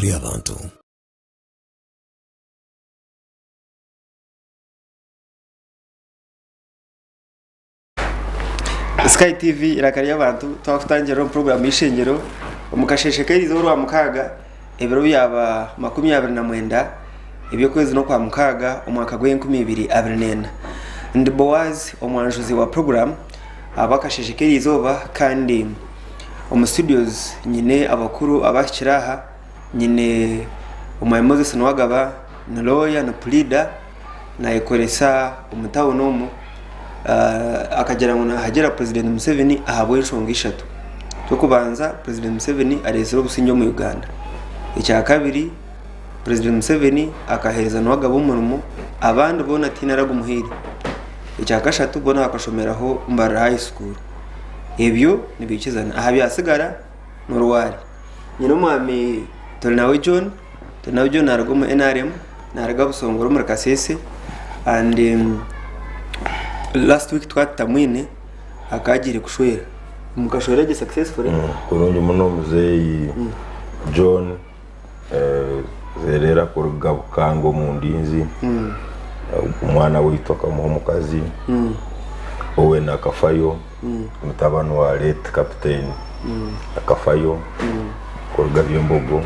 Ry'abantu. Sky TV iraka ry'abantu twakutangirira omu puroguramu y'eishengyero omu kasheeshe k'erizooba orwamukaaga ebiro byaba 29 eby'okwezi n'okwamukaaga omwaka gw'enkumi ibiri abiri n'ena. Ndi Boaz omwanjuzi wa puroguramu ahabw'akasheeshe k'erizooba kandi omu studios nyine abakuru abahikire aha nyine Omwami Moses Nuwagaba ni lawyer ni puriida nayekoresa omu tawuni omu akagira ngu nahagira Purezidenti Museveni ahabw'enshonga ishatu. Eky'okubanza Purezidenti Museveni areetsire obusingye omu Uganda. Ekyakabiri Purezidenti Museveni akaheereza Nuwagaba omurimo abandi boona tihaine aragumuhaire. Ekyakashatu boona bakashomeraho Mbarara High School. Ebyo nibiikizana. Aha byatsigara n'orwari. Nyine omwami Turinawe John, Turinawe John naruga omu NRM, naruga Busongora omuri Kasese and last week twaba tutamwine akaba agiire kushwera. Mukashwera gye successfully? Kurungi muno muzeeyi John Zerera kuruga Bukanga omu Ndinzi, omwana waitu akamuha omukazi, Owen akafayo. Mutabani wa late Captain akafayo kuruga Byembogo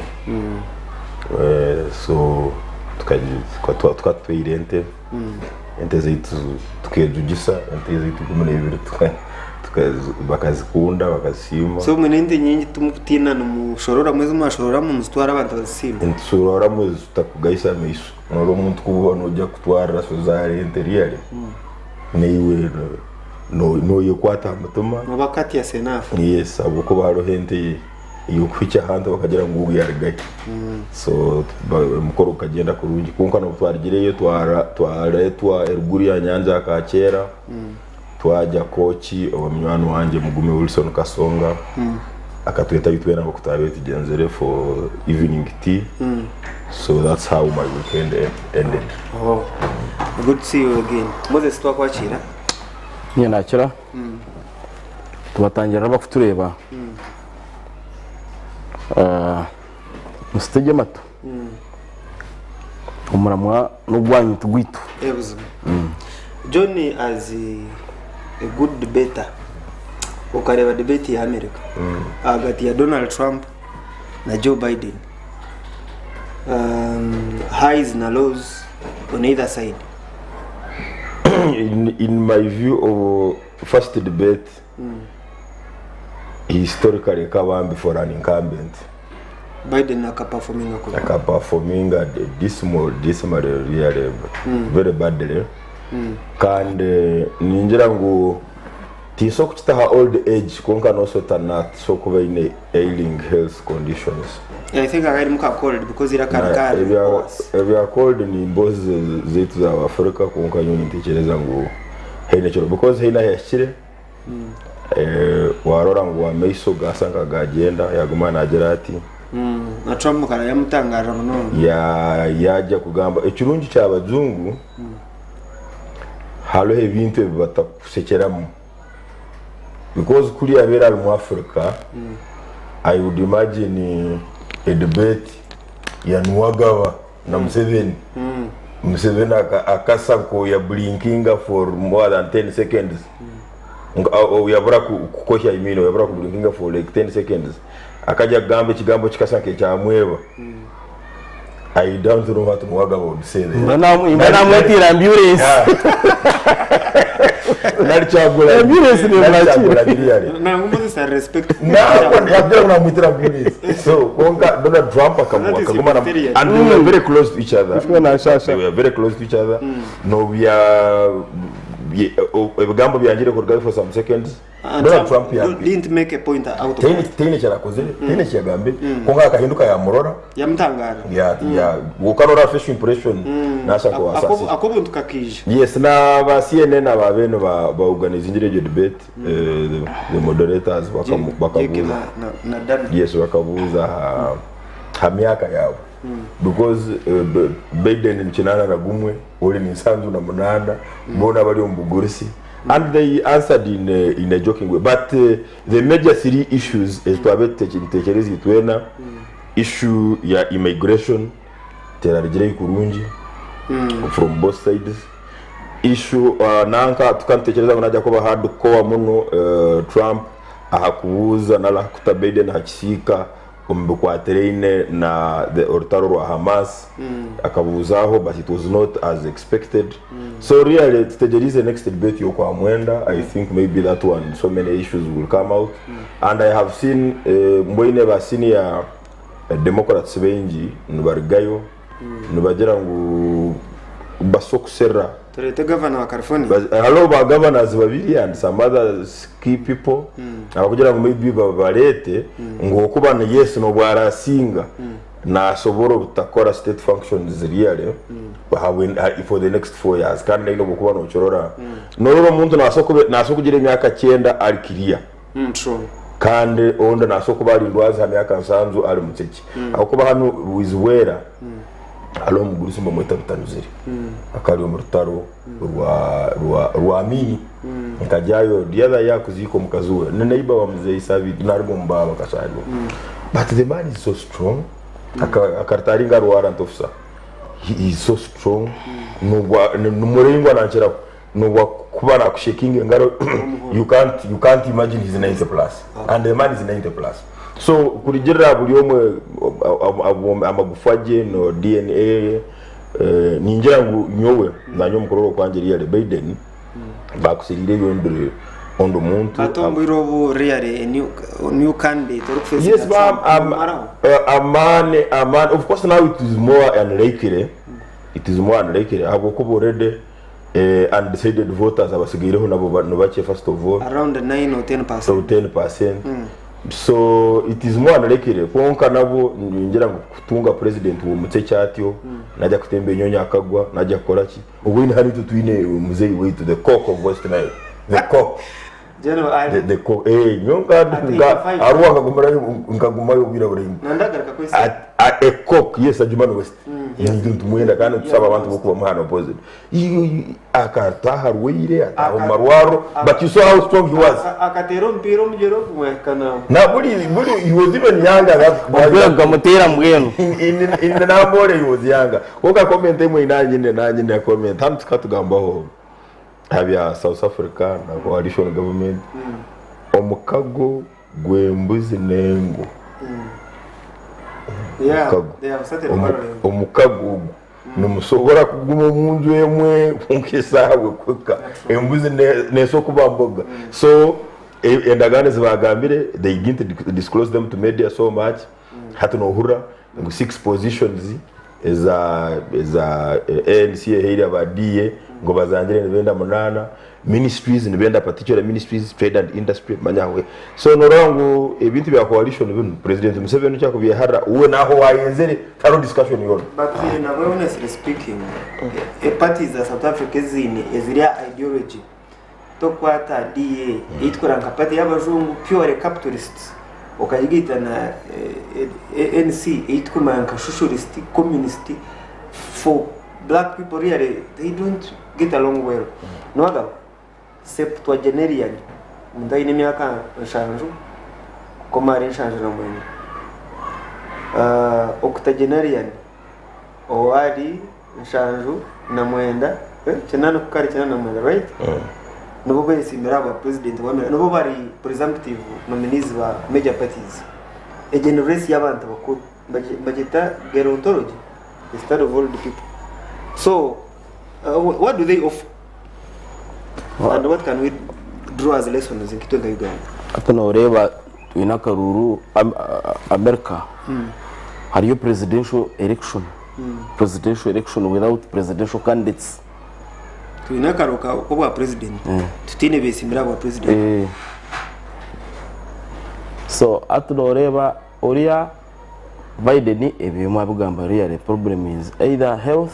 so tukaba tutwaire ente, ente zaitu tukejugisa ente zaitu 12 bakazikunda bakazisiima. So mwine ente nyingi timukutiina nimushororamu ezi mwashororamu muzitwara abantu bazisiima? Nitushororamu ezi tutakugayisa amaisho, noreeba omuntu ku orikuba noija kutwarira sozaara ente really naiwe Noyekwata aha mutima. Noba courteous enough. Yes, ahabw'okuba hariho ente ey'okuhikya ahantu bakagira ngu ogu yarugahi. So omukoro gukagyenda kurungi kwonka n'obu twarugireyo twareetwa eruguru ya nyanja ya Kaakyera twagya Kooki owa munywani wangye Mugume Wilson Kasonga akatweta itwena nk'oku twabaire tugyenzire for evening tea. So that's how my weekend ended. Oh, good to see you again. Moses twakwakiira. Niinye naakira tubatangirira abakutureeba musitege amatu omuramwa n'ogwanyu tigwaitu. Eh, buzima. John as a good debater okareeba debate ya America ahagati ya Donald Trump na Joe Biden um, highs na lows on either side. In my view of first debate historically ekaba mbi for an incumbent. Biden akaperforminga kubi. Akaperforminga dismal, dismally really very badly. Kandi ningira ngu tihaine okukita aha old age kwonka noso naabaasa kuba aine ailing health conditions. I think akaba arimu ka cold because eiraka rikaba riri hoarse. Ebya cold ni emboozi zaitu za Africa kwonka nyowe nintekyereza ngu haine ekiro because haine ahu yahikire warora ngu amaiso gasa nka gagyenda yaguma nagira ati. Na Trump kare yamutangarira munonga. Yagya kugamba ekirungi kyabajungu hariho ebintu ebi batakusekyeramu because kuri yabaire ari mu Africa I would imagine a debate ya Nuwagaba na Museveni, Museveni akasa nkoya blinkinga for more than 10 seconds yabura kukohya I mean yabura ku blinkinga for like 10 seconds akagya kugamba ekigambo kikasa nkekyamweba. I don't know what Nuwagaba would say there. Mba namwetiire ambulance. Nari Kyagulanyi. Ambulance Nari nemwakira. Kyagulanyi really. Nangwa Moses ari respectful. Nangwa yagira ngu namwitira ambulance. So kwonka Donald Trump akamu That is akaguma na humanitarian. and they were very close to each other. Nishwe nashasha. They were very close to each other. Nobya ebigambo byangire kurugayo for some seconds. And Donald Trump Trump yambi. didn't make a point out of Taine that. taine kyarakozire, taine ekiyagambire. Kwonka akahinduka yamurora. Yamutangara. Ya ya ukarora facial impression nasa ko asasire. Ak'obuntu kakaija. Yes, na ba CNN aba bene ba ba organizingire egyo debate eh, the, the moderators bakamu- Jake bakabuuza na, na, na Dana. yes bakabuuza ha, ha myaka yaabo because eh, B- Biden ni 81 ori ni 78 boona bari omu bugurisi And they answered in a, in a joking way. But the major three issues ezi twabaire tutekyereza itwena, Issue ya immigration terarugireyo kurungi from both sides. Issue nanka tukaba nitutekyereza ngu naija kuba hard core muno Trump aha kubuuza nari aha kuta Biden aha kisiika omu bikwatiraine na the orutaro rwa Hamas akabuuzaho but it was not as expected. So really tutegyereize next debate y'okwamwenda I think maybe that one so many issues will come out and I have seen mbweine ba senior Democrats baingi nibarugayo nibagira ngu basa okuserra. Tureete gavana wa California. Hariho ba governors babiri and some other key people abakugira ngu maybe babareete ngu okuba yes nobu arasinga nasobora obutakora state functions really for the next 4 years kandi naine obwokuba nokirora norora omuntu nasobola kugira emyaka kyenda ari clear. Kandi ondi naasa okuba ari ndwazi aha myaka nsanju ari mukyekye. Ahabw'okuba hanu Bwizibwera hariho omugurusi nibamweta Bitanuzire. Akaba ari omu rutaro rwa rwa rwa Amini. Nkagyayo the other year kuziika omukazi we. Ni neighbor wa muzeeyi Sabiiti naruga omu baaba akashaaribwa. But the man is so strong. Aka akaritaringa ari warrant officer. He is so strong. Nobwa ni muraingwa nankiraho. Nobu akuba nakushekinga engaro you can't you can't imagine he's 90 plus and the man is 90 plus so kurugirira buri omwe amagufa gye no DNA ye eh, ningira ngu nyowe nanye omukurora okwangye really Biden bakusiriire ondi ondi muntu. Hati omu bwire obu really a new, new candidate orikufesinga Yes, ba, Trump um, nomumaraho? amaani amaani of course now it is more unlikely it is more unlikely ahabw'okuba already Undecided voters abasigaireho nabo nibakye first of all. Around 9 or 10 percent. So 10 percent. So it is more unlikely kwonka nabo ningira ngu kutunga president w'omutse atyo najya kutemba enyonyi akagwa najya kukora ki obwine hanu itwe twine muzeyi waitu the cock of West Nile the cock. General Ali. The, the co eh nyo nka At 85. Arua nkagumirayo nkagumayo obwire buraingwa. Nandagaruka kwesi. At, at a cock yes Adjumani West. Yes. Nitumwenda kandi tusaba abantu bokuba muhana opposite. Akataha arwaire ataha omu marwaro but you saw how strong he was. Akateera omupiira omugyere ogumwe ahika Na buri buri he was even younger that Omupiira gukamuteera mbwenu. in in Namboole he was younger. Kwonka comment emwe nanyine nanyine comment hanu tukatugambaho aha bya South Africa na coalition government omukago gw'embuzi n'engo Yeah, Omukago. they have started Omu- quarreling. omukago ogu nimusobora kuguma omu nju emwe kwonka esaaha bwekuhika embuzi neesa okuba mboga so endagaano ezi baagambire they didn't disclose them to media so much hati nohurira ngu six positions eza eza ANC ehaire aba DA ngu bazangire nibenda munaana ministries nibenda particular ministries trade and industry manya aho so norora ngu ebintu bya coalition binu president Museveni kyakubyeharira uwe naho wayenzere tariho discussion yoona. But nabwe honestly speaking, e-parties za South Africa eziine eziri aha ideology tokukwata DA eitukura nka party y'abajungu purely capitalists okagigaita na ANC eitukumanya nka socialist, communist for black people really they don't get along well. Nowagamba septuagenarian omuntu aine emyaka nshanju kukoma ahari 79, octogenarian owari 79, 80 kuhika ahari 89 right? Nibo beesiimire aha bwa president bwa America, nibo bari presumptive nominees ba major parties. Egyo ni race y'abantu bakuru, bagyeta gerontology, the study of old people. So what do they offer and what can we draw as lessons nk'itwe nka Uganda? Hati nooreeba twine akaruuru America hariyo presidential election, presidential election without presidential candidates. Twine akaruuru k'obwa president tutaine beesimbire ahabwa president. So hati nooreeba oriya Biden ebyo mwabigamba really problem is either health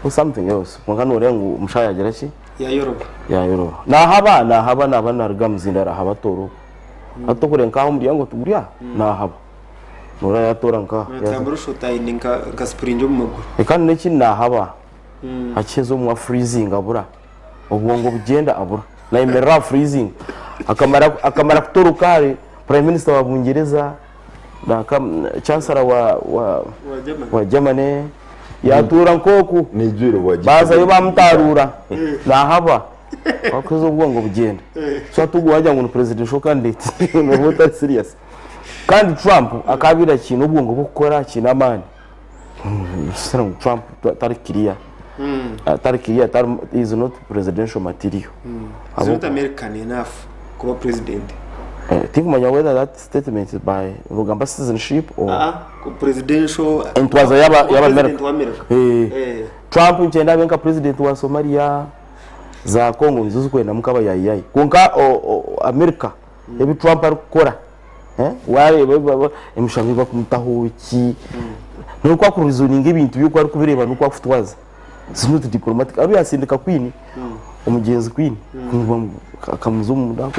or something else kwonka noreeba ngu omushaija yagira ki Yayoroba. Yayoroba. Nahaba nahaba naba naruga aha muzinda arahaba atoora okwo. Hati okureba nkaha omuryango tiguri aha nahaba. Noreeba yatoora nkaha. Natambura oshusha oti aine nka sipuringi omu maguru. Kandi nekindi nahaba akiheza omunwa freezing abura. Obwongo bugyenda abura. Nayemerera aha freezing. Akamara akamara kutoroka ahari prime minister wa Bungyereza. Nanka chancellor wa wa wa Germany yatuura nk'oku Nijwire bwa baazayo bamutaruura nahaba wakuheza obwongo bugyenda so hati ogwo wagira ngu ni presidential candidate nooba otari serious kandi Trump akaabaire akiine obwongo bw'okukora akiine amaani Nikishushana ngu Trump tari clear tari clear tari he is not presidential material He's not American enough kuba president. Tinkumanya whether that statement is by nogamba citizenship or Ah, ku presidential entwaza yaba kuba yaba president America. wa America. Eh. Eh. Trump nikyenda abe nka president wa Somalia za Congo nizo zikwendamu nkabayayiyayi kwonka America ebi Trump arikukora eh, wareeba emishango ei bakumutaho ki n'oku akureasoninga ebintu bye oku arikubireeba n'oku akutwaza It's not diplomatic. Aru yasindika Queen, omugyenzi Queen, akamuza omu nda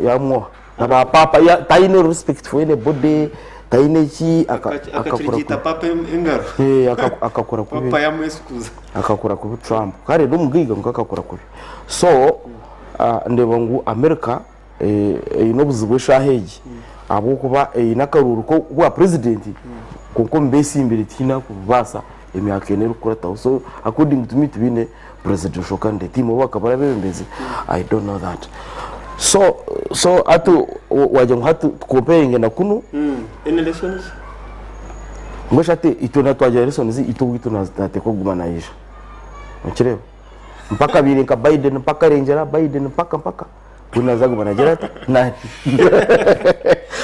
yamwoha. Na ba papa tayine respect for anybody, tayine ki akakora Akakirigita papa engaro. Eh, akakora kubi. Papa yamwesukuza. Akakora kubi Trump. Kare n'omugaiga kwonka akakora kubi. So, ndeeba ngu America eine obuzibu eshaaha egi ahabw'okuba eine akaruuru k'obwa purezidenti kwonka omu beesimbire tihaine arikubaasa emyaka ena erikukurataho so according to me tibaine presidential candidate imwe bo bakaba bari abeebembezi I don't know that so so hati wagira ngu hati tukomparinge na kunu Any lessons? mbwenu shi hati itwe twagira lessons itwe obwitu nateekwa kuguma naija nokireeba mpaka abaire nka Biden mpaka arengyera Biden mpaka mpaka. We naza aguma nagira ata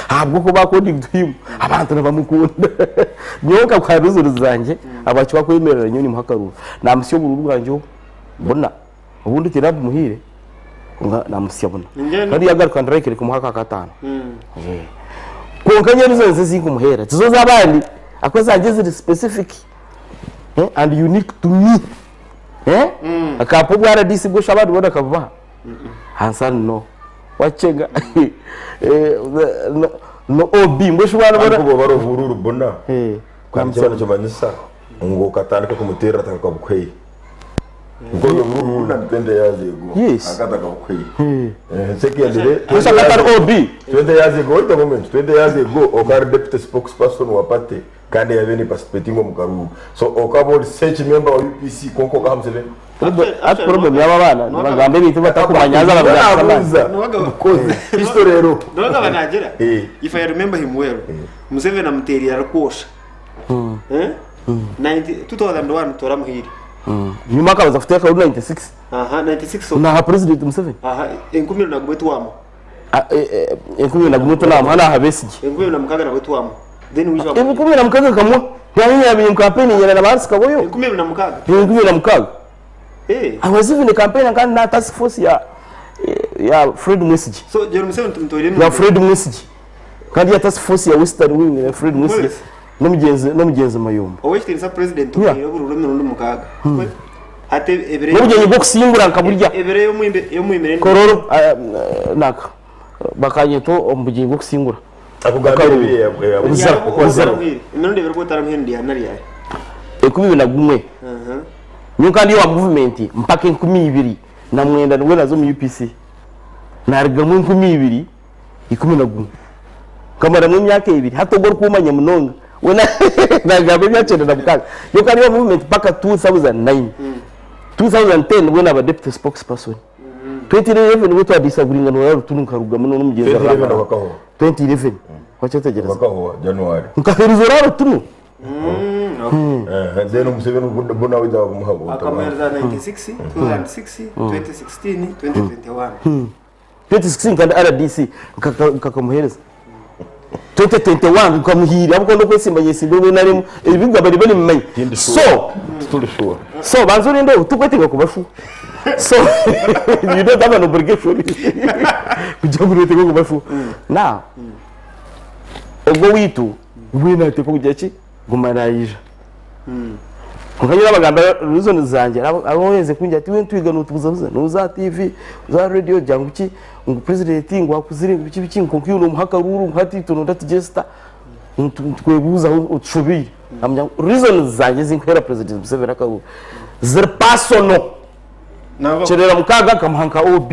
ahabw'okuba according to him abantu nibamukunda nyowe nkakuha reasons zangye ahabwaki wakwemerera nyowe nimuha akaruuru namusya oburuuru bwangye obu buna obundi tihaine abu muhaire kwonka namusya buna Ningira kandi yagaruka ndi likely kumuha aka kataano kwonka nyowe reasons ezinkumuheera tizo z'abandi ahakuba ezangye ziri specific and unique to me akampa obwa RDC bwosha abandi boona akabubaha. Answer no. Wachenga. Eh, no, no OB mbwe shi bwana Ariko bona. bwoba ari oburuuru buna Eh. kandi kyaba nikimanyisa ngu okatandika kumuteerera atakabukuhaire. Because oburuuru buna ni 20 years ago. Yes. Aka atakabukuhaire. Eh, secondly, Kwesha akatari OB. 20 years ago, wait a moment, 20 years ago okaba ori deputy spokesperson wa party kandi yabaire ni participating omu karuuru. So okaba ori search member wa UPC kwonka okaha Museveni. Hati problem y'aba baana nibagamba ebintu ebi batakumanya haza babigambiise amaani. Nabuuza because history eriho. Nogaba nagira Eh. if I remember him well Museveni amuteerire arikwosha Eh? 90 2001 toramuhiire Nyuma akabanza kuteeka 96 aha 96 naha president Museveni. aha 2011 twama 2011 namuha naha Besigye. 2006 nabwe twama then which one 2006 nkamuha yanyabire omu campaign nyina na ba Alice Kaboyo. 2006 2006. Eh. I was even a campaigner kandi na task force ya ya Fred Mwesigye. So General Museveni tumutoire Ya Fred Mwesigye. Kandi ya task force ya Western Wing ya Fred Mwesigye. Yes. N'omugyenzi n'omugyenzi Mayombo. Owekitiinisa president Yeah. omuhaire obururu emirundi mukaaga. Hati ebiro N'obugyenyi bw'okusingura nkaburya. Ebiro ey'omwimbe ey'omwimire Kororo naka bakanyeta omu bugyenyi bw'okusingura. Akugambira ebi Obuzara, obuzara. Emirundi ebiri otaramuhaire ndihana ryari? 2011. Nyowe nkaba ndi owa movement mpaka 2009 nibwo naaza omu UPC. Naarugamu 2011. Nkamaramu emyaka ebiri. Hati ogwo orikuumanya munonga we naagamba ebya 96. Nyowe nkaba ndi owa movement mpaka 2009. 2010 nibwo naaba deputy spokesperson. 2011 nibwo twadisaguringa na Rutunu nkarugamu n'omugyenzi 2011 okakahoa? 2011 Wakyetegereza? Okakahoa January. Nkaheereza ora Rutunu. Eh, then Museveni buna wija kumuha Akamuheereza 96, 2006, 2016, 2021. 2016 kandi RDC nkakamuheereza. 2021 nkamuhiira ahabw'okuba ndikwesimba nyesimba omu NRM ebigwa bari barimumanya. Tindi sure. So Tituri sure. So banza orinde obu tikwetenga kuba sure. So you don't have an obligation kugira ngu noteekwa kuba sure. Now ogwo owaitu we nateekwa kugira ki? Guma naija. Kwonka nyowe nabagambira reasons zangye hariho oherize kungira ati iwe nitwiga notubuzabuza noza aha TV oza aha radio ogira ngu ki ngu president ngu akuzire ngu biki biki kwonka iwe nomuha akaruuru ngu hati itwe noyenda tugye sita nitwebuuza ahu otushobeire. Namugira ngu reasons zangye ezinkuheera president Museveni akaruuru ziri personal. Kyerera mukaaga nkamuha nka OB.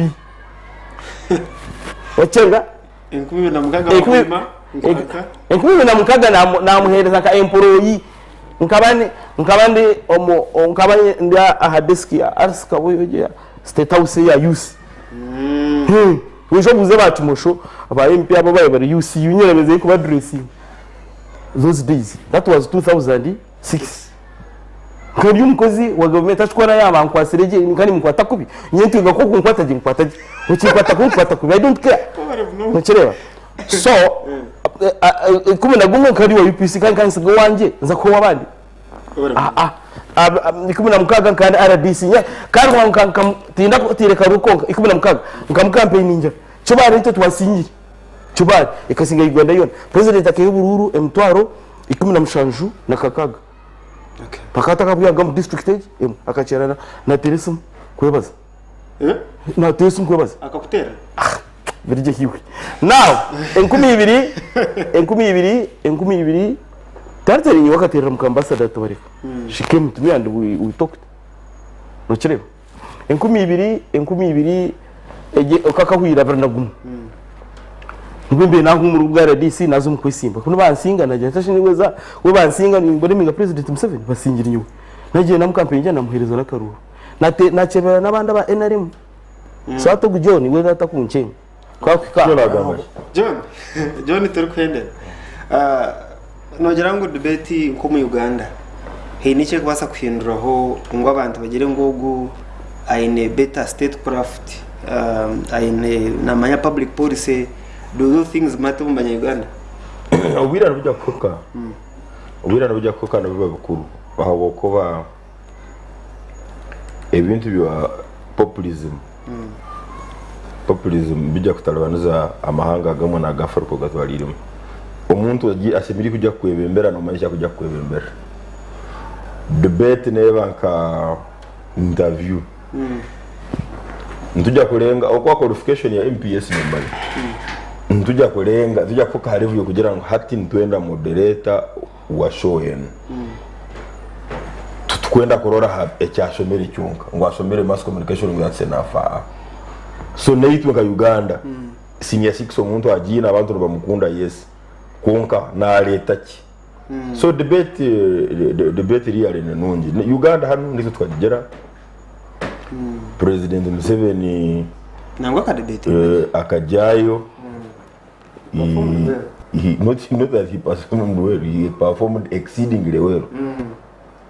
Okyenga? 2006 bakwima. 2006 namuheereza nka employee. Nkaba ndi nkaba ndi omu nkaba ndi aha desk ya Alice Kabuye egyo ya State House eya youth. Oije obuuze ba Kimosho ba MP abo ababaire bari UCU nyine kuba addressinga those days. That was 2006. Nkaba ndi omukozi wa gavumenti akikora yaaba ankwatsire gye nka nimukwata kubi, nyowe ntwiga ku okunkwata gye nkukwata gye, okinkwata kubi nkukwata kubi, I don't care. Nokireeba? So, 11 nkaba ndi owa UPC kandi nka nsiga owangye nza kuha ow'abandi? Aa, 16 nkaba ndi RDC kandi tindakutiire karuuru konka, 16 nkamukampeiningira Kibaare itwe twasingire. Kibaare ekasinga Uganda yoona. Purezidenti akaiha oburuuru emitwaro ikumi na mushanju na kakaaga. Paka atakabwihaga omu district egi emwe akakyera nateera esimu kwebaza. Nateera esimu kwebaza. Akakuteera? Birigye hiwe. Now 2000 2000 2000 tarateera nyowe akateerera muka ambassador Tubareka. She came to me and we talked. Nokireeba? 2000 2000 egye okakahwire 21. Nibwo mbaire nahuumura obwa RDC naaza omu kwesimba. Ku nibansinga nagira nti shana niweza we bansinga nimbona emiga President Museveni basingire nyowe. Nagiire namukampeyingira namuheereza n'akaruuru. Nate nakyebera n'abandi aba NRM. So hati ogu John we atakunkyenga. Kwakuhika John agamba ki? John, John turikuhendera. Ah, Noogira ngu debate nk'omu Uganda haine eki erikubaasa kuhinduraho ngu abantu bagire ngu ogu aine better state craft, aine naamanya public policy, do those things matter omu banya Uganda? Obwire nibujya kuhika, obwire nibujya kuhika nibiba bikuru ahabw'okuba ebintu bya populism, populism bijya kutaribaniza amahanga agamwe n'aga Africa ogatwariiremu. Omuntu ashemereire kujya kukwebembera noomanya eki arikujya kukwebembera. Debate neeba nka interview. Nitujya kurenga okuba qualification ya MPS nomanya. Nitujya kurenga, nitujya kuhika aha level yokugira ngu hati nitwenda moderator wa show enu. Titukwenda kurora aha ekyashomere kyonka ngu ashomere mass communication ngu that's enough aa. So naitwe nka Uganda senior six omuntu agiine abantu nibamukunda yes kwonka nareeta ki? So debate debate really ni nungi. Uganda hanu nitwe tukagigira President Museveni Nangwa akadebate akagyayo he, he, not, not that he performed well, he performed exceedingly well.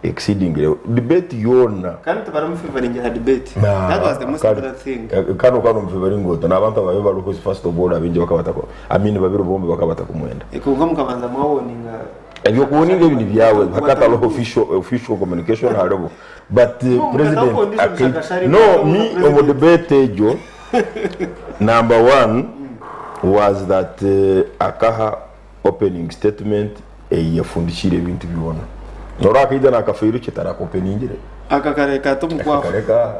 Exceedingly well. Debate yoona. Kandi tibaramufavoringa aha debate. That was the most important thing. Kano kano mufavoringa ota n'abantu ababe bariho first of all abaingi bakaba batako I mean babiri bombi bakaba batakumwenda. Kwonka mukabanza mwawoninga. Ebyokuwoninga ebi nibyawe hakaba hariho official, official communication hariho but No, president mukataho conditions akashari no me omu debate egyo Number one was that akaha opening statement eyiyafundikiire ebintu byona. Norora akaija nakafairu kye tarakopeningire. Akakareka ata omu kwaha. Akakareka aha.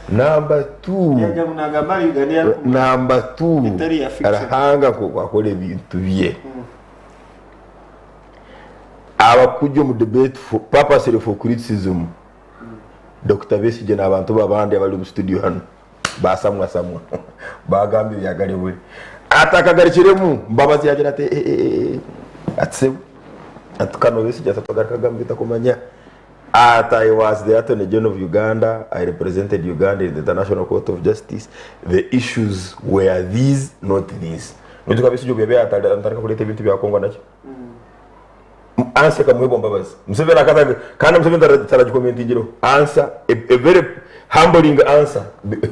Number two, Yagira ngu nagamba ahari Uganda ei arikumanya. number two, Etari ya fiction. Ruhanga nk'oku akora ebintu bye. Abakujya omu debate for, purposely for criticism, Dokita Besigye n'abantu be abandi abari omu studio hanu. Baasamwasamwa, baagamba ebya Garebure. Atakagarukiremu, Mbabazi yaagira ati, Eh, eh, eh, eh, ati sebo, ati kano Besigye ati atagaruka agamba ebitakumanya. Ati I was the Attorney General of Uganda, I represented Uganda in the International Court of Justice, the issues were these, not these. Noijuka Besigye obu yaabaire yaatandika kureeta ebintu bya Congo naki? Answer ekamuhebwa Mbabazi. Museveni akatandika kandi Museveni taragikomentingireho. Answer, a very humbling answer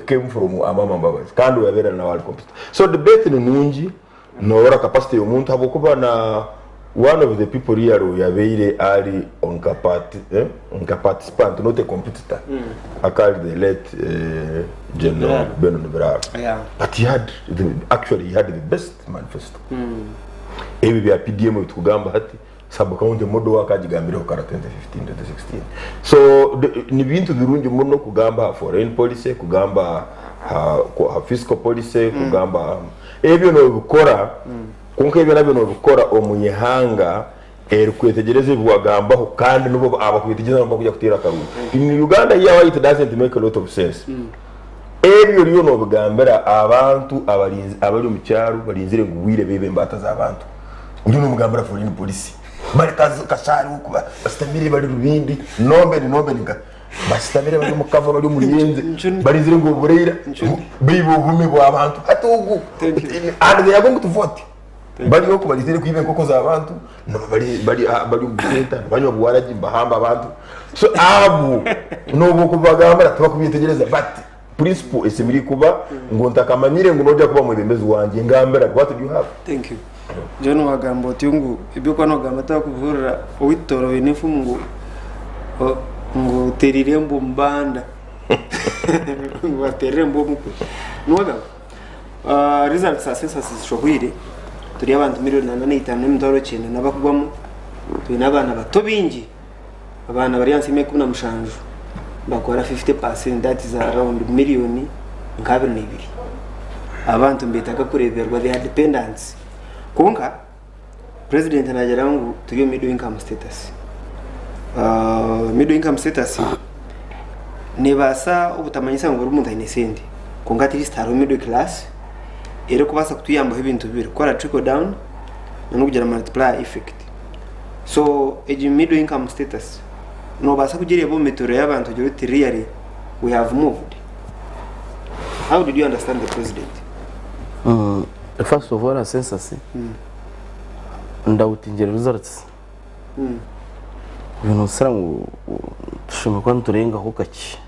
came from Amama Mbabazi kandi oyabeire nawe ari competitor. So debate ni nungi norora capacity y'omuntu ahabw'okuba na one of the people really oyabeire ari nka part, eh, nka participant not a competitor akaba ari the late General Benon Biraaro. But he had the, actually he had the best manifesto. Ebi bya PDM ebi tukugamba hati sub county model akagigambireho kara 2015 2016 so ni bintu birungi muno kugamba ha foreign policy kugamba ha fiscal policy kugamba ebyo nobikora kwonka ebyo nabyo nobikora omu ihanga erikwetegyereza ebi wagambaho kandi nibo abakwetegyereza nibo bakuja kuteera akaruru in Uganda here why it doesn't make a lot of sense Ebyo oriyo nobigambira abantu abari omu kyaro barinzire ngu bwire beibe embaata z'abantu. Oriyo nomugambira foreign policy. Bari Kashaari oku basitamire bari Rubindi, Nombeni, Nombeni nka basitamire bari omu kava bari omu Ruyenje barinzire ngu obureira baibe obumi bw'abantu. Hati ogu and they are going to vote. Bari oku barizire kwiba enkoko z'abantu bari bari bari omu senta nibanywa buwaragi nibahamba abantu. So abo n'obu okubagambira tibakubyetegyereza but principle esemeriire kuba ngu ntakamanyire ngu noija kuba mwebembezi wangye ngambira what do you have? Thank you. John wagamba otyo ngu eby'okuba nogamba tibakubihurira owaitu Tooro oine enfumu ngu ngu oterire embwa omu banda ngu baterire embwa omukwe. Niwagamba results za census zishohwire turi abantu million ana n'eitaano n'emitwaro kyenda n'abakugwamu twine abaana bato baingi Abaana bari ahansi y'emyaka 17 nibakora 50% that is around million nka 22. Abantu nibetaaga kureeberwa they are dependants. Kwonka president nagira ngu turi omu middle income status. Middle income status nebaasa obutamanyisa ngu buri muntu aine sente kwonka at least hariho middle class erikubaasa kutuyambaho ebintu bibiri, kukora trickle down n'okugira multiplier effect. So egi middle income status nobaasa kugireeba omu mituurire y'abantu ogire oti really we have moved. How did you understand the president? First of all aha census ndawutingire results noosira ngu tushemereire kuba niturengaho kakye.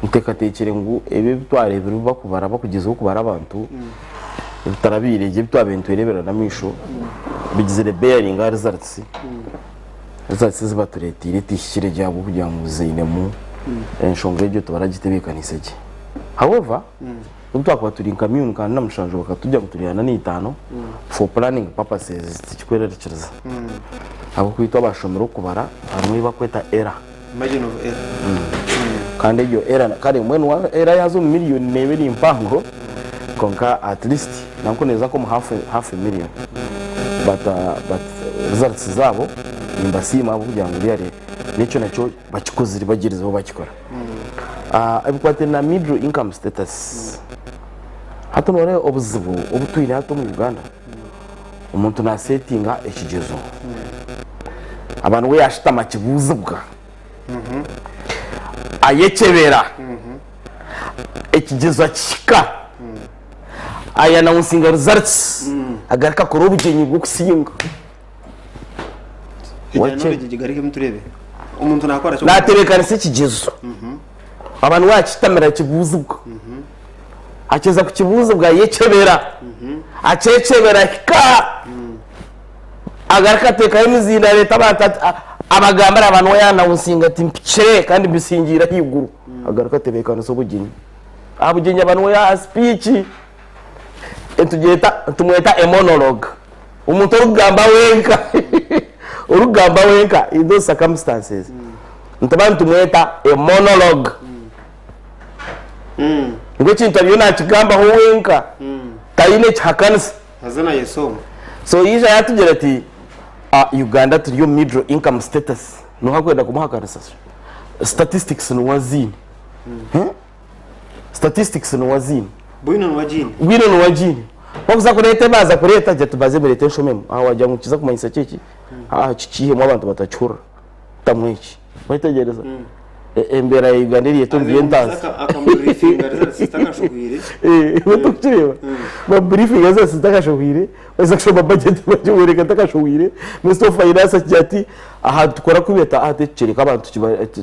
Nteekateekire ngu ebi ebi twareebire obu barikubara barikugyezaho kubara abantu ebitarabaire gye ebi twabaire nitwereebera n'amaisho bigizire bearing aha results. Results ezi batureeteire tihikire gye ahabw'okugira ngu ziinemu enshonga egyo tibaragitebeekaniise gye. However, n'obu twakuba turi nka million nka ana na mushanju bakatugira ngu turi ana n'eitaano, for planning purposes tikikwerarikiriza ahabw'okuba itwe abashomire okubara harimu ebi barikweta error. Margin of error. Kandi egyo error kare mbwenu wa error yaaza omu million neeba eri mpango kwonka at least nanku neeza nk'omu half half a million but but results zaabo nimbasiima ahabw'okugira ngu really n'ekyo nakyo bakikozire bagyerizeho bakikora. Ebikwatiraine na middle income status hati nooreeba obuzibu obu twine hati omu Uganda omuntu naasetinga ekigyezo aba niwe yaashutama akibuuzibwa ayekyebera ekigyezo akihika ayanawunsinga results agaruka akora obugyenyi bw'okusinga. Naatebeekanisa ekigyezo aba niwe yaakishutamira akibuuzibwa akiheza kukibuuzibwa ayekyebera akyekyebera ahika agaruka ateekaho emiziina areeta abantu abagambira aba niwe yaanawunsinga ati mpikire kandi mbisingiire ahaiguru agaruka atebeekanisa obugyenyi aha bugyenyi aba niwe yaaha sipiiki tumweta a monologue. Omuntu orikugamba wenka orikugamba wenka in those circumstances nituba nitumweta a monologue. Ngu ekintu ariyo nakigambaho wenka taine ekihakanisa. Haza nayesoma. So yaija yatugira ati Uganda turi omu middle income status noha akwenda kumuhakanisa? Statistics niwe aziine. Statistics niwe aziine. Bwino niwe agiine. Bwino niwe agiine. Bakuza kureeta baaza kureeta gira tubaze mureete enshomemu. Aha wagira ngu nikiza kumanyisa ki eki? Aha kikiihemu abantu batakihurira. Tamu eki. Wayetegyereza? Embeera ya Uganda eriyo eti omu by'entaasa. Akamubirifinga results zitakashohwire. Iwe torikukireeba? Bamubirifinga results zitakashohwire, baza kushoma budget bagimworeka etakashohwire, Minister of Finance agira ati aha nitukora kubi ati aha tikireka abantu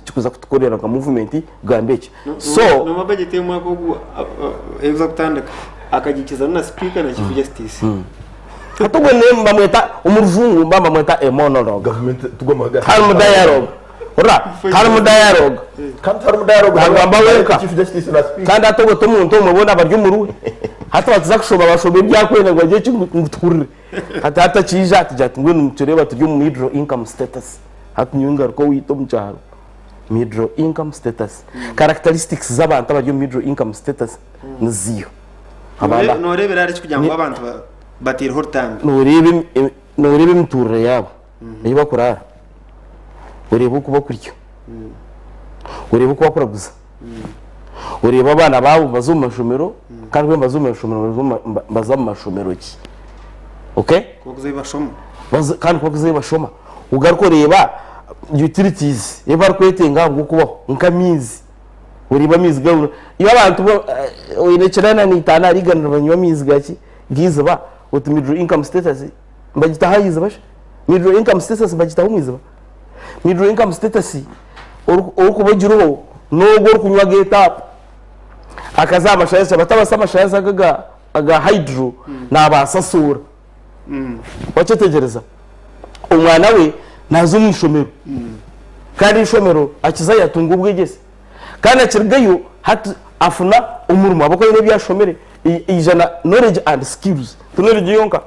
kikuza kutukorera nka movement Gamba eki. So. Noma budget y'omwaka ogu ekuza kutandika akagikiza na speaker na chief justice. Hati ogwo ne bamweta omu rujungu mba bamweta a monologue. Government tugoma Harimu dialogue. Hurira harimu dialogue. Kandi harimu dialogue. Nagamba wenka. Chief Justice na speaker. Kandi hati ogwo t'omuntu omwe boona bari omuruwe. Hati batuza kushoma bashoma ebyakwenda ngu bagire eki ngu tuhurire. Hati hati akiija atugira ati mbwenu nitureeba turi omu middle income status. Hati nyowe ngaruka owaitu omu kyaro. Middle income status. Characteristics z'abantu abari omu middle income status niziiha? Abanda Nooreebera ahari ki kugira ngu abantu bataireho orutambi? Nooreeba nooreeba emituurire yaabo, ei bakuraara, oreeba oku bakurya, oreeba oku bakuraguza, oreeba abaana baabo nibaza omu mashomero kandi mbwenu nibaza omu mashomero nibaza omu mashomero ki? Okay? Ku barikuza ahi bashoma. Kandi ku barikuza ahi bashoma. Ogaruka oreeba utilities ebi barikwetenga ahabw'okubaho nk'amaizi. Oreeba amaizi gaabo. Iwe abantu bo oine ekinaana n'eitaano ahari igana nibanywa amaizi gaki? G'eiziba. Oti middle income status nibagitaho aha iziba shi? Middle income status nibagitaho omu iziba? Middle income status orikuba ogiriho n'ogwo orikunywa ag'etaapu. Akaza aha mashanyarazi abatabasa amashanyarazi aga aga hydro nabaasa soora. Wakyetegyereza? Omwana we naaza omu ishomero kandi eishomero akizayo atunga obwegyese kandi akirugayo hati afuna omurimo ahabw'okuba aine ebi ashomire aija na knowledge and skills ti knowledge yonka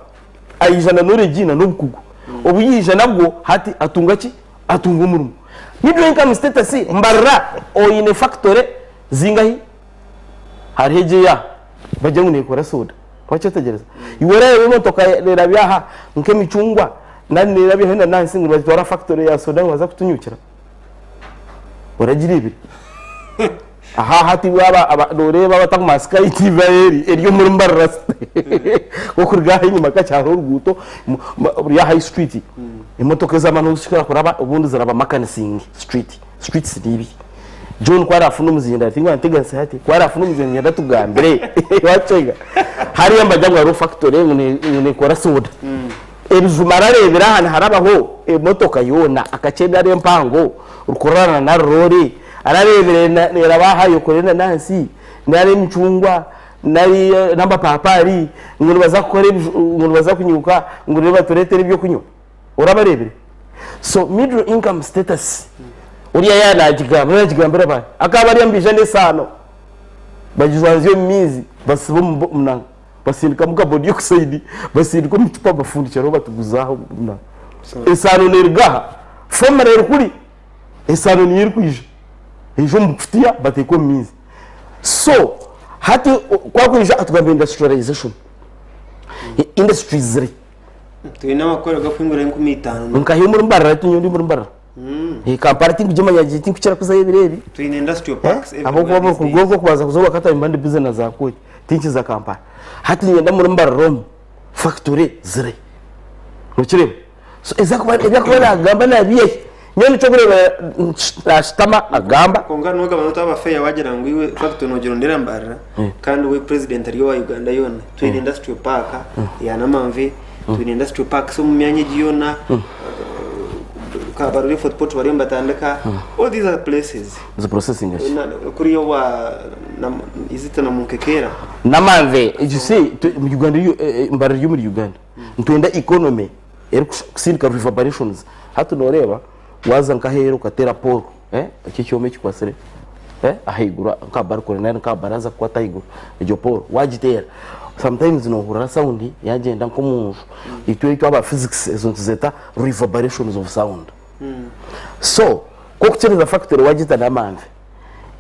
aija na knowledge na n'obukugu obu yaija nabwo hati atunga ki? Atunga omurimo. Middle income status mbarira oine factory zingahi? Hariho egyo eya bagire ngu nekora soda wakyetegyereza? Iwe orareeba emotoka nerabya aha nk'emicungwa nari nerabya hena n'ahansi ngu nibagitwara aha factory ya soda ngu baza kutunyukira? Oragireebire? Aha hati waaba noreeba abatakumanya Sky TV ahu eri, eri omuri Mbarara City okuruga aha enyima kakye hariho oruguuto ruri aha High Street, emotoka ez'amaani obu zikira kuraba obundi ziraba Makanising Street, streets n'ibiri. John ku arafune omuzindaaro tingu anteganise hati, ku arafune omuzindaaro niinyenda atugambire wakyenga. Hariya nibagira ngu hariho factory ngu nekora soda. Ebijuma arareebire aha niharabaho emotoka yoona akakyenda ari empango rukururana nari roore, arareebire neraba aha ayekorire enanansi nari emicungwa nari n'amapapaari ngu nibaza kukora ngu nibaza kunyuka ngu reero batureetere ebyokunywa. Orabareebire? So middle income status oriya yaaba naagigamba naagigambira baahi? Akaba ari omubaija n'esaano bagijwanzya omu maizi basiba omu munanka basindikamu carbon dioxide basindika omu cupa bafundikiraho batuguza aho omu munanka. Esaano neeruga aha? Formula eri kuri esaano niyo erikwija eija omu bukutiya bateeka omu maizi. So hati ku akwija atugambira industrialization, industries ziri. Twine amakore g'okuhingura 5000. Nkahi omuri Mbarara tinyowe ndi omuri Mbarara. Eh, Kampala tinkugimanya gye tinkukira kuzayo ebiro ebi. Twine industrial parks Eh, ahabw'okuba everywhere these kuruga days. okwo kubanza kuza Orwakatano nimba ndi busy na za kooti tinkiza Kampala. Hati niinyenda omuri Mbarara omu factory ziri. Nokireeba? So ezakuba ebyakuba nagamba nabiiha hi? Nyowe nikyo orikureeba nashutama agamba. Kwonka nogamba notaba fair wagira ngu iwe factory nogirondera Mbarara kandi we president ari owa Uganda yoona. Twine industrial park ya Namanve, twine industrial parks omu myanya egi yoona, Kabarole Fort Portal bariyo nibatandika, all these are places. Zi processing ki? Kuriya owa is it Namunkekera? Namanve, you see, Uganda Mbarara eri omuri Uganda. Nitwenda economy erikusindika reverberations. Hati noreeba waaza nk'aheeru okateera pool, eki ekyoma ekikwatsire ahaiguru nka balcony nari nka baraza kukwata ahaiguru, egyo pool waagiteera sometimes nohurira sound yagyenda nk'omunju. Itwe itwe aba physics ezo nituzeeta reverberations of sound. So ku orikukiriza factory wagyeta n'amanve,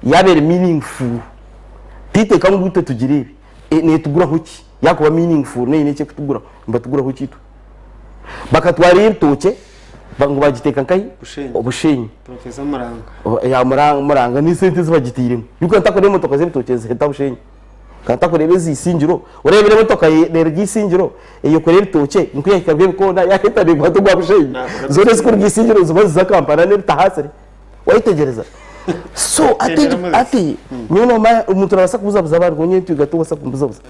yaaba eri meaningful, titeeka ngu itwe tugireebe, netuguraho ki? Yakuba meaningful neine eki ekutuguraho, nibatuguraho ki itwe? Bakatwara ebitookye ngu bagiteeka nkahi? Bushenyi. Bushenyi. Professor Muranga. Ya Muranga n'esente ezi bagiteiremu. Nyowe ntakureeba emotoka z'ebitookye niziheta Bushenyi. Ka ntakureeba ez'eisingiro. Oreebire emotoka neeruga eisingiro eyekora ebitookye nikwo yahika Rwebikoona yaheta neekwata ogwa Bushenyi. Zoona ezikuruga eisingiro niziba niziza Kampala n'ebitahaasire. Wayetegyereza? So ati ati nyowe nomanya omuntu nabaasa kubuzabuza abandi kwonka nyowe ntwiga tobaasa kumbuzabuza.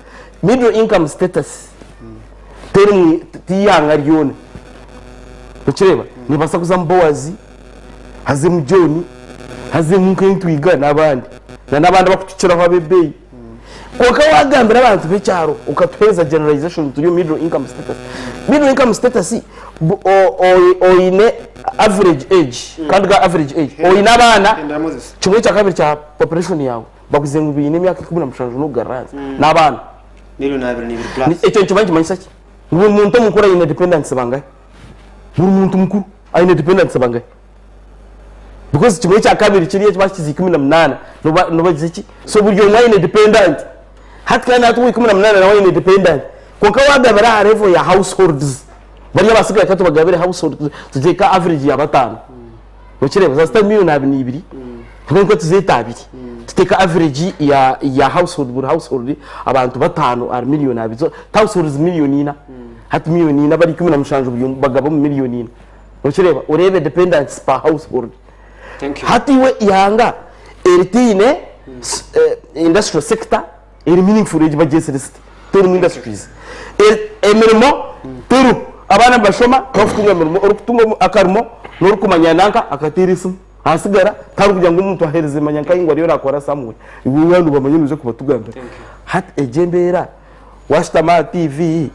Middle income status terimu ti ihanga ryona. Nokireeba? Nebaasa kuzamu Boaz, hazemu John, hazemu nk'entwiga n'abandi. Na n'abandi abakutukiraho ab'ebeeyi. Kwonka wagambira abantu b'ekyaro okatuheereza generalization turi omu middle income status. Middle income status oine average age kandi ga average age oine abaana Endera Moses. kimwe kya kabiri kya population yaawe bakuze ngu baine emyaka 17 n'okugarura ahansi n'abaana. 22,000,000 plus. Ekyo nikiba nikimanyisa ki? Ngu buri muntu omukuru aine dependants bangahi? Buri muntu mukuru aine dependants bangahi? Because kimwe kya kabiri kiriya ekiba kikiza 18 noba nobagize ki? So buri omwe aine dependant. Hati kandi hati owa 18 nawe aine dependant. Kwonka wagabira aha level ya households, bariya abasigara ka tubagabire household tugire nka average ya bataano. Nokireeba? Za zitari million 22, mbwenu ka tuzeete abiri. Tuteeke average ya ya household buri household abantu bataano ahari million abiri. So households million ina. Hati miriyoni ina bari 17 buri omwe bagaba omu miriyoni ina. Nokireeba? Oreebe dependants per household. Thank you. Hati iwe eihanga eritaine industrial sector eri meaningful egi bagyetsire siti terimu industries. Emirimo teriho. Abaana nibashoma tibarikutunga mirimo, orikutunga akarimo n'orikumanya nanka akateera esimu. Ahasigara tiharikugira ngu omuntu aheereze manya nkahi ngu ariyo naakora somewhere. Iwe waaba nobamanya noija kubatugambira. Hati egyo embeera Washutama aha TV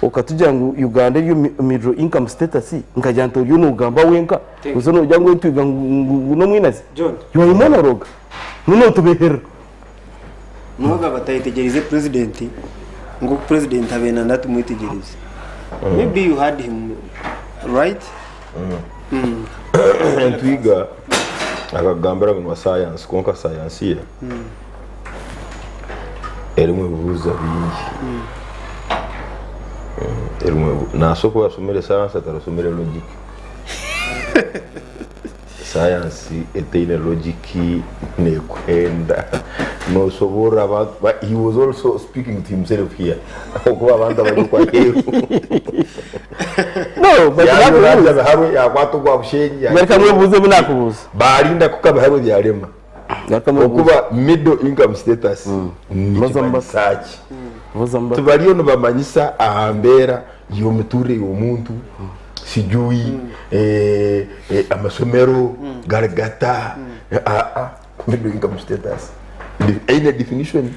okatugira ngu Uganda eri omu middle income status nkagira nti oriyo nogamba wenka oza nogira ngu entwiga ngu nomwinazi John. you are a monologue no notubeherera. Noga batayetegyereize president nkoku president abaire nanda tumwetegyereze maybe you heard him right. Entwiga akakugambira ngu niwa sayansi kwonka sayansi ye erimu ebibuuzo bingi. Erimu naabaasa kuba yashomire sayansi atarashomire logic. Sayansi etaine logic neekuhenda. Nooshoboorora abantu but he was also speaking to himself here ahabw'okuba abantu abari okwo aheeru. No, but Yaaba nakubuuza. oraaza biharwe yaakwata ogwa Bushenyi Garuka mwebuuze ebi nakubuuza. Baarinda ku kabiharwe byarema. Garuka mwebuuze. Okuba middle income status nikimanyisa ki? Buuza mbaza. Tibariyo nibamanyisa aha mbeera y'omituurire y'omuntu, sijui amasomero gari gata, aa middle income status eine definition.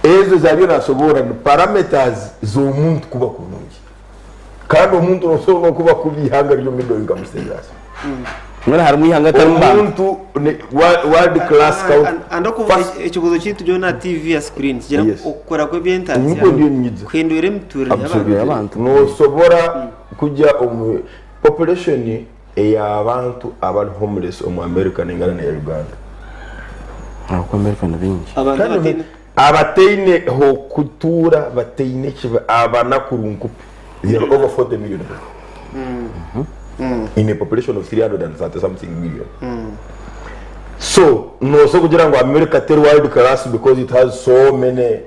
Ezo ezi ariyo naashoboorora ni parameters z'omuntu kuba kurungi. Kandi omuntu noosobora n'okuba kubi eihanga riri omu middle income status. Mbwenu harimu eihanga ritarimu bantu. Omuntu ni world class country. And oku First- ekibuuzo kyaitu John aha TV ya screen kigira ngu Yes. okukora kw'eby'entatsya Nikwo ndiyo niinyija. kuhindwire emiturire y'abantu. Absolutely. Y'abantu. Noosobora kugya omu population ey'abantu abari homeless omu America neingana n'eya Uganda. Ahabw'okuba America ni baingi. Abantu Kandi abataine Abataine h'okutuura bataine ki abanaku runkupe there are over 40 million people in a population of 330 something million so nosobola kugira ngu America teri world class because it has so many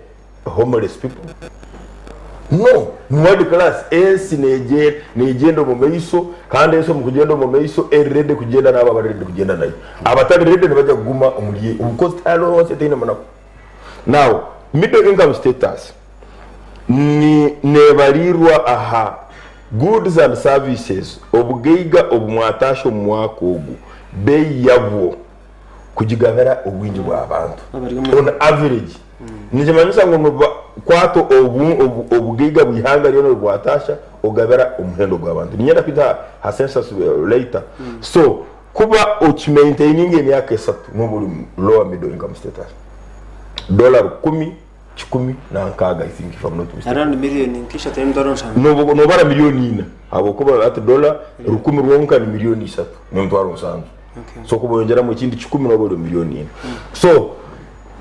homeless people no ni world class ensi negyenda omu maiso kandi ensi omu kugyenda omu maiso eri ready kugyenda n'abo abari ready kugyenda nayo abatari ready nibajya kuguma omuri because tihariho ensi etaine munaku. Now, middle income status ni nebariirwa aha goods and services, obugaiga obu mwataasha omu mwaka ogu, beeyi yabwo kugigabira obwingi bw'abantu on average. Nikimanyisa ngu nobakwata obugaiga bw'eihanga ryona obu bwataasha ogabira omuhendo gw'abantu. Niinyenda kwija aha census later. So, Kuba okimaintaininga emyaka esatu noba ori omu lower middle income status. Dollar rukumi, kikumi na nkaaga I think if I'm not mistaken. Around million nk'ishatu n'emitwaro nshanju. Noba nobara million ina ahabw'okuba hati dollar rukumi rwonka ni million ishatu n'emitwaro nsanju. Okay. So kuba oyongyeramu ekindi kikumi noba ori omu million ina. So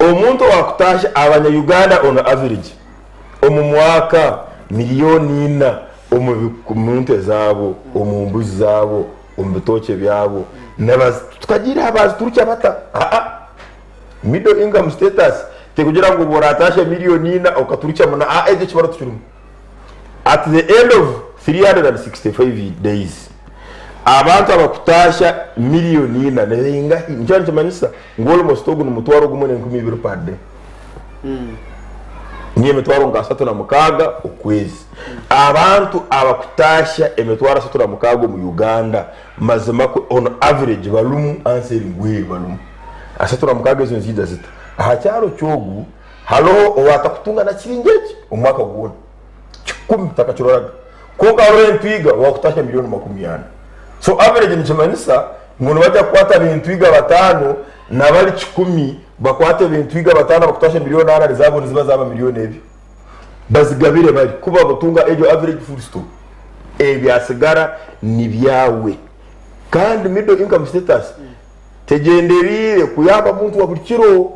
omuntu owakutaahya abanya Uganda on average omu mwaka million ina omu nte zaabo, omu mbuzi zaabo, omu bitookye byabo tukagiire aha baziturukya bata aa middle income status tekugira ngu obu oratasha million ina okaturukya muna aa ekyo ekibaro tikirimu at the end of 365 days abantu abakutasha million ina nibaingahi nikyo nikimanyisa ngu almost ogu nimutwaro gumwe nenkumi ibiri per day Niyo emitwaro nka asatu na mukaaga okwezi. Abantu abakutaahya emitwaro asatu na mukaaga omu Uganda mazima kwe on average balumu answer eri ngu ee balumu. Asatu na mukaaga ezo niziija zita? Aha kyaro kyogu hariho owatakutunga na kiringi eki omwaka gwona, kikumi takakiroraga. Kwonka hariho entwiga owakutaahya milioni 40. So average nikimanyisa ngu nibaija kukwata abentwiga bataano nabari kikumi Bakwate ebintwiga bataano abakutwasha milioni ana nizaabo niziba zaaba milioni ebyo bazigabire bari ku babutunga egyo average full stop ebyasigara nibyawe kandi middle income status tegyendereire kuyamba muntu wa buri kiro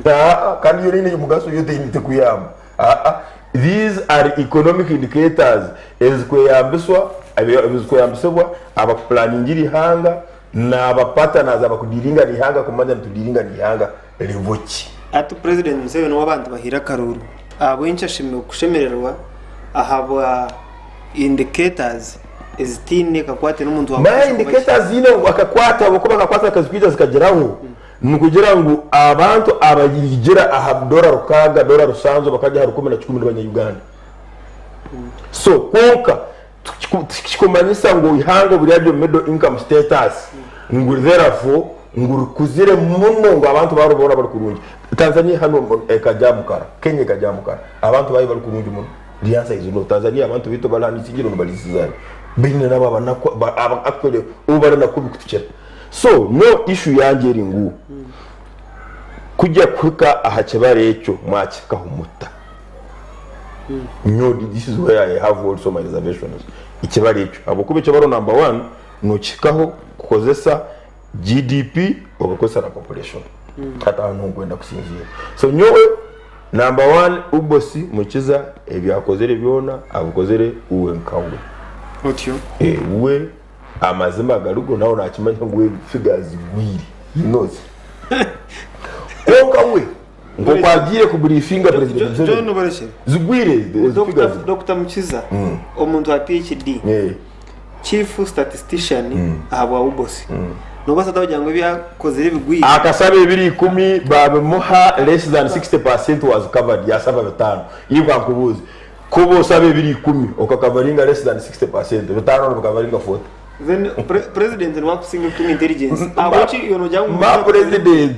aa kandi yo eine omugasho yo tekuyamba aa these are economic indicators ezikweyambiswa ezikweyambisibwa abakupulaningira ihanga Naaba partners abakudiringa n'eihanga kumanya nitudiringa n'eihanga level ki. Hati President Museveni ou abantu bahaire akaruuru. Ahabw'enki ashemereire kushemererwa ahabwa indicators ezitaine kakwate n'omuntu wa Manya butoosha kuba ki? indicators ziine akakwate ahabw'okuba akakwate akazikwiija zikageraho nikugira ngu abantu abayigira aha doora rukaaga, doora rusanju bakagya aha rukumi na kikumi ni banya-Uganda. So kwonka tikikumanyisa ngu eihanga obu ryari omu middle income status ngu therefore ngu rikuzire muno ngu abantu baarwo boona bari kurungi. Tanzania hanu ekagya mukara, Kenya ekagya mukara, abantu baayo bari kurungi muno. The answer is no. Tanzania abantu baitu abari hanu Isingiro nibariisizayo baine nabo abanaku actually obu bari nakubi kutukira. So nyowe issue yangye eri ngu kugya kuhika aha kibaro ekyo mwakihikaho muta? Nyowe this is where I have also my reservations. Ekibaro ekyo ahabw'okuba ekibaro number one nokihikaho kukozesa GDP okakozesa na population. Hati aho niho nkwenda kusinziira. So nyowe number one Ubosi Mukiza ebi akozire byona abikozire uwe nkawe. Otyo. We amazima garigo nawe nakimanya ngu figures zigwire. He knows. Kwonka we Nk'oku agiire kubrifinga President John Museveni. Oborekye. Zigwire ezo figures. Dokita Mukiza, omuntu wa PhD, Chief Statistician ahabwa UBOS, nobaasa ota kugira ngu ebi akozire bigwire? Akasaba ebiro ikumi babimuha less than 60% was covered yasaba bitano. Iwe kankubuuze, kuba osaba ebiro ikumi okakavaringa less than 60%, bitano nobikavaringa 40? Then president niwe akusinga kutunga intelligence. Ahabw'enki iwe nogira ngu Ma president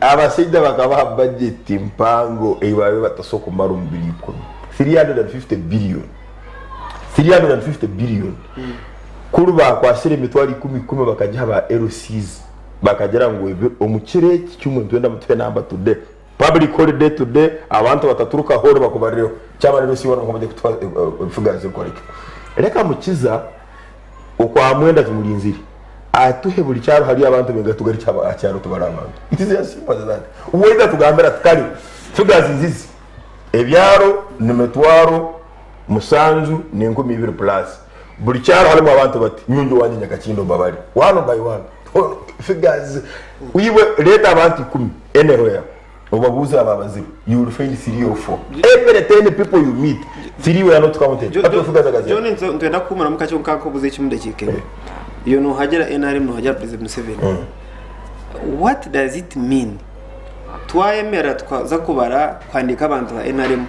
abasaija bakabaha budget mpango ei baabaire batasobola kumara omu biro ikumi. 350 billion. 350 billion. Kuri baakwasire emitwaro ikumi ikumi bakagiha ba LCs bakagira ngu omu kiro eki kimwe nitwenda mutuhe namba today. Public holiday today abantu bataturuka hall bakubarireho. Kyaba ni LC waaba nka kutuha figures ziri correct. Reka Mukiza okwa mwenda tumurinzire atuhe buri kyaro hariyo abantu bainga tugarukye aha kyaro tubare abantu. It is as simple as that. Waija atugambire ati kare figures nzizi ebyaro ni mitwaro musanju n'enkumi ibiri plus buri kyaro harimu abantu bati nyowe ndi owangye Nyakakindo mbabare one by one. Figures iwe reeta abantu ikumi anywhere obabuuze aba abazibu you will find three or four every ten people you meet three were not counted Jo- Hati Jo- figures agazibu. John nitwenda kuhumuramu kakye kwonka nkubuuze eki omu dakiika emwe. Iwe nohagira NRM nohagira President Museveni. What does it mean twayemera tukaza kubara kuhandiika abantu ba NRM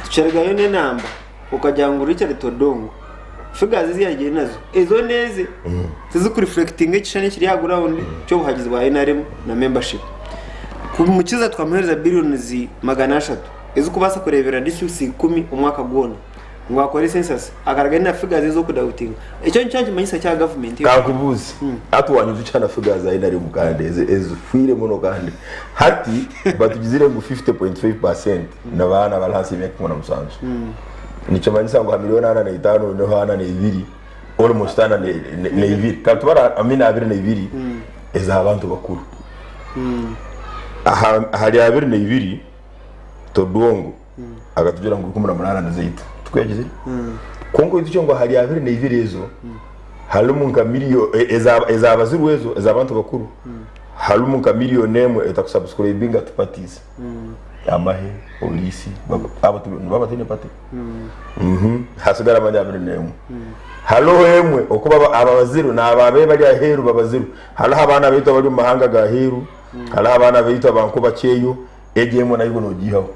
tukirugayo n'enamba okagira ngu Richard Todongo figures ezi yagiire nazo ezo n'eze tizikurefurekitinga ekishushani ekiri aha ground ky'obuhagizi bwa NRM na membership. Kumukiza tukamuheereza billions 300 ezikubaasa kureeberera districts 10 omwaka gwona ngu akore census akarugayo na figures ez'okudautinga. Ekyo nikyo nikimanyisa ki aha gavumenti? Kankubuuze, hati wanyijukya na figures za NRM kandi ezifiire muno kandi hati batugizire ngu 50.5% n'abaana abari ahansi y'emyaka 17. Nikimanyisa ngu aha miliyooni 45 oineho 42 almost 42 katubare I mean 22 ez'abantu bakuru. Aha ahari 22 Todwongo akatugira ngu 18 nizaitu tikwo yagizire? Kwonka oijukye ngu ahari 22 ezo harimu nka miliyo ezabazirwe ezo ez'abantu bakuru harimu nka miliyooni emwe etakusubscribinga to parties. Amahe, poliisi, abo nibaba bataine party. Hasigara abandi 21. Hariho emwe okuba ababazirwe n'ababaire bari aheeru babazirwe. Hariho abaana baitu abari omu mahanga g'aheeru, hariho abaana baitu aba Nkuba Kyeyo, egyo emwe nayo nogiihaho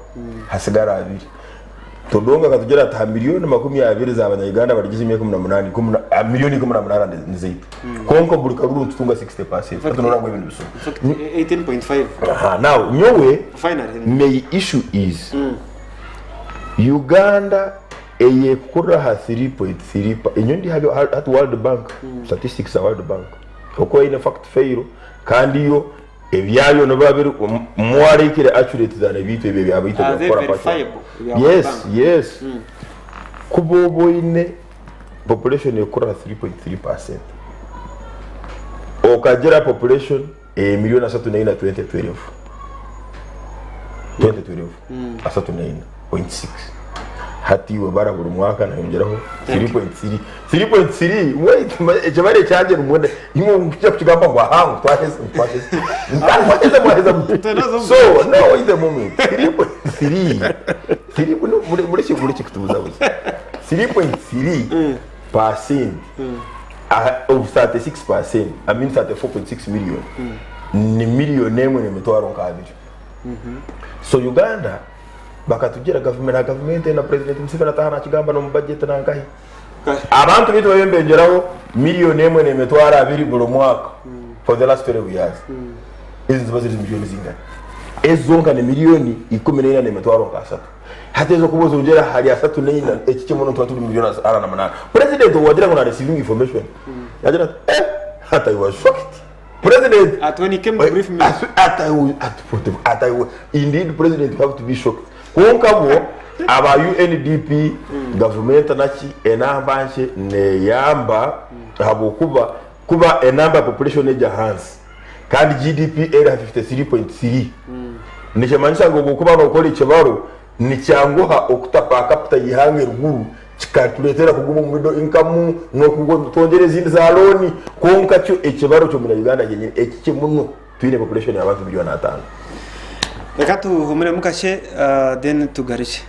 hasigara abiri. Todwong akatugira ati aha miliyooni 20 z'abanya-Uganda abarigize emyaka 18, miliyooni 18 nizaitu. Kwonka buri karuru nitutunga 60%. Hati noreeba ngu ebintu bisuma. 18.5. Aha, now nyowe Finally. my issue is Uganda eyekukurira aha 3.3 enyo ndi hati World Bank statistics za World Bank oku eine fact fail kandi yo ebyayo nibiba biri more likely accurate than ebyaitu ebi ebya baitu Are they ebyakukora patch work. verifiable ebya World Yes, Bank? yes. Kuba oba oine population ekukurira 3.3% okagira population eye milioni 34 2012 2012 34.6 hati iwe bara buri mwaka nayongyeraho 3.3 3.3 wait ekibaro ekyangye nimwenda imwe mukija kukigamba ngu aha ngu twaheza ngu twaheza twaheza mwaheza muti so no wait a moment 3.3. Three- no, mureke mureke kutubuzabuza 3.3 percent of 36 percent I mean 34.6 million ni miliyoni emwe n'emitwaro nk'abiri so Uganda bakatugira gavumenti na gavumenti na president Museveni ataha nakigamba n'omu budget nankahi abantu baitu babiyo nibengyeraho miliyoni emwe n'emitwaro abiri buri mwaka for the last 12 years ezo niziba ziri miliyoni zingana ezo zonka ni miliyoni 14 n'emitwaro nka asatu hati ezo kuba ozongyera ahari asatu n'eina ekikye muno nituba turi miliyoni ana na munaana president owagira ngu na receiving information yagira ati eh hati I was shocked president Ati when he came to brief me. Ati I was ati I was indeed president you have to be shocked Kwonka bo aba UNDP, gavumenti naki enamba nkye neyamba ahabwokuba kuba enamba ya population eri ahansi kandi GDP eri aha 53.3 nikimanyisa ngu obwokuba nokora ekibaro nikyanguha okuta per capita y'eihanga eriguru kikaturetera kuguma omu middle income nokutwongyera ezindi za loan kwonka kyo ekibaro ky'omunya Uganda kyenyini ekikye muno. Twine population y'abantu milioni atano. Reka tuhumuremu kakye then tugarukye.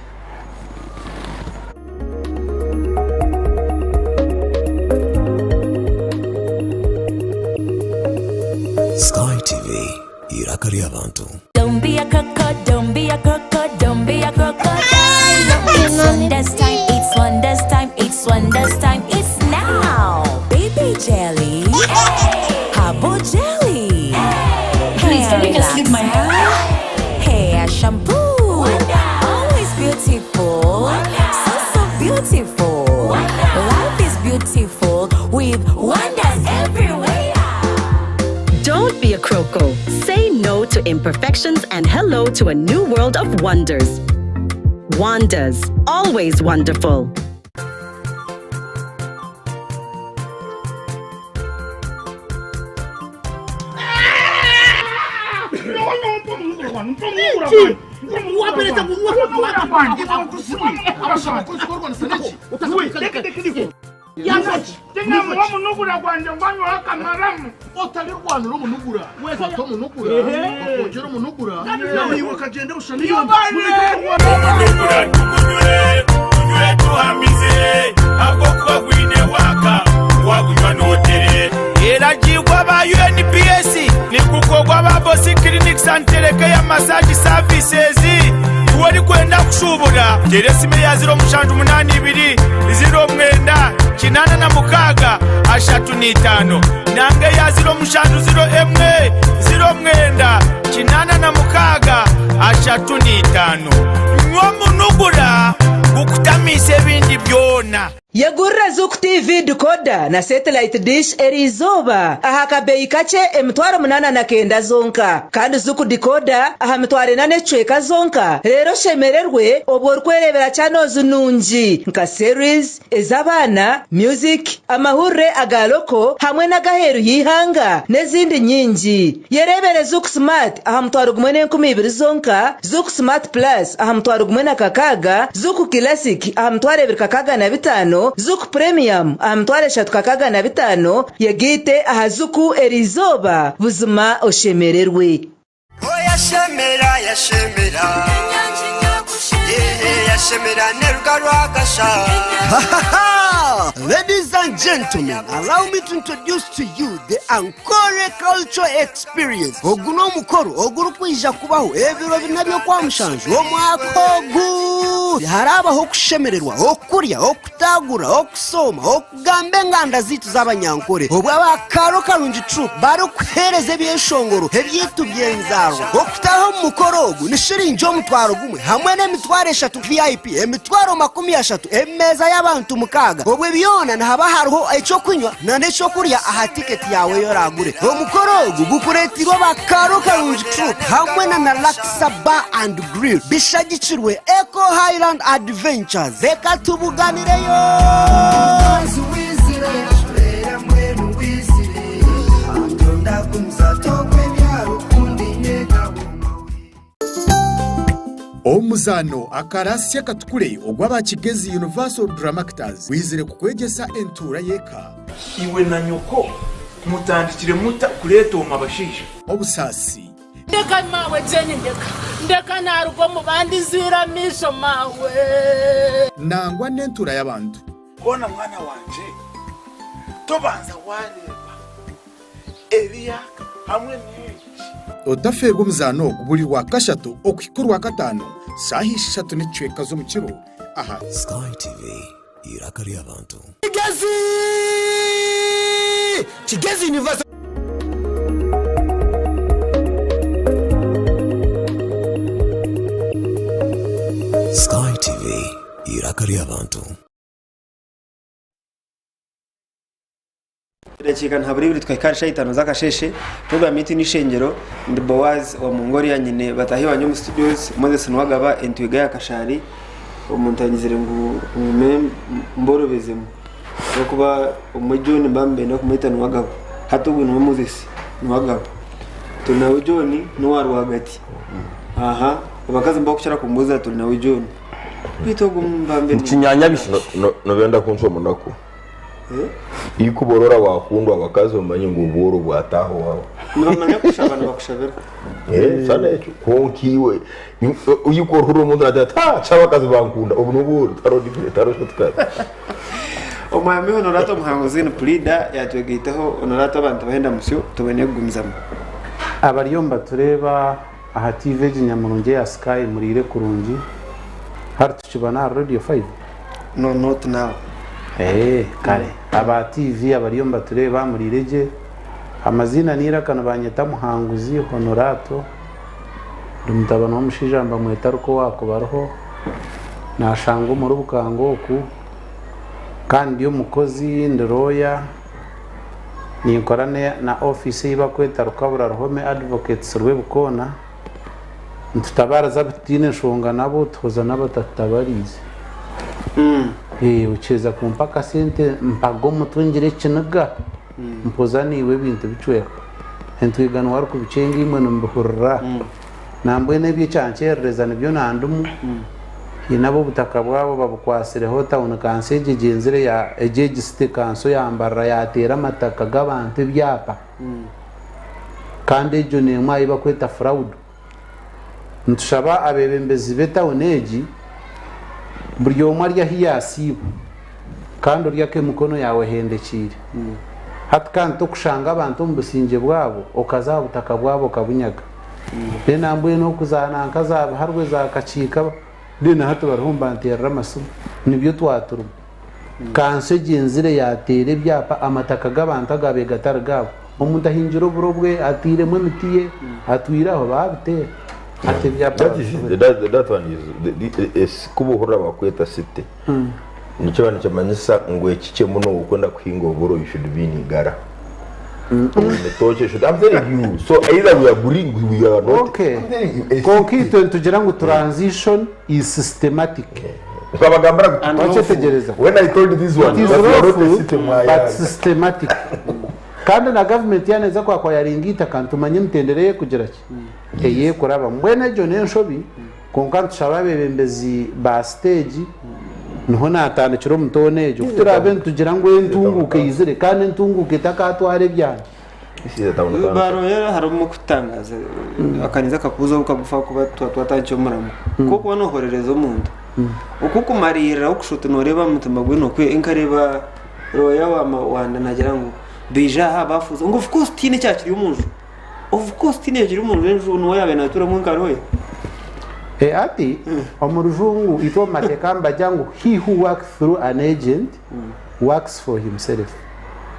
Sky TV, eiraka ry'abantu. Don't be a croco, don't be a croco, don't be a crocodile. It's wonders time, it's wonders time, it's wonders time, it's now. Baby jelly, herbal jelly, Please, hair can you just leave my relaxer, hair shampoo. Always beautiful, so so beautiful. Life is beautiful with wonders everywhere. Don't be a croco. Say no to imperfections and hello to a new world of wonders. Wonders, always wonderful. Omunugura gwangye ngwanywaho akamaramu. Otarirwanira omunugura, fata omunugura, bakwongyera omunugura, naiwe okagyenda busha Omunugura tugunywe, tunywe tuhamize, ahabw'okuba gwine waaka, wagunywa nootere. Eragirwa aba UNPS nigukorwa aba Bosi Clinics and Telecare Massage Services. Iwe orikwenda kushuubura, teera esimu eya 0782 09 86 35 nanga eya 0701 09 86 35. Nywa omunugura gukutamiise ebindi byona. Yegurira Zuku TV decoder na satellite dish eriizooba aha kabeeyi kakye 8,900 zonka kandi Zuku decoder aha 4,000 n'ekicweka zonka reero oshemererwe obwo orikwereebera channels nungi nka series, ez'abaana, music, amahurire aga local hamwe n'agaheeru y'eihanga n'ezindi nyingi. Yereebere Zuku Smart aha 1,200 zonka, Zuku Smart Plus aha 1,600, Zuku Classic aha 2,605, Zuku Premium aha 3,605, yegaite aha Zuku eriizooba buzima oshemererwe. Oh yashemera yashemera Yehe yashemera neruga rwagasha Ladies and gentlemen, allow me to introduce to you the Ankole Cultural Experience. Ogu n'omukoro ogurikwija kubaho ebiro bina by'Okwamushanju omwaka ogu. Harabaho okushemererwa, okurya, okutaagura, okusooma, okugamba enganda zaitu z'Abanyankore obwo aba Kaaro Karungi Troupe barikuheereza ebyeshongoro ebyaitu by'enzaarwa. Okutaaha omu mukoro ogu ni shiringi 10,000 hamwe n'emitwaro eshatu VIP, 30,000 emeeza y'abantu mukaaga. Obwe byona nihaba hariho eky'okunywa n'ekyokurya aha tiketi yaawe ei oraagure. Omukoro ogu gukureeteirwe aba Kaaro Karungi Troupe hamwe na Laksa Bar and Grill bishagikirwe Eco Highland Adventures. Reka tubuganireyo! Omuzaano Akarasya Katukure ogw'aba Kigezi Universal Dramactors gwizire kukwegyesa entuura y'eka. Iwe na nyoko mutandikire muta kureeta omu abashaija? Obusaasi. Ndeka maawe Jane ndeka, ndeka naaruga omu bandi nzwire amaisho maawe. Nangwa n'entuura y'abantu. Hoona mwana wangye, tobanza waareeba ebiyaka hamwe n'egi. Otafeerwa omuzaano ogu buri Rwakashatu okuhika Orwakataano shaaha ishatu n'ekicweka z'omukiro aha. Sky TV, eiraka ry'abantu. Kigezi! Kigezi Universal. Sky TV, eiraka ry'abantu. Edakiika nihabura ibiri tukahika ahari shaaha itaano z'akasheeshe. Puroguraamu yaitu n'eishengyero. Ndi Boaz wa Mongolia nyine bataahi bangye omu studios, Moses Nuwagaba, Entwiga ya Kashaari. Omuntu anyizire ngu ngume mborobezemu ahabw'okuba obumwe John nibaba nibenda kumweta Nuwagaba. Hati ogu niwe Moses Nuwagaba. Turi nawe John n'owa rwagati. Aha, abakazi nibakukira kumbuuza turi nawe John. Beitu ogu mbambe ni. Nobenda kuncwa omunaku? Ikuborora wakundwa abakazi omanye ngu obworo bwataaha owawe. Nibamanya kushaba nibakushabira. Eh, sana ekyo kwonka iwe iku orihurira omuntu naagira ati ah ki abakazi bankunda obu n'obworo tihariho difference tihariho shortcut. Omwami Honorata Omuhanguzi ni puriida yatwegaitaho Honorata abantu bahenda musyo tubone kugumizamu. Abariyo nibatureeba aha TV egi nyamurungi eya Sky muriire kurungi. Hati tukibona aha Radio 5? No not now. Eeh kare. Aba TV abariyo nibatureeba muriire gye. Amaziina n'eiraka nibanyeta Muhanguzi Honorato. Ndi mutabani w'omushaija nibamweta Rukowaakubariho. Nashangwa omuri Bukanga oku. Kandi ndi omukozi, ndi lawyer. Ninkora na ofiisi ei barikweta Rukabura Ruhome Advocates Rwebikoona. Nitutabaariza abu tutaine nshonga nabo, tuhoza n'abatatutabariize. Okiheza kumpa akasente mpaga omutwe ngire ekiniga, mpoza naiwe ebintu bicweka. Entwiga niwe arikubikyenga imwe nimubihurira. Nambwenu ebyo ekyankyerereza nibyo nandimu. Haine abu obutaka bwabo babukwatsireho tawuni kanso egyo egyenzire egyo egi city kanso ya Mbarara yateera amataka g'abantu ebyapa. Kandi egyo n'emwe aha ei barikweta furawudu. Nitushaba abeebembezi b'etawuni egi buri omwe ari ahu yaasiiba kandi ori ak'emikono yaawe ehendekiire. Hati kandi tokushanga abantu omu busingye bwabo okaza aha butaka bwabo okabunyaga. Then nambwenu okuzaana nka za Biharwe za Kakiika then hati bariho nibanteerera amasimu. Nibyo twaturimu. Kanso egyenzire yaateera ebyapa amataka g'abantu agaabaire gatari gaabo. Omuntu ahingire oburo bwe, atairemu emiti ye, atwire aho, baabiteera. Hati ebyapa That is, that, that one is, the, the, is kuba ohurira bakweta city nikiba nikimanyisa ngu ekikye muno okwenda kuhinga oburo you should be in Igara. Oine toki should, I'm telling you. So either we agree we are not. Okay. I'm telling you, a Kwonka city. itwe nitugira ngu transition is systematic. Twabagambira And Wakyetegyereza? When I told this one, It is that we are not a lawful, city but mwayanga. systematic. Kandi na gavumenti yaaba neeza kwakwayaringa eitaka nitumanya emitendera ei erikugira ki? Ei erikurabamu. Mbwenu egyo n'enshobi kwonka nitushaba abeebembezi ba siteegi niho naatandikira omu toona egyo. Ku turaabe nitugira ngu entunguuka eizire kandi entunguuka etakaatwara ebyana. Baroyera harimu okutangaza akaniza akakubuza obu kagufu ahakuba tuba twatandikire omuramo ku okuba nohorereza omuntu oku okumaririra okushusha oti noreeba aha mutima gwe nokwe nkareeba roya wa mawanda nagira ngu baija aha bafuuza ngu of course tihaine ekyakiri omunju of course tihaine ekiri omunju enju niwe yabaire naturamu nka roya. Hati omu rujungu itwe omu mateeka nibagira ngu he who works through an agent works for himself.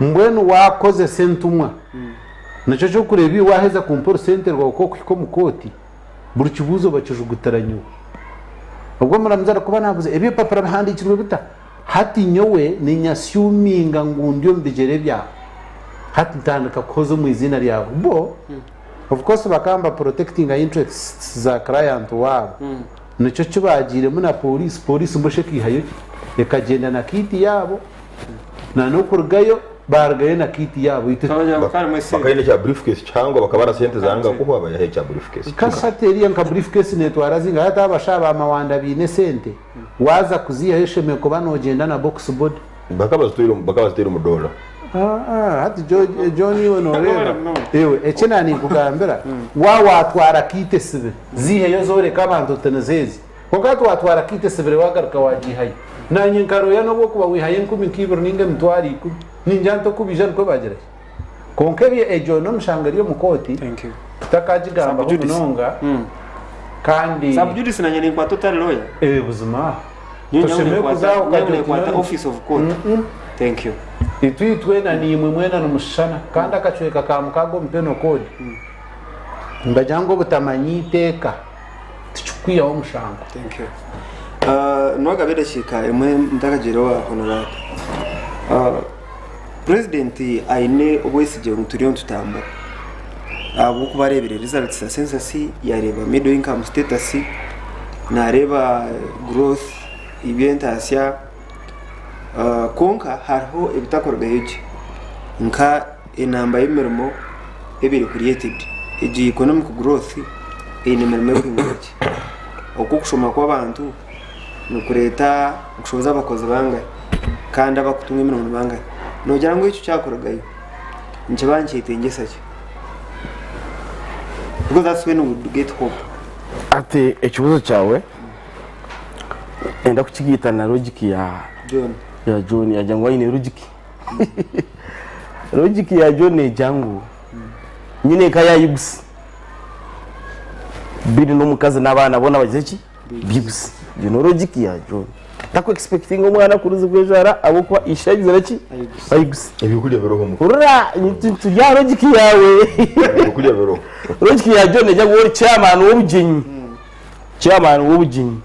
Mbwenu waakozesa entumwa, nikyo ky'okureeba iwe waaheza kumpa orusente rwawe k'okuhika omu kooti, buri kibuuzo bakijugutira nyowe. Obwo omuramuzi arikuba naabuuza, ebi ebipapura bihandiikirwe bita? Hati nyowe niinyasiuminga ngu ndi omu bigyere byawe. Hati ntandika kuhoza omu iziina ryawe. Bo, of course bakaba nibaprotectinga interests za client waabo. Nikyo ki baagiiremu na pooriisi, pooriisi mbwenu shi ekaihayo ki? Ekagyenda na kiiti yaabo. Na n'okurugayo baarugayo na kiiti yaabo. Itwe Bakaine ekya briefcase kihango bakabara sente zanga kuhwa bayihaho ekya briefcase. Kasha eriya nka briefcase neetwara zingahi? Hati abashaho ba Mawanda baine esente, waaza kuziihayo oshemereire kuba noogyenda na box body. Bakaba bazitaire omu dollar. Hati John iwe noreeba iwe eki na ninkugambira wa watwara kiita esibire ziiheyo zoreke abantu oti nizo ezi kwonka hati watwara kiita esibire wagaruka wagiihayo nanye nkaroya nobu okuba wihayo enkumi nka ibiri ninga emitwaro ikumi ningira nti okubiija nikwo bagira ki kwonka ebyo egyo n'omushango eri omu kooti tutakagigambaho munonga kandi Sub judice nanye ninkwata otari lawyer. Eh buzima. Nyowe Toshemereire nyawe kuza aho ninkwata ukagira oti ninkwata nyowe- office of court. Thank you. Itwe itwena niimwe mwena nimushushana kandi akacweka ka mukaaga omu penal code nibagira ngu obutamanya iteeka tikikukwihaho omushango. Thank you. Nwagabe edakiika emwe ntakagiire owa Honorata. President aine obwesigye ngu turiyo nitutambura ahabw'okuba areebire results za census, yareeba middle income status, nareeba growth eby'entaasya kwonka hariho ebitakurugayo gye nka enamba y'emirimo ebaire created. Egi economic growth eine emirimo erikwingana ki? Oku okushoma kw'abantu nikureeta nikushohoza abakozi bangahi kandi abakutunga emirimo ni bangahi? Noogira ngu ekyo kyakurugayo nikiba nikyetengyesa ki? Because that's when we would get hope. Hati ekibuuzo kyawe enda kukigaita na logic ya John. Ya John yagira ngu aine logic. Logic ya John negira ngu nyine eka yayigusa biri n'omukazi n'abaana boona bagize ki? Bigusa. Egyo niyo logic ya John. Taku expectinga omwana kuruza kwejwara ahabw'okuba ishe agizire ki? Ayigusa. Ebyokurya biroho omuka. Hurira turi aha logic yaawe. Ebyokurya biroho. Logic ya John negira ngu ori chairman w'obugyenyi. Chairman w'obugyenyi.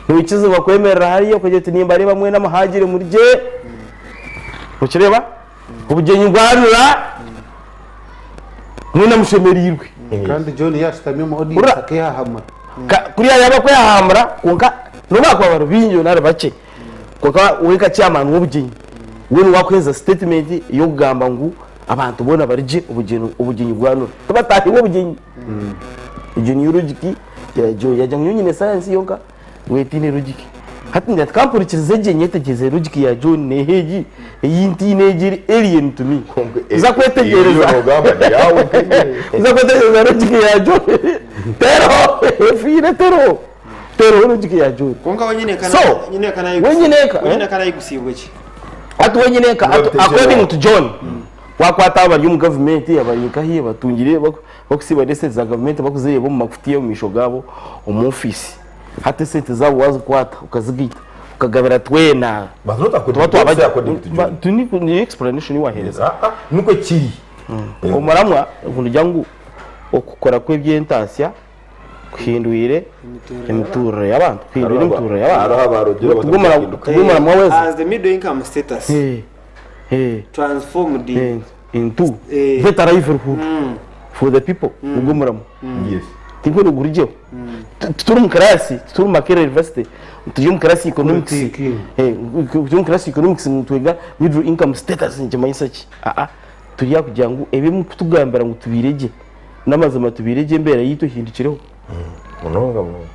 Noikizibwa kwemerera hariya okagira oti nimbareeba mwena muhagire murye. Nokireeba? Obugyenyi bwarura mwena mushemereirwe. Kandi John yashutami omu audience akehahamura. Kuriya yaba kwehahamura kwonka n'obu bakuba bari baingi nari bakye kwonka we nka chairman w'obugyenyi we niwe akuheereza statement y'okugamba ngu abantu boona bari gye obugyenyi bwanura. Tibatahirwe obugyenyi. Egyo niyo logic ya John. Yagira ngu nyowe nyine science yonka we tiine logic. Hati ngira nti kampurikirize gye nyetegyereze logic ya John neeha egi ei ntiine egi eri alien to me. Nza kwetegyereza. Nza kwetegyereza logic ya John. Teriho efiire teriho. Teriho logic ya John. Kwonka we nyine So, we nyine eka, we nyine kanayigusibwe ki? Hati we nyine eka, according to John, wakwata abari omu gavumenti abari nkahi abatungire Bakusiiba n'esente za gavumenti bakuzireeba omu makutiya omu maisho gaabo omu ofiisi. Hati esente zaabo waazikwata okazigaita okagabira twena tuba twaba niyo explanation ei waaheereza. Nikwo kiri. Omuramwa nigugira ngu okukora kw'eby'entaasya kuhindwire emituurire y'abantu, kuhindwire emituurire y'abantu. Tigwo muramwa weeza. As the middle income status transformed into better livelihood for the people nigwo muramo tinkwe nigurugyeho tituri omu class tituri omu Makerere University turi omu class economics turi omu class economics nitwega middle income status nikimanyisa ki aa turi aha kugira ngu ebi murikutugambira ngu tubiire gye n'amazima tubiire gye embeera yaitu ehindukireho munonga munonga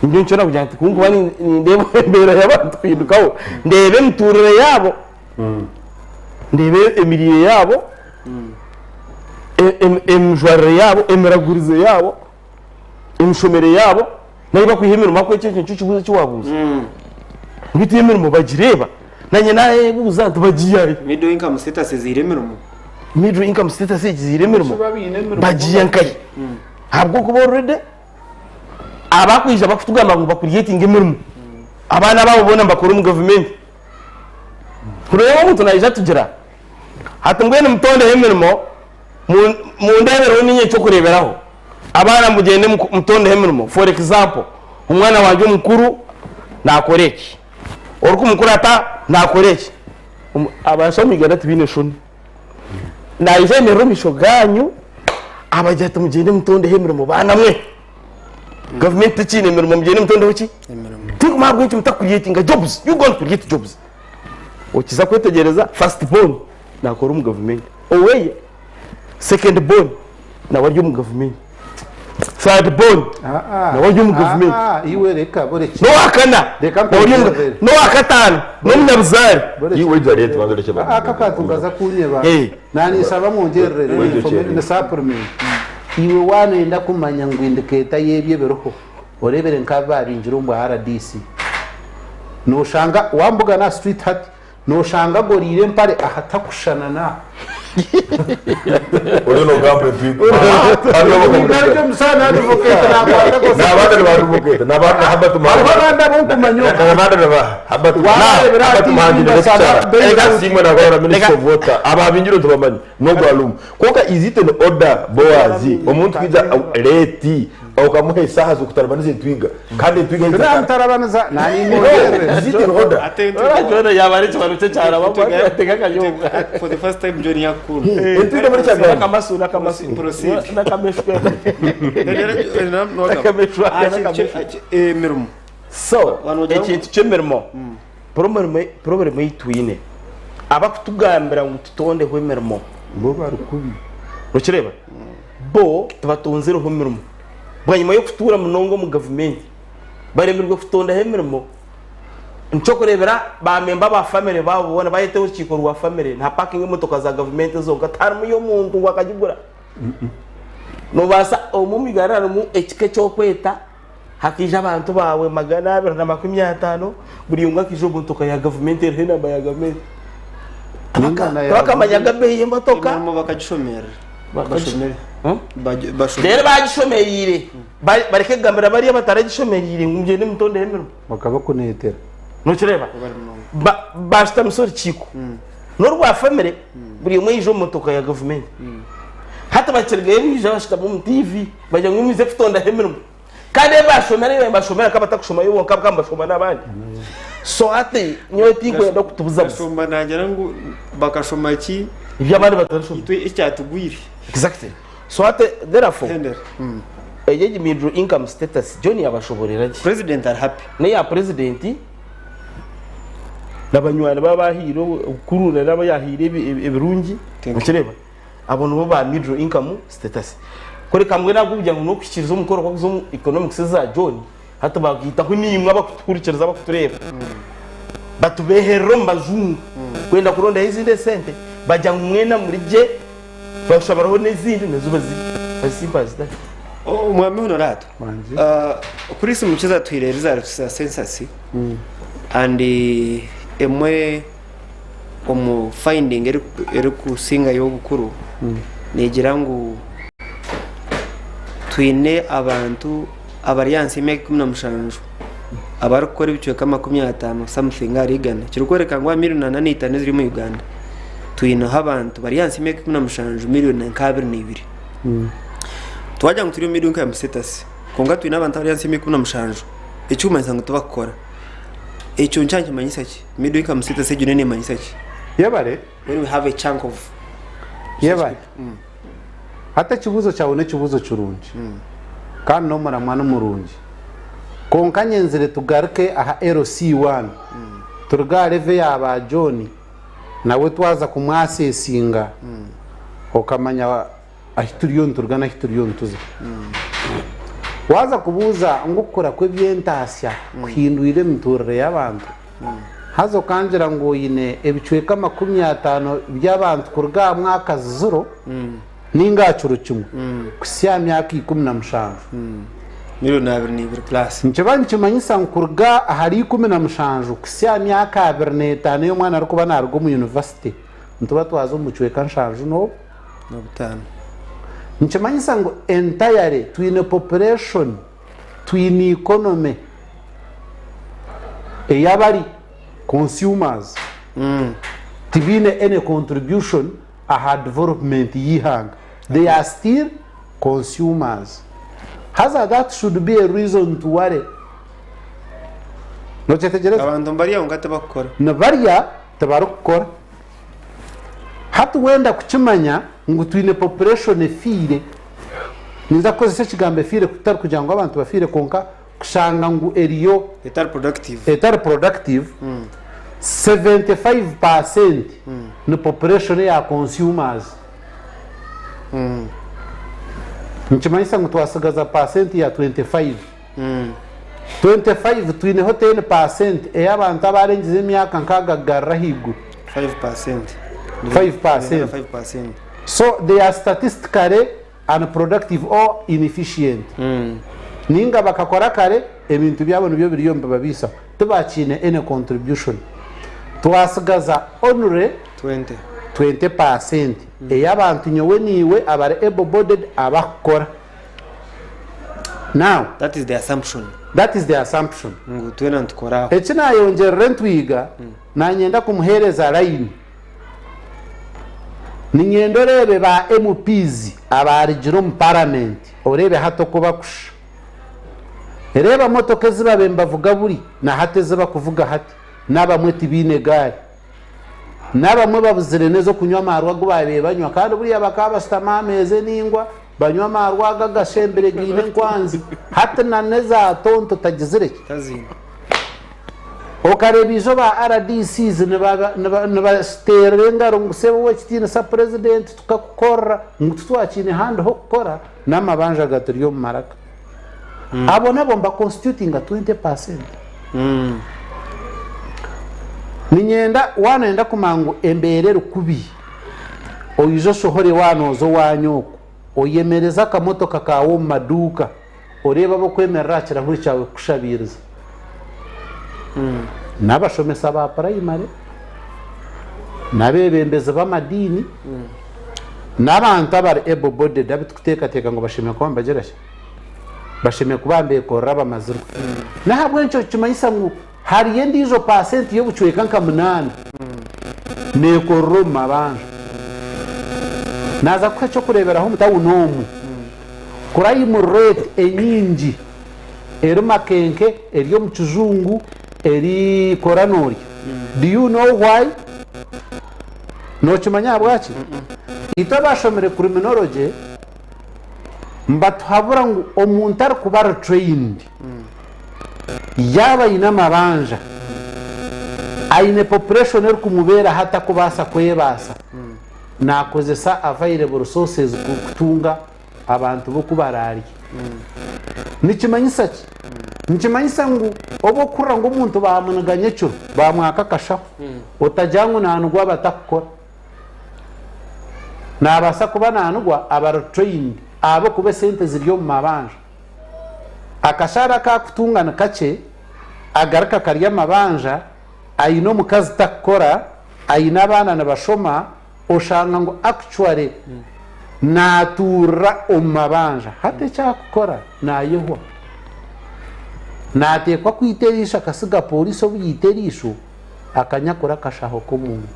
Nikyo nikyo nakugira nti kunkuba nindeeba embeera y'abantu kuhindukaho ndeeba emituurire yaabo Ndeeba emiriire yaabo, emijwarire yaabo, emiragurize yaabo, emishomere yaabo, n'ahu bakwiha emirimo ahakuba ekyo nikyo kibuuzo eki waabuuza. Beitu emirimo bagireeba, naanye naayebuuza nti bagiiha hi? Middle income status eziire emirimo. Middle income status egiziire emirimo, bagiiha nkahi? Ahabw'okuba already abakwija bakutugamba ngu bakurietinge emirimo, abaana baabo boona nibakora omu gavumenti. Kureeba omuntu naija atugira ati mbwenu mutondeho emirimo mundebereho ninye ekyokureberaho abaana mugyende mutondeho emirimo for example omwana wangye omukuru nakora eki orikumukurata nakora eki abashaho omu Uganda tibaine nshoni naija ayemerera omu maisho ganyu abagira ati mugyende mutondeho emirimo baana mwe Gavumenti tekiine emirimo mugyende mutondeho ki? Tinkumanya ahabw'enki muta creatinga jobs. You go and create jobs. Okiza kwetegyereza first born nakora omu gavumenti. Oweye second born nawe ari omu gavumenti. Third born nawe ari omu gavumenti. Iwe reka burekye. N'owakana Reka nawe ari omu nkwongyerere. n'owakataano n'omunyabuzaare. Iwe ija reeta banza orekye Aka akantu nkaza kunyeba. Eh. Naninsaba mwongyerere Wait, information wait. supplement. Iwe wanenda kumanya ngu indicator y'ebyo ebiriho orebere nk'ababingire omu bwa RDC. Noshanga wambugana aha street hati Noshanga agoriire empare ahatakushushana na. Oriyo nogamba entwiga. Omusana advocate nakwata gose. Nabandi ni ba advocate, nabandi na Herbert Muhangi. Hariho abandi abonkumanya oku. Nabandi ni ba Herbert Wabarebera Herbert ati Muhangi ni basaba lecturer. bail Reka out. Simwe nakora Minister of Water. Ababingire tubamanyi. N'ogwa Lumu. Kwonka is it an order Boaz? Omuntu kwija late okamuha esaaha z'okutarabaniza entwiga kandi entwiga Tinamutarabaniza naniimwongyerere. Is it an order? John yaba ari ekibaro kye kyarabamu atega akanyobwa. For the first time John yakukunda. Entwiga muri kyagamba. Nakamasu nakamasu. Proceed. Nakameshwe. Nakameshwe. Emirimo. So, ekintu ky'emirimo problem ei twine abakutugambira ngu tutondeho emirimo bo bari kubi. Nokireeba? Bo tibatonzireho mirimo. Bwanyima y'okutuura munonga omu gavumenti, baremirwe kutondaho emirimo. Nikyo okureebera ba memba ba famire baabo boona bayeeta orukiiko rwa famire nihapakinga emotoka za gavumenti zonka tiharimu y'omuntu ngu akagigura. Nobaasa omu omu Uganda harimu ekika eky'okweta hakaija abantu baawe 250 buri omwe akaija omu motoka ya gavumenti eriho enamba ya gavumenti. Tibakamanyaga beeyi y'emotoka. Emirimo bakagishomerera. Bashomere. Reero bagishomereire bareke kugambira bariya abataragishomereire ngu mugyende mutondeho emirimo. Bakabakuneetera. Nokireeba? Bashutamisa orukiiko n'orwa famire buri omwe aija omu motoka ya gavumenti. Hati bakirugayo baija bashutama omu tiivi bagira ngu mwije kutondaho emirimo. Kandi ebi bashomera nibashomera nk'abatakushomayo bonka bakaba nibashoma n'abandi. So hati nyowe tinkwenda okutubuzabuza. Gashumba nagira ngu bakashoma ki? Ebi abandi batarashoma. Itwe ekyatugwire. Exactly. So hati therefore egi egi middle income status John yabashoborera gye. President ari happy. N'eya president na banywani be abahaire obukuru na n'abu yahaire ebirungi nokireeba? Abo nibo ba middle income status. Kureka mbwenu ahabw'okugira ngu n'okuhikiiriza omukoro gw'okuza omu economics eza John, hati bagaitaho naimwe abakutuhurikiriza abakutureeba. Batubeeherera omu bajungu kwenda kurondayo ezindi esente bagira ngu mwena muri gye bashabaraho n'ezindi nazo bazirye. As simple as that. Omwami Honorato, Chris Mukiza atuhaire results za census and emwe omu finding erikusingayo obukuru negira ngu twine abantu abari ahansi y'emyaka 17 abarikukora ebicweka 50 something ahari igana ekirikworeka ngu aha miriyoni 45 eziri omu Uganda twineho abantu bari ahansi y'emyaka 17 miriyoni nka 22. Twagira ngu turi omu middle income status kwonka twine abantu abari ahansi y'emyaka 17 ekirikumanyisa ngu tibakukora. Ekyo nikyo nikimanyisa ki? Middle income status egyo nayo nemanyisa ki? Yebare. When we have a chunk of Yebare. Hati ekibuuzo kyawe n'ekibuuzo kirungi kandi n'omuramwa ni murungi. Kwonka nyenzire tugaruke aha LC1 turuge aha level ya ba John nawe twaza kumwasesinga okamanya ahi turiyo nituruga n'ahi turiyo nituza. Waaza kubuuza ngu okukura kw'eby'entaasya kuhindwire emituurire y'abantu, haza okangira ngu oine ebicweka 50 by'abantu kuruga aha mwaka ziro ninga aha kiro kimwe kuhitsya aha myaka 17. Miriyoni 22 plus. Nikiba nikimanyisa ngu kuruga ahari 17 kuhitsya aha myaka 25 ei omwana arikuba naaruga omu yunivasite, nituba twaza omu bucweka nshanju n'obu. N'obutaano. Nikimanyisa ngu entirely twine population, twine economy ey'abari consumers tibaine any contribution aha development y'eihanga. They are still consumers. Haza that should be a reason to worry. Nokyetegyereza? Abantu nibarya kwonka tibakukora. Nibarya tibarikukora. Hati wenda kukimanya ngu twine population efiire, ninza kukozesa ekigambo efiire kutari kugira ngu abantu bafiire kwonka kushanga ngu eriyo Etari productive. etari productive, 75% ni population eya consumers. Nikimanyisa ngu twasigaza paasenti ya 25. 25 twineho 10 paasenti ey'abantu abarengize emyaka nkaaga kugarura ahaiguru. 5%. 5 paasenti. 5%. So they are statistically unproductive or inefficient. Ninga bakakora kare ebintu byabo nibyo biriyo nibibabiisaho. Tibakiine any contribution. Twasigaza only 20. 20 paasenti ey'abantu nyowe naiwe abari able bodied abakukora. Now. That is the assumption. That is the assumption. Ngu twena nitukora aho. Eki naayongyerera entwiga, naanyenda kumuheereza layini. Niinyenda oreebe ba MPs abaarugire omu paramenti, oreebe hati oku bakushusha. Reeba motoka ezi baabaire nibavuga buri na hati ezi bakuvuga hati. N'abamwe tibaine gaari. N'abamwe babuzire n'ez'okunywa amaarwa agu baabaire banywa kandi buriya bakaba bashutami aha meeza enaingwa banywa amaarwa ago agashembire gaine enkwanzi. Hati na n'eza tonto tagizire ki? Okareeba ijo ba RDCs nibakiteerera engaro ngu sebo ow'ekitiinisa Purezidenti tukakukorera ngu titwakiine handi h'okukora n'amabanja gaturi omu maraka. Abo nabo nibaconstitutinga 20 percent. Niinyenda waaba nooyenda kumanya ngu embeera eri kubi, oije oshohore waaba nooza owaanyu okwo, oyemereze akamotoka kaawe omu maduuka, oreebe ab'okwemerera aha kirahuri kyawe kukushabiiriza. N'abashomesa ba purayimare, n'abeebembezi b'amadiini, n'abantu abari able bodied abu turikuteekateeka ngu bashemereire kuba nibagira ki? Bashemereire kuba nibeekorera abamazirwe. N'ahabw'ekyo nikimanyisa ngu hariyo endiijo paasenti y'obucweka nka munaana neekorera omu mabanja. Naaza kukuha eky'okureeberaho omu tawuni omu, kurayimu reeti enyingi eri Makenke, eri omu Kijungu, eri Koranorya. Do you know why? Nookimanya ahabwaki? Itwe abaashomire criminology nibatuhabura ngu omuntu arikuba ari trained yaaba aine amabanja, aine population erikumubeeraho atakubaasa kwebaasa, naakozesa available resources kutunga abantu b'oku baraarye. Nikimanyisa ki? Nikimanyisa ngu obu orikuhurira ngu omuntu baamuniga nyekiro, baamwaka akashaho, otagira ngu naanigwa abatakukora. Naabaasa kuba naanigwa abari trained ahabw'okuba esente ziri omu mabanja. Akashaara aku arikutunga ni kakye, agaruka akarya amabanja, aine omukazi takukora, aine abaana nibashoma, oshanga ngu actually natuurira omu mabanja. Hati eki arikukora nayehwa. Nateekwa kwita eriisho akasiga pooriisi obu yaita eriisho akanyakura akashaho k'omuntu.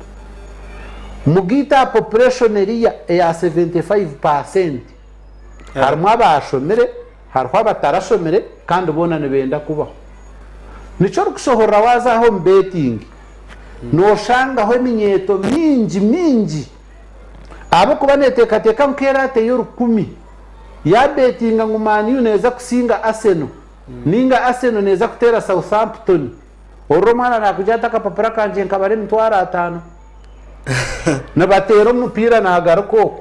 Mugaite aha population eriya eya 75% harimu abaashomire hariho abatarashomire kandi boona nibenda kubaho. Nikyo orikushohorera waaza aha omu betting Nooshangaho eminyeeto mingi mingi ahabw'okuba neeteekateeka ngu ku eraateyo orukumi, yaabetinga ngu Man U neeza kusinga Arsenal nainga Arsenal neeza kuteera Southampton, orwo omwana naakugira ati akapapura kangye nkabara emitwaro ataano. Nibateera omupiira naagaruka okwo,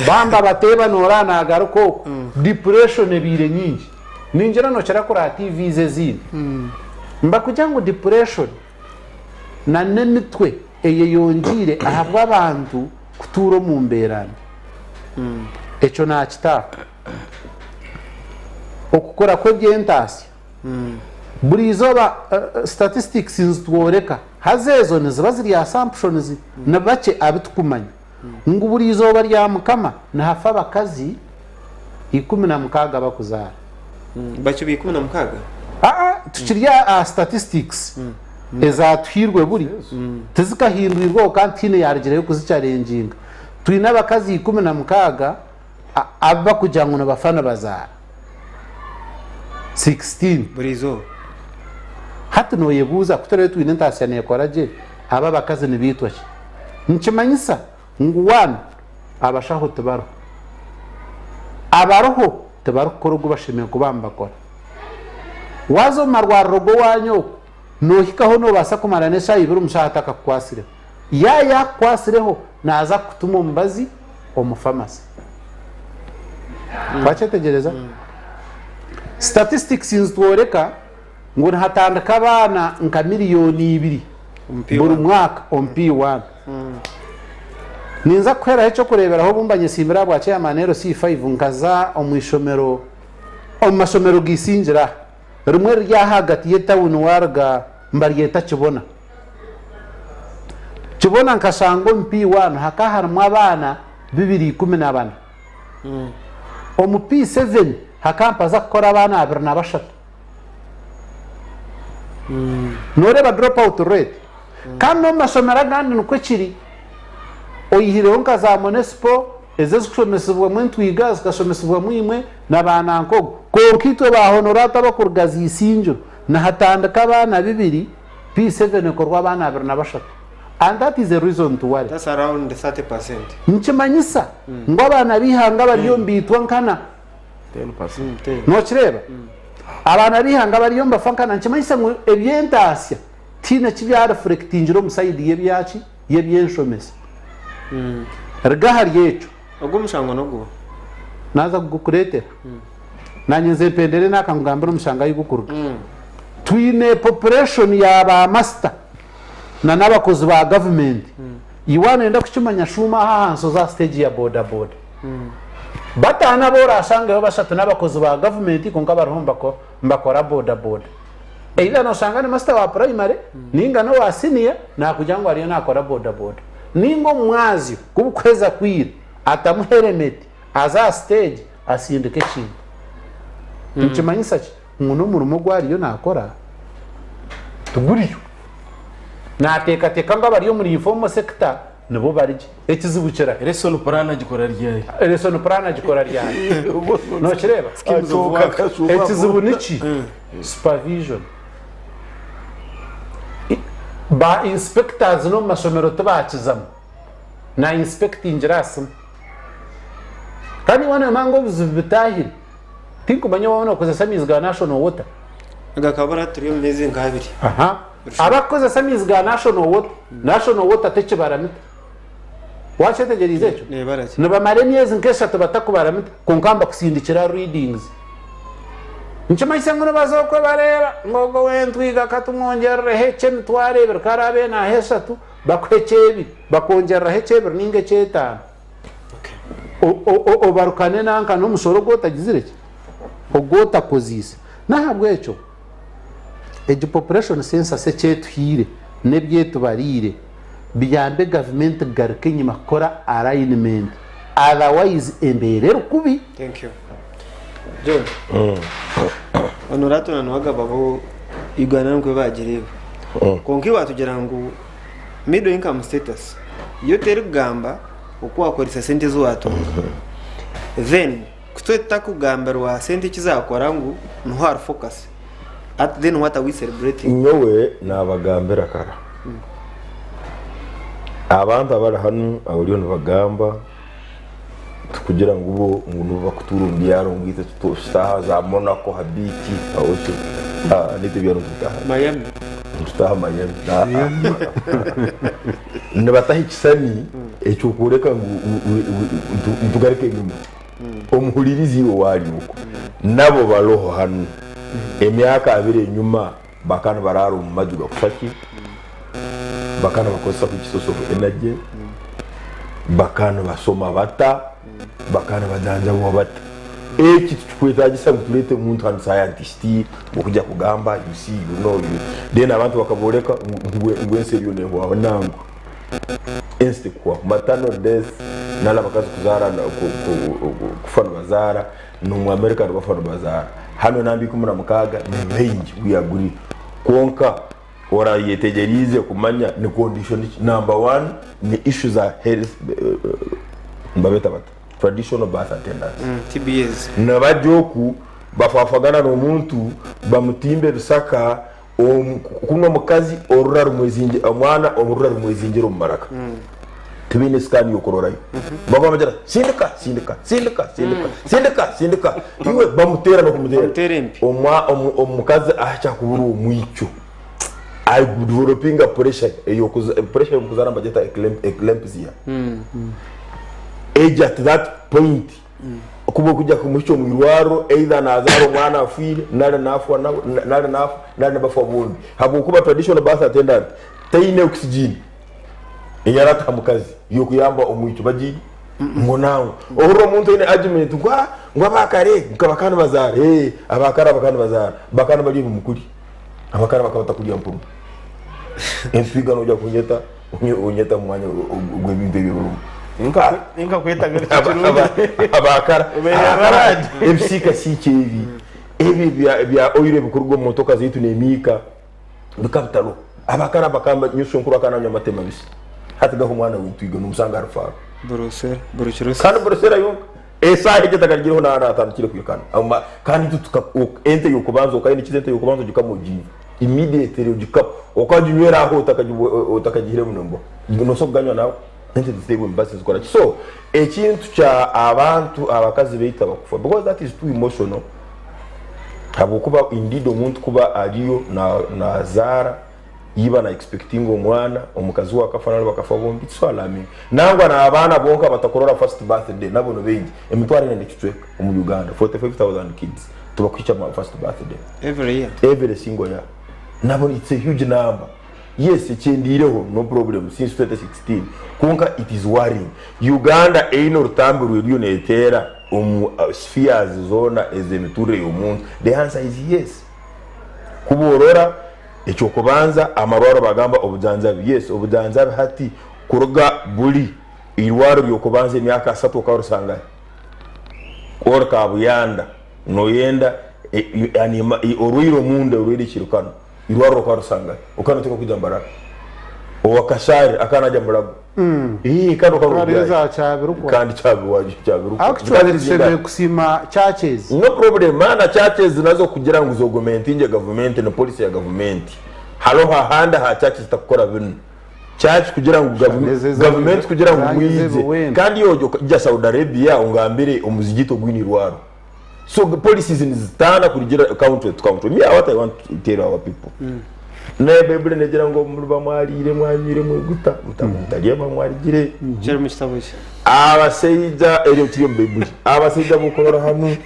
bamba bateeba nooreeba naagaruka okwo. Depression ebaire nyingi. Ningira nookira kureba TVs ezindi. Nibakugira ngu depression na n'emitwe eyeyongyeire ahabw'abantu kutuura omu mbeera mbi. Ekyo naakita okukura kw'eby'entaasya. Buri izooba statistics nizitworeka, haza ezo niziba ziri assumptions, ni bakye abu turikumanya, ngu buri izooba rya Mukama nihafa abakazi 16 abarikuzaara. Bakye 16? Aa, tukiri aha statistics ezatuhairwe buri, tizikahindwirweho kandi tihaine yaarugireyo kuzichallenginga. Twine abakazi 16 abu barikugira ngu nibafa nibazaara. 16. Buri izooba. Hati nooyebuuza ku turaabe twine entaasya neekora gye, abo abakazi nibaitwa ki? Nikimanyisa ngu one, abashaho tibariho. Abariho tibarikukora ogu bashemereire kuba nibakora. Waaza omu marwariro g'owaanyu okwo, noohikaho noobaasa kumara n'eshaaha ibiri omushaho atakakukwatsireho. Yaaba yaakukwatsireho, naaza kukutuma omubazi omu famasi. Wakyetegyereza? Statistics nizitworeka ngu nihatandika abaana nka miriyoni ibiri buri mwaka omu P1. Ninza kukuheraho eky'okureeberaho obu mba nyesimbire aha bwa chairman LC5 nkaza omu ishomero omu mashomero ga Isingiro aha. Rimwe riri ahagati y'etawuni waruga nibaryeta Kibona. Kibona nkashanga omu P1 hakaba harimu abaana 214. Omu P7 hakaba nihaza kukora abaana 23. Noreeba drop out rate? Kandi n'omu mashomero agandi nikwo kiri. Oyihireho nka za Monesipo ezi ezikushomesibwamu entwiga zikashomesibwamu imwe na ba nankogu. Kwonka itwe ba Honorata abakuruga za Isingiro nihatandika abaana bibiri, P7 ekorwa abaana 23. And that is a reason to worry. That's around 30%. Nikimanyisa ngu abaana b'eihanga bariyo nibaitwa nkana. Nokireeba? Abaana b'eihanga bariyo nibafa nkana. Nikimanyisa ngu eby'entaasya tihaine eki byarefurekitingire omu sayidi y'ebyaki? Y'eby'enshomesa. Ruga ahari ekyo. Ogwo omushango n'oguha? Naaza kugukureetera. Naanye nze mpendere naaka nkugambire omushango ahi gukuruga. Twine population ya ba masita na n'abakozi ba gavumenti. Iwe waaba nooyenda kukimanya shuuma aha ahansi oze aha siteegi ya bodaboda. Bataano abu oraashangeho bashatu n'abakozi ba gavumenti kwonka bariho nibakora bodaboda. Either nooshanga ni masita wa purayimare nainga n'owa siniya naakugira ngu ariyo naakora bodaboda. Nainga omu mwazyo ku bukuheza kwira atamu heremeti aze aha siteegi asindike ekintu. Nikimanyisa ki? Ngu n'omurimo ogu ariyo naakora tiguriyo. Naateekateeka ngu abari omuri informal sector nibo bari gye. Ekizibu kirahi? Lesson plan agikora ryari? Lesson plan agikora ryari? Nokireeba? Schemes of work. Ekizibu niki? Supervision. Ba inspectors n'omu mashomero tibakizamu. Na inspectingira aha simu. Kandi iwe noomanya ngu obuzibu bitaahire. Tinkumanya waaba nookozesa amaizi ga National Water. Gakabura turi omu meezi nk'abiri. Aha. Abakukozesa amaizi ga National Water, National Water tekibara mita. Wakyetegyereize ekyo? Nebara ki? Nibamara emyezi nk'eshatu batakubara mita kwonka nibakusindikira readings. Nikimanyisa ngu nibaza okwe bareeba ngu ogwo ow'entwiga katumwongyerereho eky'emitwaro ebiri ku araabe naaha eshatu bakuhe eky'ebiri, bakwongyereraho eky'ebiri ninga eky'etaano. Obarukane nanka n'omushoro ogu otagizire ki? Ogu otakoziise. N'ahabw'ekyo egi population census eki etuhaire n'ebi etubariire biyambe gavumenti kugaruka enyima kukora alignment otherwise embeera eri kubi. Thank you. John. Honorato na Nuwagaba bo Uganda nikwo bagireeba. Kwonka iwe watugira ngu middle income status yo terikugamba oku wakoresa sente ezi watunga. Then ku tutakugambirwa sente eki zakora ngu niho hari focus at then what are we celebrating? Nyowe nabagambira kara abantu abari hanu abariyo nibagamba tikugira ngu bo ngu nibo bakutuura omu byaro ngu itwe tutaaha za Monaco ha beach aho ki naitwe ebyaro nitubitaaha Miami nitutaaha Miami nibataho ekisani eky'okworeka ngu nitugaruka enyima omuhuririzi iwe waari okwo nabo baroho hanu emyaka abiri enyuma bakaba nibaraara omu maju gakufa ki bakaba nibakozesa which source of energy bakaba nibasoma bata bakaba nibajanjabwa bata eki tikikwetagisa ngu tureete omuntu hanu scientist okuja kugamba you see you know you then abantu bakaboreka ngu ngu ensi eriyo nehwaho nangwa ensi tekuhwaho maternal death nari abakazi kuzaara kufa nibazaara N'omu America nibafa nibazaara. Hanu enamba 16 ni baingi, we agree. Kwonka orayetegyereize kumanya ni condition ki? Number one ni issue za health nibabeeta bata? Traditional birth attendants. TBAs. Nibajya oku bafafagana n'omuntu bamutimba ebisaka kunu omukazi orura rumwezingira omwana orura rumwezingira omu maraka. Tibaine scan y'okurorayo. Baguma nibagira sindika sindika sindika sindika sindika sindika iwe bamuteera n'okumuteera. Omwa omukazi ahakya kubura omwikyo a developinga pressure ey'okuza pressure y'omukuzaara nibagyeta eclampsia. Egi at that point. Kuba okujya kumuhikya omu irwariro either nazaara omwana afiire nari nafwa nawe nari nafa nari nibafa bombi habwokuba traditional birth attendant teine oxygen eyarataha mukazi yokuyamba omwishiki bagiine ngu nangwa ohurira omuntu aine argument ngu ah ngu abakare nka bakaba nibazaara ee abakare bakaba nibazaara bakaba nibarya ebimukuri abakare bakaba batakurya mpunu entwiga noija kunyeta onyeta omu mwanya gw'ebintu ebyo birimu. Abakara ebisiikasiika ebi ebi ebya oil ebikuruga omu motoka zaitu n'emiika bikaba bitariho. Abakara bakaba nyowe swenkuru akaba nanywa amate mabisi hati gaha omwana w'entwiga nomusanga ari faaro. Kandi burusera yonka esaaha egyo etakarugireho naaba natandikire kwikana. Kandi itwe ente y'okubanza okaba oine ente y'okubanza ogikama ogiiba. Immediately ogikama okaginywera aho otakagihire muno mbwa nosobola kuganywa nawe ente ziteirwe emibazi zikora ki so ekintu kya abantu abakazi baitu abakufa because that is too emotional habwokuba indeed omuntu kuba ariyo nazaara iba na expectinga omwana omukazi we akafa nari bakafa bombi it's so alarming nangwa n'abaana bonka batakurora first birthday nabo nibaingi emitwaro ena nekicweka omu Uganda 45000 kids tibakuhikya first birthday. Every year. Every single year. Nabo it's a huge number. Yes, ekyendiireho no problem since 2016 kwonka it is worrying. Uganda eine orutambi rweriyo neteera omu spheres zoona ez'emiturire y'omuntu? The answer is yes. Kuba orora ekyokubanza amarwaro bagamba obujanjabi. Yes, obujanjabi hati kuruga buri eirwaro ry'okubanza emyaka asatu okaba orisangahi? Ori Kabuyanda. Noyenda orwaire omunda orwaire ekirukano irwariro okarisanga okaba noteekwa kwija Mbarara owa Kashari akaba naija Mulago kandi okaba kandi Kyabirukwa. Actually tushemereire kusiima churches. No problem maana churches nazo kugira ngu zogomentinge gavumenti ni policy ya gavumenti hariho ahandi aha church zitakukora binu church kugira ngu gavumenti kugira ngu mwije kandi iwe ojya Saudi Arabia ongambire omuzigiti ogwine irwariro. So policies nizitaana kurugira country to country. Me what I want to tell our people. Naye Baibuli negira ngu muriba mwariire mwanywire mweguta mutarya mwarigire. Kiri mu kitabo ki? Abasaija eryo kiri omu Baibuli. Abasaija bokurora hanu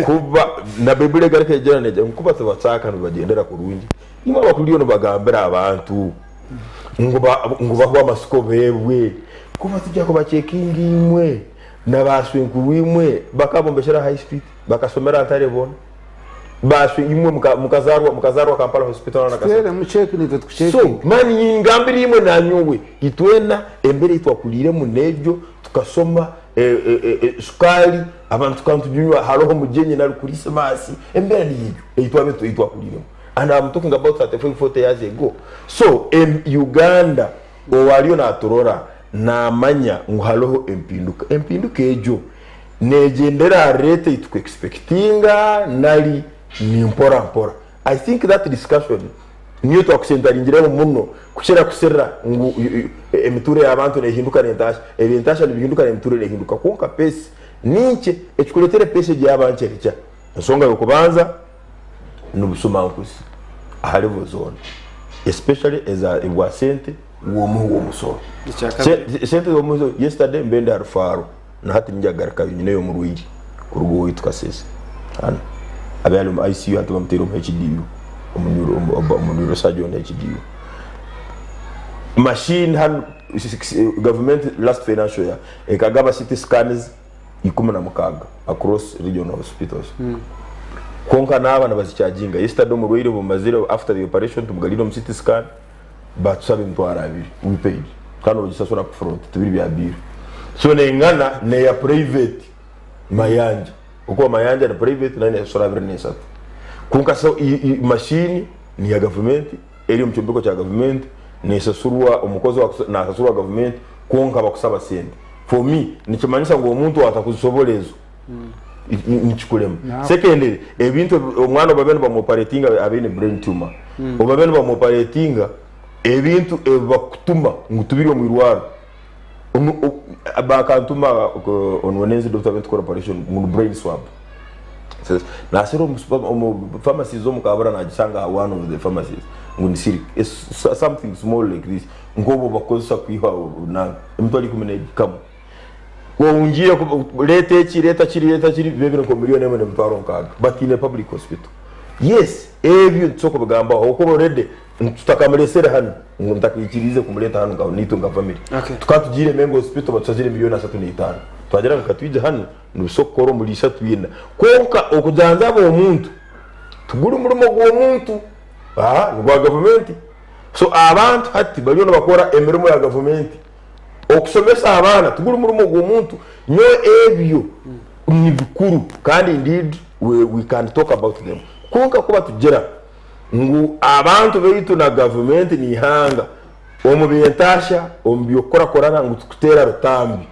kuba na Baibuli egaruka egira negira ngu kuba tibacaaka nibagyendera kurungi. Imwe abakuriyo nibagambira abantu ngu ngu bahwe amasiko beebwe kuba tujya kubacekinga imwe. Na baashwenkuru imwe bakabombeshera High Street, bakashomera Ntare boona. Baashwe imwe mukazaarwa mukazaarwa Kampala Hospital na Kasese. Tuteeremu check naitwe tukucekinge. So man ningambira imwe nanyowe itwena embeera ei twakuriiremu n'egyo tukashoma shukaari abantu tukaba nituginywa hariho omugyenyi nari kurisimasi embeera niyo egyo ei twabaire ei twakuriiremu and am talking about 35 40 years ago so Uganda Owariyo naaturora naamanya ngu hariho empinduka. Empinduka egyo neegyendera aha rate ei tukuexpectinga nari ni mpora mpora? I think that discussion niyo twakusentaringireho muno kukira kusherura ngu emituurire y'abantu neehinduka n'entaasha. Eby'entaasha nibihinduka n'emituurire neehinduka kwonka pace ni nkye. Ekikureetera pace egyo yaaba nkye nikya? Enshonga y'okubanza n'obushumankuzi aha level zoona especially eza ebwa sente w'omuhi w'omusoro. Sente z'omuhi yesterday mbe ndi aha Rufaro na hati ninjagarukayo nyineyo omurwaire kuruga owaitu Kasese hanu abe ari omu ICU hati bamuteire omu HDU omu neurosurgeon HDU. Machine hanu government last financial year ekagaba CT scans 16 across regional hospitals kwonka naaba nibazicharginga yesterday omurwaire bumazire after the operation tumugarire omu CT scan batusaba emitwaro abiri we paid kandi ogisasura up front tibiri bya bill so nengana neya private Mayanja okuba Mayanja ni private nayo nesasura abiri nesatu kwonka so machine niya gavumenti eri omu kyombeko kya gavumenti nesasurwa omukozi nasasurwa gavumenti kwonka bakusaba sente For me nikimanyisa ngu omuntu owatakuzisobola ezo nikikurema. Secondly ebintu omwana obu babaire nibamuoperatinga abe aine brain tumor, obu babaire nibamuoperatinga ebintu ebi bakutuma ngu tubiri omu irwariro bakantuma onu doctor abe nitukora operation ngu ni brain swab. Nasherura omu pharmacies omu Kabura nagisanga aha one of the pharmacies ngu ni silk something small like this. Nk'obu bakukozesa kwiha emitwaro 11 kamwe. Wongiire reeta eki, reeta kiri, reeta kiri, bibe biri nka miliyoni emwe n'emitwaro nkaaga but in a public hospital. Yes, ebyo nitusobola kubigambaho ahabw'okuba already tutakamureesere hanu, ngu ntakaikiriize kumureeta hanu nka naitwe nka family. Tukaba tugiire Mengo Hospital batushazire miliyoni 35. Twagira ngu katwije hanu nibisobola kukora omuri ishatu ina. Kwonka okujanjaba omuntu tiguri murimo gw'omuntu, aa nigwa gavumenti. So abantu hati bariyo nibakora emirimo ya gavumenti. Okushomesa abaana tiguri murimo gw'omuntu. Nyowe ebyo ni bikuru kandi indeed we can talk about them. Kwonka ku batugira ngu abantu baitu na gavumenti n'eihanga omu by'entaasya, omu by'okukurakurana ngu tukuteera rutambi.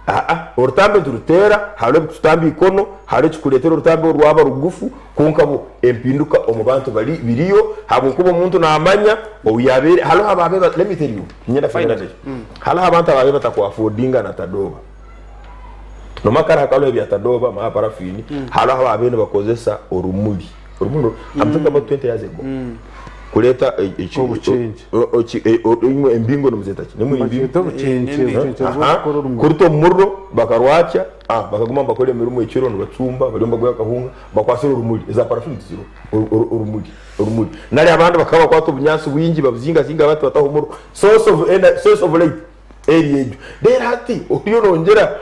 Aa, orutambi nituruteera, hariho ebikututamba eikono, hariho ekikureetera orutambi oru rwaba rugufu, kwonka bo empinduka omu bantu bari biriyo ahabw'okuba omuntu naamanya ou yaabaire hariho abaabaire let me tell you, niinyenda finally, hariho abantu abaabaire batakuafodinga na tadooba. Noomanya kare hakaba hariho ebya tadooba, manya parafiini, hariho abaabaire nibakozesa orumuri. Orumuri, I'm talking about 20 years ago. Kureeta imwe embingo nimuzeeta ki? Nimwe Bagyeta obukyekye, obukyekye bw'okukora orumuri. Kuruta omu muriro bakarwakya, bakaguma nibakora emirimo ekiro nibacumba, bariyo nibagoya akahunga, bakwatsire orumuri, eza parafini tiziriho, orumuri, orumuri. Nari abandi bakaba bakwata obunyaatsi bwingi babuzingazinga bati bataho omuriro, source of energy, source of light. Eri egyo. Reero hati oriyo nongyera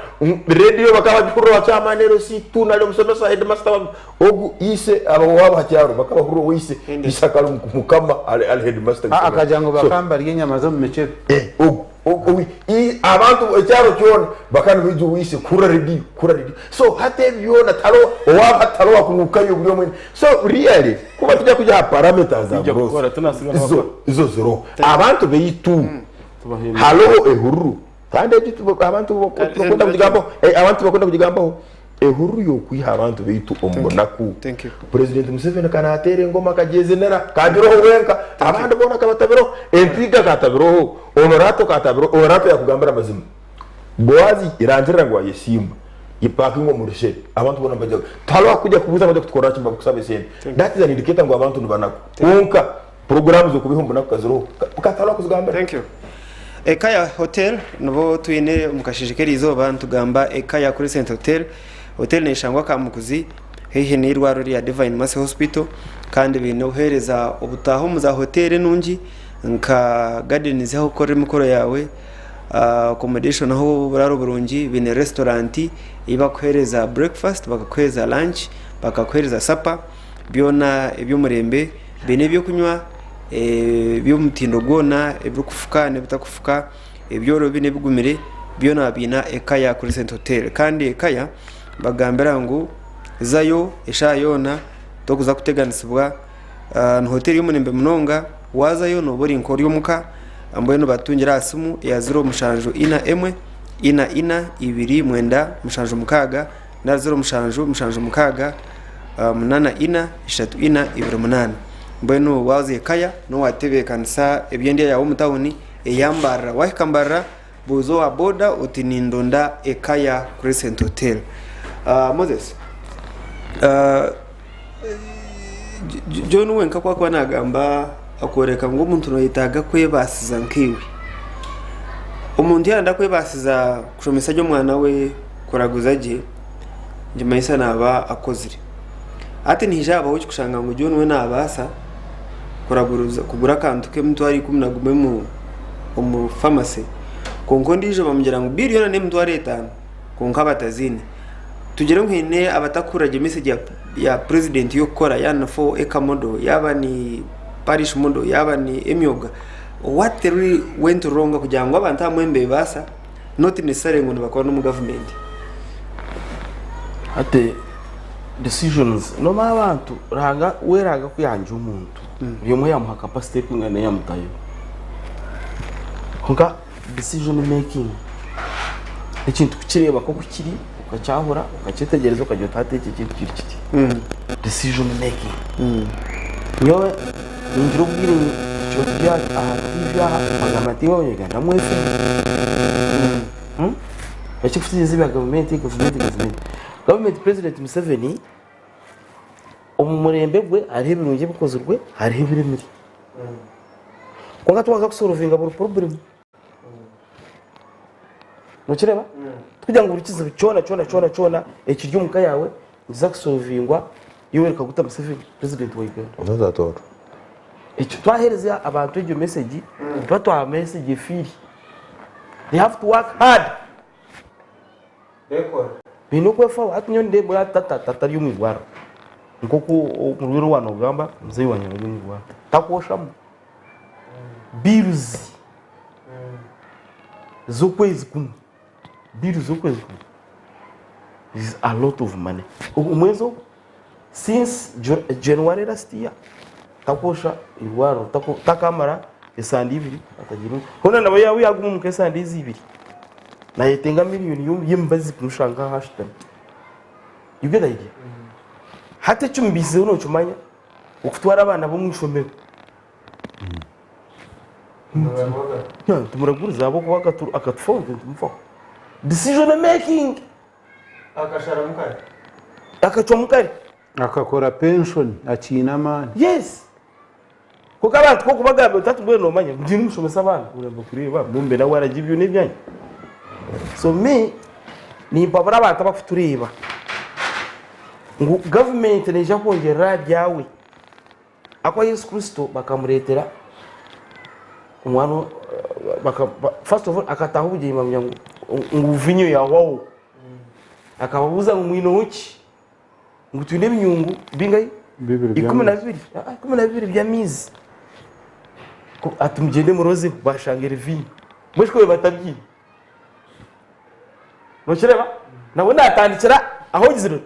rediyo bakaba bagihurira owa chairman LC tu nari omushomesa headmaster ogu ise aba owaabo aha kyaro bakaba bahurira oweise ise akaba ari mukama ari headmaster Ah, akagira ngu bakaba nibarya enyama z'omu mikebe. Ogu ogu abantu ekyaro kyona bakaba nibaija oweise kuhurira rediyo kuhurira rediyo so hati ebi byona tihariho owaabo hati tihariho owakunuukayo buri omwe so really kuba tujya kujya aha parameters za growth izo izo ziriho abantu beitu Hariho ehururu kandi egi abantu tibakunda kugigambaho abantu tibakunda kugigambaho ehururu y'okwiha abantu baitu omu bunaku. Purezidenti Museveni ka naateera engoma akagyezenera kagiroho wenka abandi boona akabatabireho entwiga akatabireho Honorato akatabireho Honorato yakugambira amazima Boazi rangirira ngu wayesiima yipakinga omu rushere abantu boona nibaija tihariho arikuija kubuuza ngu oija kutukorera ki nibakusaba esente that is an indicator ngu abantu nibanaku kwonka Puroguraamu z'okubiha omu bunaku ka ziriho ka kuzigambira. Thank you. Ekaya Hotel nibo twine omu kasheeshe k'erizooba nitugamba Ekaya Crescent Hotel. Hotel neshangwa Kamukuzi haihi n'eirwariro rya Divine Mercy Hospital kandi baine obuheereza obutaaha omu za hoteeri enungi nka gardens ahu orikukorera emikoro yaawe, accommodation ahu oburaaro burungi, baine restaurant ei barikuheereza breakfast, bakakuheereza lunch, bakakuheereza supper. Byona eby'omurembe biine ebyokunywa eby'omutindo gwona ebirikufuka n'ebitakufuka, ebyorobi n'ebigumire byona babiine Ekaya Crescent Hotel. Kandi Ekaya nibakugambira ngu zayo eshaaha yoona torikuza kuteganisibwa, ni hoteeri y'omurembe munonga waazayo nooba ori nk'ori omuka mbwenu batungyire aha simu eya 0741 44 2976 nari 07 76 8 4 3 4 2 8. Mbwenu waaza ekaya n'owatebeekanisa eby'endya yaawe omu tawuni eya Mbarara. Waahika Mbarara buuza owa boda oti nindonda Ekaya Crescent Hotel. Moses, John wenka ku arikuba naagamba akooreka ngu omuntu noyetaaga kwebaasiza nkaiwe. Omuntu yaayenda kwebaasiza kushomesa gye omwana we, kuraguza gye, nikimanyisa naaba akozire. Hati nihaija habaho ekikushanga ngu John we nabaasa kuraguruza kugura akantu k'emitwaro 11 omu famase kwonka ondiijo bamugira ngu biiri yoona n'emitwaro etaano kwonka bataziine. Tugire ngu haine abatakuhurira gye mesegi ya purezidenti y'okukora yaaba ni 4 acre model, yaaba ni parish model, yaaba ni emyoga, what really went wrong kugira ngu abantu abamwe nibebaasa not necessarily ngu nibakora n'omu gavumenti. Hati decisions nomanya abantu Ruhanga we Ruhanga ku yahangire omuntu buri omwe yamuha capacity erikwingana eyamutayo kwonka decision making ekintu kukireeba nk'oku kiri okakyahura okakyetegyereza okagira oti hati eki ekintu kiri kiti decision making nyowe ningira obwire tukiba turi aha TV aha bagamba nti imwe abanyarwanda mwefeho ekirikutegyereza ebya gavumenti gavumenti gavumenti gavumenti president Museveni omu murembe gwe hariho ebirungi ebikozirwe hariho ebiremire kwonka twaza kusorovinga buri problem. Nokireba? Tikugira ngu buri kizibu kyona kyona kyona kyona ekiri omu ka yaawe nikiza kusolvingwa Yoweri Kaguta Museveni president wa Uganda. Otazatora. Ekyo twahereza abantu egyo message, tuba twaha message efiire. They have to work hard. Baine okwefaho. Hati nyowe nindeeba tata, tata ari omu irwariro. Nk'oku omurwaire owa noogamba, muzeeyi wangye ari omu irwariro. Takwoshamu. Bills z'okwezi kumwe, bills z'okwezi kumwe is a lot of money. Omwezi ogwo since January last year takwosha irwariro, takamara esande ibiri atagiire. Hoona nawe yaaba yaguma omuka esande ezi ibiri nayetenga million y'emibazi kumushanga ahu ashutami. You get the idea? Hati ekimubisizeho nokimanya okutwara abaana b'omu ishomero. Tumuraguriza ahabw'okuba akatufaho itwe nitumufaho. Decision making. Akasharamu kare. Akacwamu kare. Akakora pension akiine amaani. Yes. Kwonka abantu ku orikubagambira oti hati mbwenu noomanya mugyende mushomese abaana, oraba kureeba mbwenu nawe ararya ebyo n'ebyanyu. So me nimpabura abantu abakutureeba ngu gavumenti neija kwongyerera aha byawe. Ahakuba Yesu Kristo bakamureetera omwana first of all akataaha obugyenyi bamanya ngu viinyo yahwaho. Akababuuza ngu mwineho ki? Ngu twine ebinyungu bingahi? 12. 12 by'amaizi. Ati mugyende murozeho bashanga eri viinyo. Mbwenu shi ku batabiine? Nokireeba? Nabwo naatandikira ahu ogizire oti?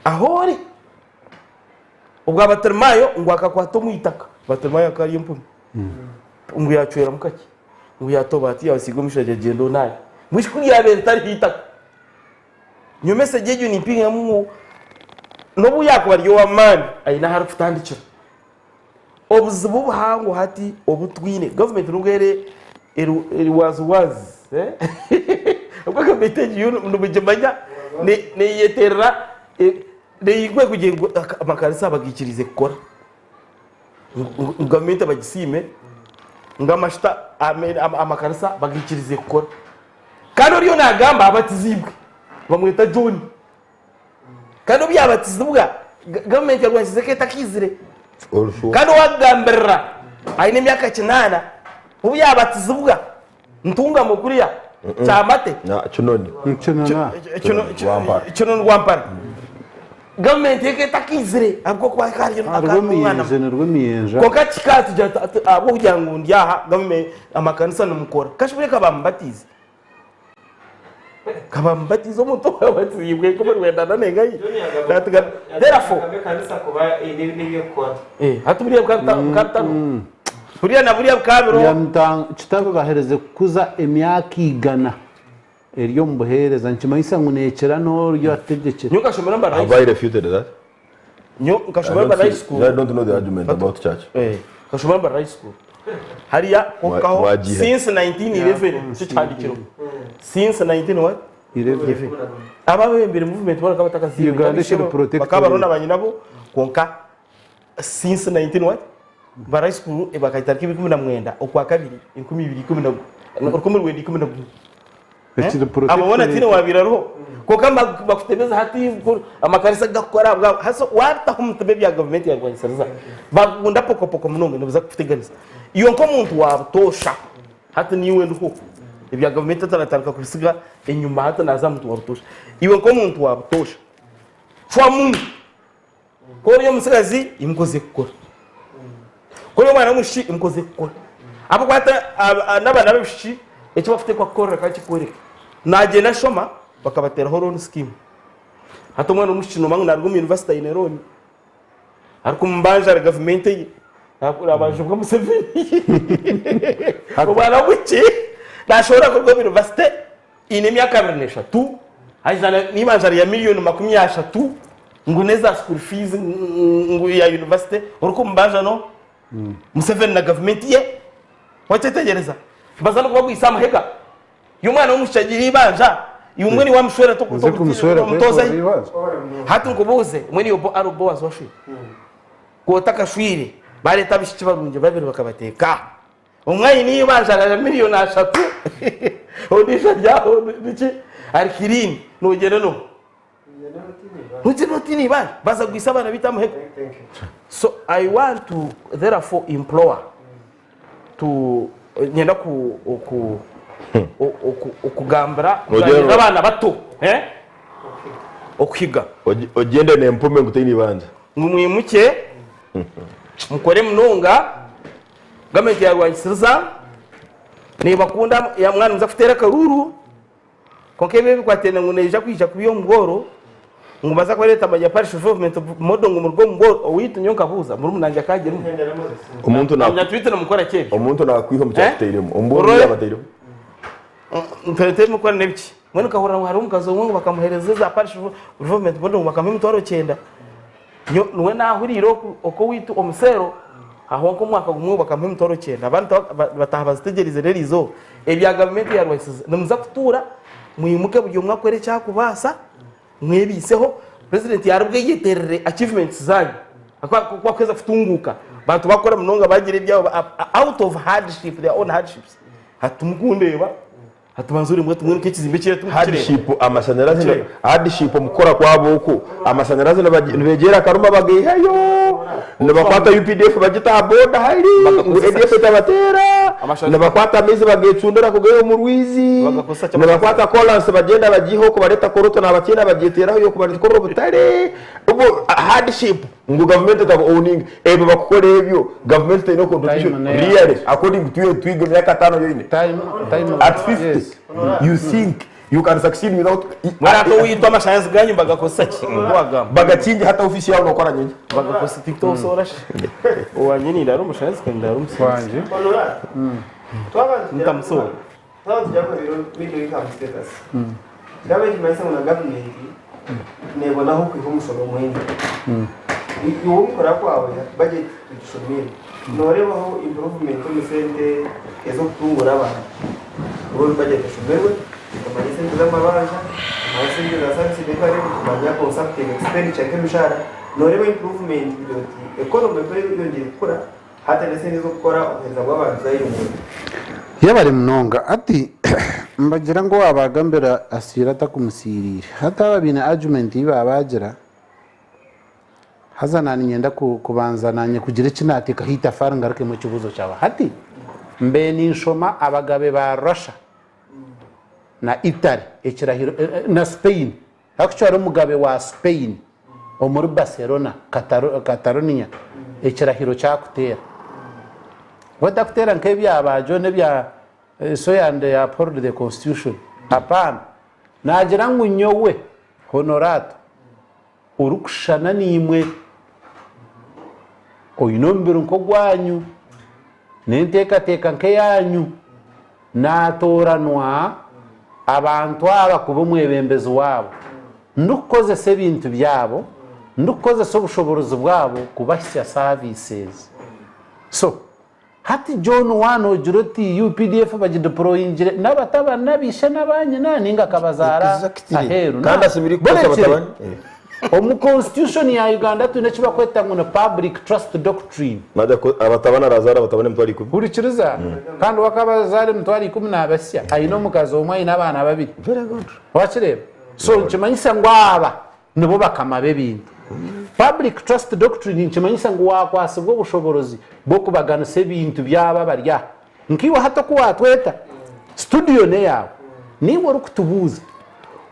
Ahu ori. Obwa Batirimaayo ngu akakwata omu itaka. Batirimaayo akaba ari empumi. Ngu yaacweramu kakye. Ngu yaatoba ati yaasiiga omushaija gyenda onaabe. Mbwenu shi ku ryabaire ritariho itaka? Nyowe mesegi egyo nimpingamu ngu n'obu yaakuba ari ow'amaani aine ahu arikutandikira. Obuzibu obuhango hati obu twine, gavumenti nubwo eri eri waazi-waazi ahabw'okuba gavumenti egi yo nimugimanya neeyeterera neeyigwa kugira ngu amakanisa bagaikiriize kukora. Ngu gavumenti bagisiime ngu amashuta amakanisa bagaikiriize kukora. Kandi oriyo naagamba abatiziibwe bamweta John. Kandi obu yaabatizibwa gavumenti yarwanisize ko etakaizire. Kandi owakugambirira aine emyaka kinaana obu yaabatizibwa Ntungamo kuriya Kyamate. Kinoni. Kinoni Rwampara. Gavumenti eka etakaizire ahabw'okuba hariyo Rwemiyenje ni Rwemiyenja. Kwonka kikatugira ahabw'okugira ngu ndi aha gavumenti amakanisa nimukora. Kasha ka bamubatiize. Ka bamubatiize omuntu owabatiziibwe nk'omuri nengahi. Therefore Ekanisa kuba eine n'eby'okukora. Hati buriya bukaba bitariho. Buriya na buriya bukaba biriho. Kitabe bahereze kukuza emyaka 100 eri omu buheereza nikimanyisa ngu neekira n'oryo ategyekire. Nyowe nkashomera Mbarara Have I refuted that? Nyowe nkashomera Mbarara High School. I don't know the argument about church. Nkashomera Mbarara High School. Hariya okaho Wagiha. since 1911 nikyo kihandikirwe. Since 19 what? 11. Ababembire movement boona bakaba batakaziibwe. Uganda ekiri protectorate. Bakaba bariho na banyinabo kwonka since 19 what? Mbarara High School bakagitandika ebiri 19 Okwakabiri 2011. Ekiri Abo boona tihaine protectorate. owaabaire ariho. Kwonka bakutebeza hati amakanisa gakukora ahabwabo. Haza waataho omutima ebya gavumenti yaarwanisiriza, bakukunda pokopoko munonga nibaza kukuteganisa. Iwe nk'omuntu wa butoosha, hati niiwe ndiho, ebya gavumenti hati natandika kubisiga enyima hati naaza aha muntu wa butoosha. Iwe nk'omuntu wa butoosha, cwamu. Ku ori omutsigazi, imuka oze kukora. Ku ori omwana w'omwishiki, imuka oze kukora. Ahabw'okuba hati n'abaana b'abaishiki eki barikuteekwa kukora reka nkikworeke. Naagyenda ashoma, bakabateeraho loan scheme. Hati omwana w'omwishiki noomanya ngu naaruga omu yunivasite aine loan, arikumubanja ahari gavumenti eye, naabanjibwa Museveni. Omwana w'omwishiki naashohora kuruga omu yunivasite Aine emyaka 23, aija n'eibanja rya miriyoni 30 ngu n'eza school fees ngu ya university orikumubanja no Museveni na gavumenti ye. Wakyetegyereza? Baza n'okubagwisa amahega. Iwe omwana w'omwishiki agira eibanja, iwe mbwenu iwe wamushwera Oze kumushwera tomutoza hi? kwekorera eibanja. Hati nkubuuze, mbwenu iwe ari Boazi washwire? Ku otakashwire, bareeta abaishiki barungi babiri bakabateeka aha. Omwe aine eibanja rya miriyoni ashatu, ondiijo ari aho niki ari kiriini. Noogyenda n'oha? Noogyenda otaine eibanja. Baza kugwisa abaana baitu aha muhega. So I want to therefore implore to nyenda ku oku okugambira kuganiriza abaana bato eh? Okuhiga. Ogyende n'empume ngu taine ibanja. Ngu mwimukye mukore munonga. Gavumenti yarwangisiriza nebakunda mwana nimuza kuteera akaruuru kwonka ebi ebikwataine ngu neija kwija kubi omu bworo ngu baza kubareeta manya parish development model ngu muruge omu bworo owaitu nyowe nkabuuza murumuna wangye akagirimu Omuntu na manya twite nimukora ki ebyo omuntu nakwiha omu Eh? kyakutairemu omu bworo Orore? yaabatairemu. Ntwete mukora n'ebiki mbwenu nkahurira ngu hariho omukazi omwe ngu bakamuheereza eza parish development model ngu bakamuha emitwaro kyenda. Nyo niwe naahuriire oku oku owaitu omuseero aho nk'omwaka gumwe bakamuha emitwaro kyenda abandi bataaha bazitegyereize n'eri izooba. Ebya gavumenti yaarwaisize nimuza kutuura mwimuke buri omwe akore eki arikubaasa mwebiiseho purezidenti yaaribweyeterere achievements zaanyu ahakuba ku akuheza kutunguuka bantu bakora munonga bagira ebyabo out of hardship their own hardships hati timukundeeba. Hati banza oremwe tumwe nk'ekizimbe ekiriya Hardship timukukireba. amashanyarazi Kireba. hardship omu kukora kwabo oku amashanyarazi nibegyera akaruma bagaihayo nibakwata UPDF bagita aha boda hari ngu Bakakozesa ADF ki? etabateera Amashanyarazi nibakwata amaizi bagecundira kugaiha omu rwizi Bakakozesa ki nibakwata kolansi bagyenda bagiiha oku bareta koroto nabakyena bagyeteraho yokubakorera obutare obwo hardship Ngu gavumenti etaba owninga ebyo bakukora ebyo gavumenti teine contribution really according to you twiga emyaka atano yoine at 50 you think you can succeed without Murata owitwa amashanyarazi ganyu bagakozesa ki wagamba bagakingi hata ofisi yawe nokora nyingi bagakozesa tiktok sora shi owanye nindara omushanyarazi kandi ndara omusinzi ntamusobola Twaba nitugira ngu middle income status kyaba nikimanyisa ngu na gavumenti neebona ah'okwiha omushoro mwingi. Iwe omu kukora kwawe budget tugishomire, nooreebaho improvement omu sente ez'okutunguura abantu? Ahabw'okuba budget eshomirwe, nitumanya esente z'amabanja, nitumanya esente za subsidy nitumanya consumptive expenditure nk'emishaara, nooreeba improvement kugira oti economy ku eyongyire kukura, Hati n'esente z'okukora obuheereza bw'abantu zayeyongyera. Yebare munonga. Hati nibagira ngu owabagambira asiire atakumusiiriire. Hati aba baine argument ei babagira, haza na niinyenda kubanza naanye kugira eki naateekaho eitafaari ngarukemu ekibuuzo kyawe. Hati mbaire ninshoma abagabe ba Russia na Italy ekirahiro na Spain. Actually omugabe wa Spain omuri Barcelona, Catalonia ekirahiro kyakuteera. We takuteera nk'ebya ba John ebya so and uphold the constitution. Hapana. Naagira ngu nyowe Honorato orikushushana naimwe, oine omubiri nk'ogwanyu, n'enteekateeka nk'eyaanyu, Naatooranwa abantu aba kuba omwebembezi waabo, ndikukozesa ebintu byabo, ndikukozesa obushoboorozi bwabo kubahitsya services. So, hati John waaba noogira oti UPDF bagideployingire n'abatabani n'abaishe n'abaanyina nainga akabazaara aheeru. Kandi asemeriire kukozesa abatabani. Omu constitution ya Uganda twine eki barikweta ngu ni public trust doctrine. Naija ku abatabani arazaara abatabani 100,000. Hurikiriza, kandi we akaba azaara 100,000 nabasya, aine omukazi omwe aine abaana babiri. Wakireeba? So nikimanyisa ngu aba nibo bakama b'ebintu. Public trust doctrine nikimanyisa ngu wakwatsibwa obushoborozi bw'okubaganisa ebintu byabo abari aha. Nkaiwe hati oku watweta, studio n'eyaawe, niiwe orikutubuuza.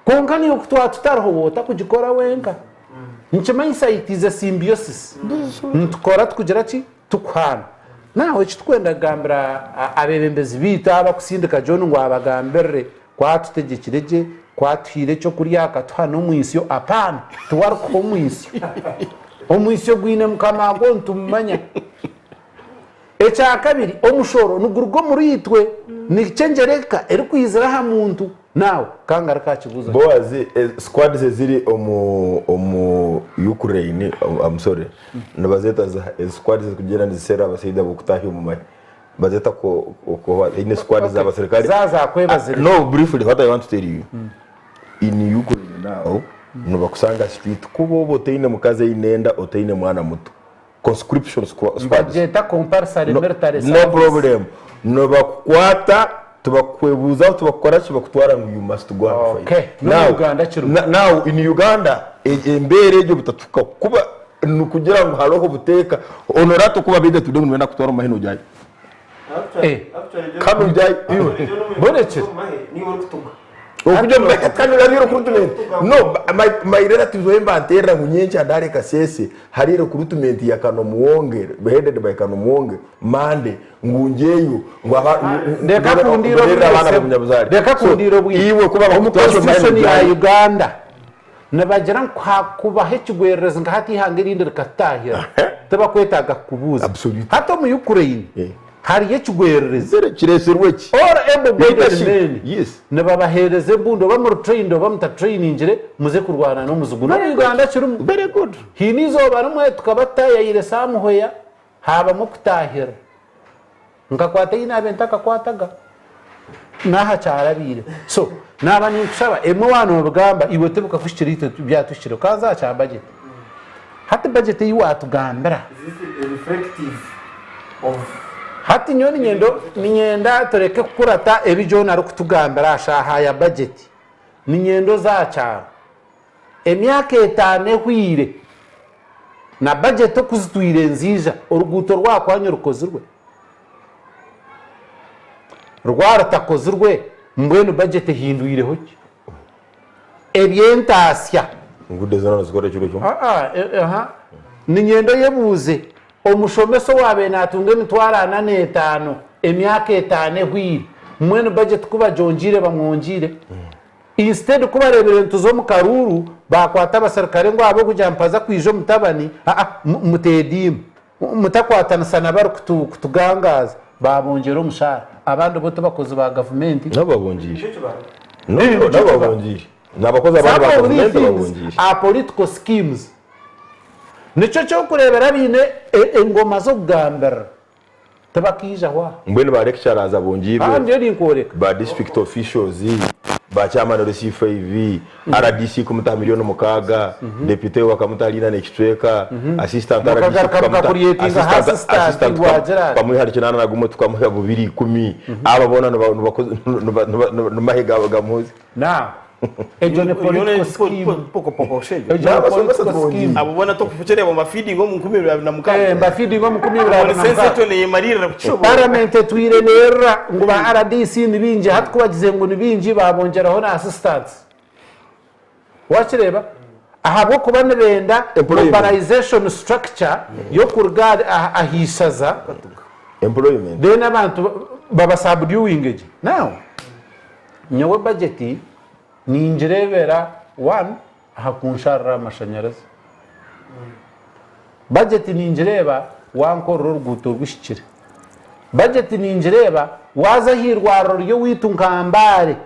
Kwonka naiwe ku twaba tutariho waaba otarikugikora wenka. Nikimanyisa it is a symbiosis. Nitukora tukugira ki? Tukuhaana. Nawe eki turikwenda kugambira abeebembezi baitu aba abakusindika John ngu abagambirire ku atutegyekire gye, ku atuhaire ekyokurya akatuha n'omwitsyo, apaana, tiwe arikuha omwitsyo. Omwitsyo gwine mukama gwo nitumumanya. Ekyakabiri, omushoro niguruga omuriitwe, nikyo engyereka erikwizira aha muntu. Naawe ka ngaruke aha kibuuzo kye. Boaz, squads eziri omu omu Ukraine, I'm sorry, nibazeeta ziha? Ezi squads ezikugyenda niziserura abasaija b'okutahya omu mahe bazeeta ko ko haine squads Okay, z'abaserikare. za zakweba ziri. No, briefly what I want to tell you, in Ukraine now, nibakusanga street kuba oba otaine mukazi aine enda, otaine mwana muto. Conscription squads. Nibagyeta compulsory No, military no service. problem. Nibakukwata tibakukwebuuzaho tibakukora ki bakutwara ngu you must go and fight. Okay. N'omu Uganda kirimu. Now in Uganda embeera egyo butatuka kuba nikugira ngu hariho obuteeka honorato kuba beija today ngu nibenda kutwara omu mahe nogyayo. Kandi ogyayo iwe. Borekire. Okujya omu mahe kandi hariyo recruitment. No my relatives we mbanterera ngu nyenkya ndaare Kasese hariyo recruitment ya Kanomuwonge headed by Kanomuwonge Monday ngu ngyeyo ngu aba Reka kundiira ngu abaana obwire b'omunyabuzaare. Reka So, kundiira obwire. iwe kuba Omu bakutwara omu mahe constitution ya nogyayo. Uganda nibagira ngu hakubaho ekigwererezi nka hati eihanga erindi rikatutahira tibakwetaaga kukubuuza. Hati omu Ukraine hariyo ekigwererezi. Kireetsirwe ki? All able bodied Leadership. men Yes. nibabaheereza embundu oba muri trained oba mutatrainingire muze kurwana n'omuzigu. N'omu Uganda kirimu. Very good. Haine eizooba rimwe tukaba tutayayire Samuhweya haabamu okutaahirira. Nkakwata ei naabaire ntakakwataga. N'aha kyarabiire. So, naaba ninkushaba, emwe waaba noobigamba, iwe tibikakuhikire itwe byatuhikire. Ka nze aha kya budget. Hati budget ei waatugambira, hati nyowe niinyenda niinyenda tureke kukurata ebi John arikutugambira aha shaaha ya budget. Niinyenda oze aha kyaro. Emyaka etaano ehweire, na bajeti oku zitwire niziija, oruguuto rwa Kwanyu rukozirwe? Rwaba rutakozirwe, mbwenu bajeti ehindwireho ki? Eby'entaasya. Enguudo zoona nizikora ekiro kimwe? Aa, Niinyenda oyebuuze, omushomesa owaabaire naatunga emitwaro ana n'etaano emyaka etaano ehweire, mbwenu bajeti ku bagyongyeire bamwongyeire? Instead ku bareebire nituza omu karuuru, baakwata abaserukare ngu ahabw'okugira ngu mpaza kwija omutabani, aa muteediima, mutakwatanisa na barikutugangaaza, baabongyera omushaara. Abandi bo tibakozi ba gavumenti. Nabo babongiire. No, nabo babongiire. N'abakozi abandi ba Some of these gavumenti things babongiire. are political schemes. Nikyo ky'okureebera abaine engoma z'okugambirira. Tibakaijaho aha. Mbwenu ba lecturers abongiirwe, Aha ndiyo ninkworeka. ba district officials, ba chairman LC5, RDC kumutaha milioni 6, deputy we akamutaha liina n'ekicweka, assistant RDC Mukagaruka tukamuta mukakuryetinga aha assistant assistant assistant ngu agire ati. tukamuha 81 tukamuha bubiri ikumi. Aba boona nimahe ga Muhoozi. Now, egyo ni political scheme. Egyo ni political scheme. Abo boona tokukyereba mbafeedinga omu 2006. Eh, mbafeedinga omu 2006. Sense neyemarira kukishobora. Parliament etwire nerira ngu ba RDC ni bingi hati kubagize ngu ni bingi babongyeraho na assistants. Wakireeba? Ahabw'okuba nibenda mobilization structure y'okuruga aha ishaza Employment. Then abantu baba subduing gye. Now, Nyowe budget ningireebera one aha kunsharira aha mashanyarazi. Budget ningireeba wankorera oruguuto ruhikire. Budget ningireeba waaza aha irwariro ry'owaitu nka Mbale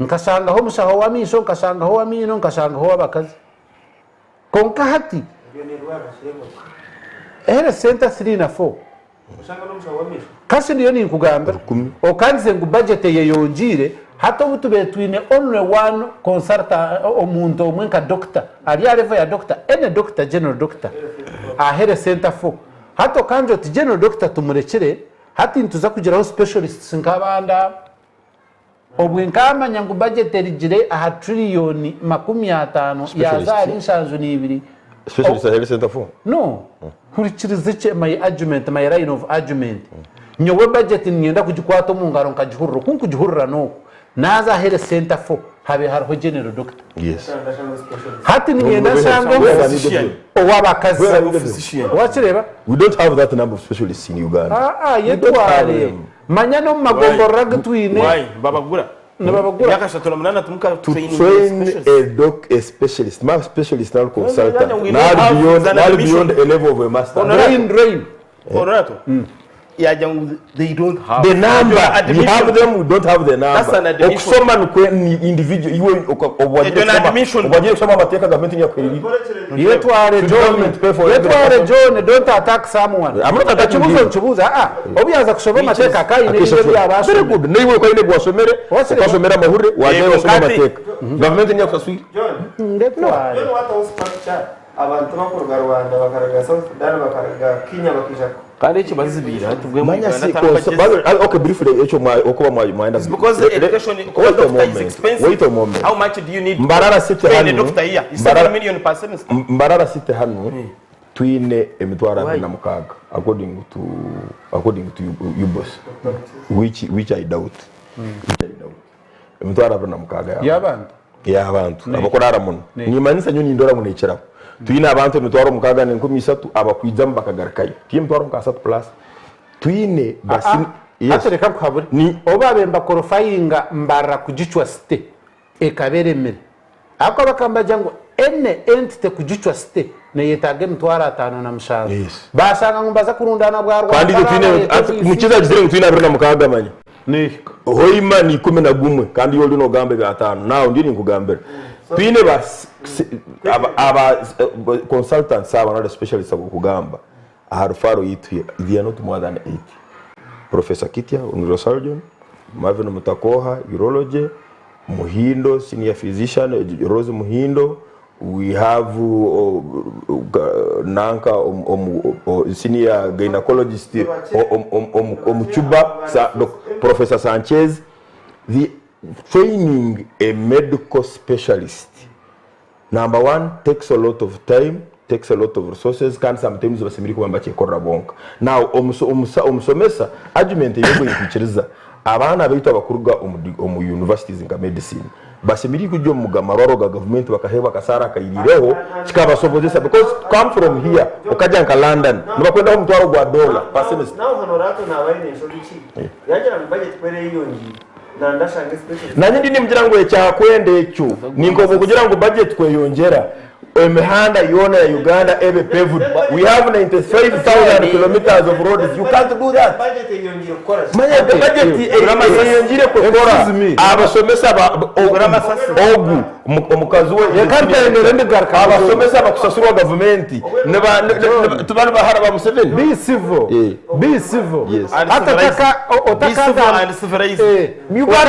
nkashangaho omushaho w'amaisho, nkashangaho ow'amaino, nkashangaho ow'abakazi. Kwonka hati health center 3 na 4 Kasi ndiyo ninkugambira okandize ngu budget eyeyongiire hati obu tubaire twine only one consultant omuntu omwe nka doctor ari aha level ya doctor any doctor general doctor aha health center 4 hati okangira oti general doctor tumurekire hati nituza kugiraho specialists nk'abandi abo obwe nkamanya ngu budget erigire aha trillion 50 yaza ahari 72 Specialist health center 4? No. Hurikiriza ekye my argument, my line of argument. Nyowe budget niinyenda kugikwata omu ngaro nkagihurira. Oku nkugihurira n'oku. Naaza aha health center 4 habe hariho general doctor. Yes. Hati niinyenda nshangeho ow'abakazi. Wakireeba? We don't have that number of specialists in Uganda. Aa, We don't have yetware. them. Manya n'omu magomborora agu twine. Why? Babagura. Nibabagura. Emyaka 38 timuka To training train specialist. a doc, a specialist, ma specialist not consultant, we don't not have beyond, an not admission. beyond a level of a master. Honorable. Brain drain. Honorato. Yagira ngu they don't have. The number, Your we admission. have them, we don't have the That's an number. admission. Okusoma nikwe ni individual, iwe Ekyo ni admission. obagiye kusoma amateeka gavumenti nyakwiriri. Yetware Should John. government pay for every Yetware person? John, don't attack someone. I'm not attacking Ekibuuzo you. nkibuuza, aa, obu yaaza kushoma amateeka akaine Akesha ebyo shule. Very ebyabashomire. good. Naiwe okaine gwasomere, Wasire. okasomera amahurire, wajayo Yego, wasoma kati. amateeka. Gavumenti nyakusaswire. Ndetware. John wataho structure. Abantu bakuruga Rwanda bakaruga South Sudan bakaruga Kenya bakaija ku. Kandi ekyo bazibiire hati bwe mu Manya Uganda si tari konsa bagyezi. babe okay briefly ekyo mwa okuba mwa mwenda It's because Le- le- education kuba wait a doctor is moment expensive. wait a moment How much do you need to Mbarara city train a hanu doctor here? It's Mbarara 7 million per semester. Mbarara city hanu twine emitwaro abiri na mukaaga according to according to UBOS which which I doubt which I doubt emitwaro 26 y'abantu y'abantu abakuraara muno nimanyisa nyowe nindora ngu nekiraho twine abantu emitwaro 6,300 abakwijamu bakagarukayo ti emitwaro nka asatu plus twine basi Hati reka nkuhabure obu baabaire nibakorofayinga Mbarara kugicwa city ekaba eremire ahabw'okuba bakaba nibagira ngu any entity kugicwa city neyetaaga emitwaro 57 baashanga ngu nibaza kurundaana bwa kandi itwe Rwampara twine bareeta ati obwisi. mukiza agizire ngu twine 26 manya Hoima ni 11 kandi iwe oriyo nogamba ebya ataano now ndiyo ninkugambira twine ba aba, aba consultants aba nari specialists abokugamba aha rufaro yitu they are not more than 8 Professor Kitya neurosurgeon Marvin Mutakoha urology Muhindo senior physician Rose Muhindo We have nanka senior gynecologist omu Cuba, Professor Sanchez. The training a medical specialist, number one, takes a lot of time, takes a lot of resources, kandi sometimes basemereire kuba nibakyekorera bonka. Now, omushomesa, argument ei ogu erikwikiriza, abaana baitu abakuruga omu universities nka medicine, Bashemereire kujya omu marwaro ga gavumenti bakaheebwa akasaara akairiireho kikabasobozesa because to come from here okajya nka London nibakwendaho omutwaro gwa dollar per semester. Naho Honorato naaba aine enshobi ki yagira ngu budget ku ereyongiire nandi ashange specialist. Nanye ndi nimugira ngu ekyakwenda ekyo ninka okugira ngu budget kweyongyera emihanda yoona ya Uganda ebe paved we have 95,000 kilometres of roads you can't do that. Budget eyongiire kukora ki? Manya budget eyongiire kukora abasomesa ba ogu omukazi we abasomesa abakusasurwa gavumenti tibari bahara ba Museveni? Be civil. Be civil. Uganda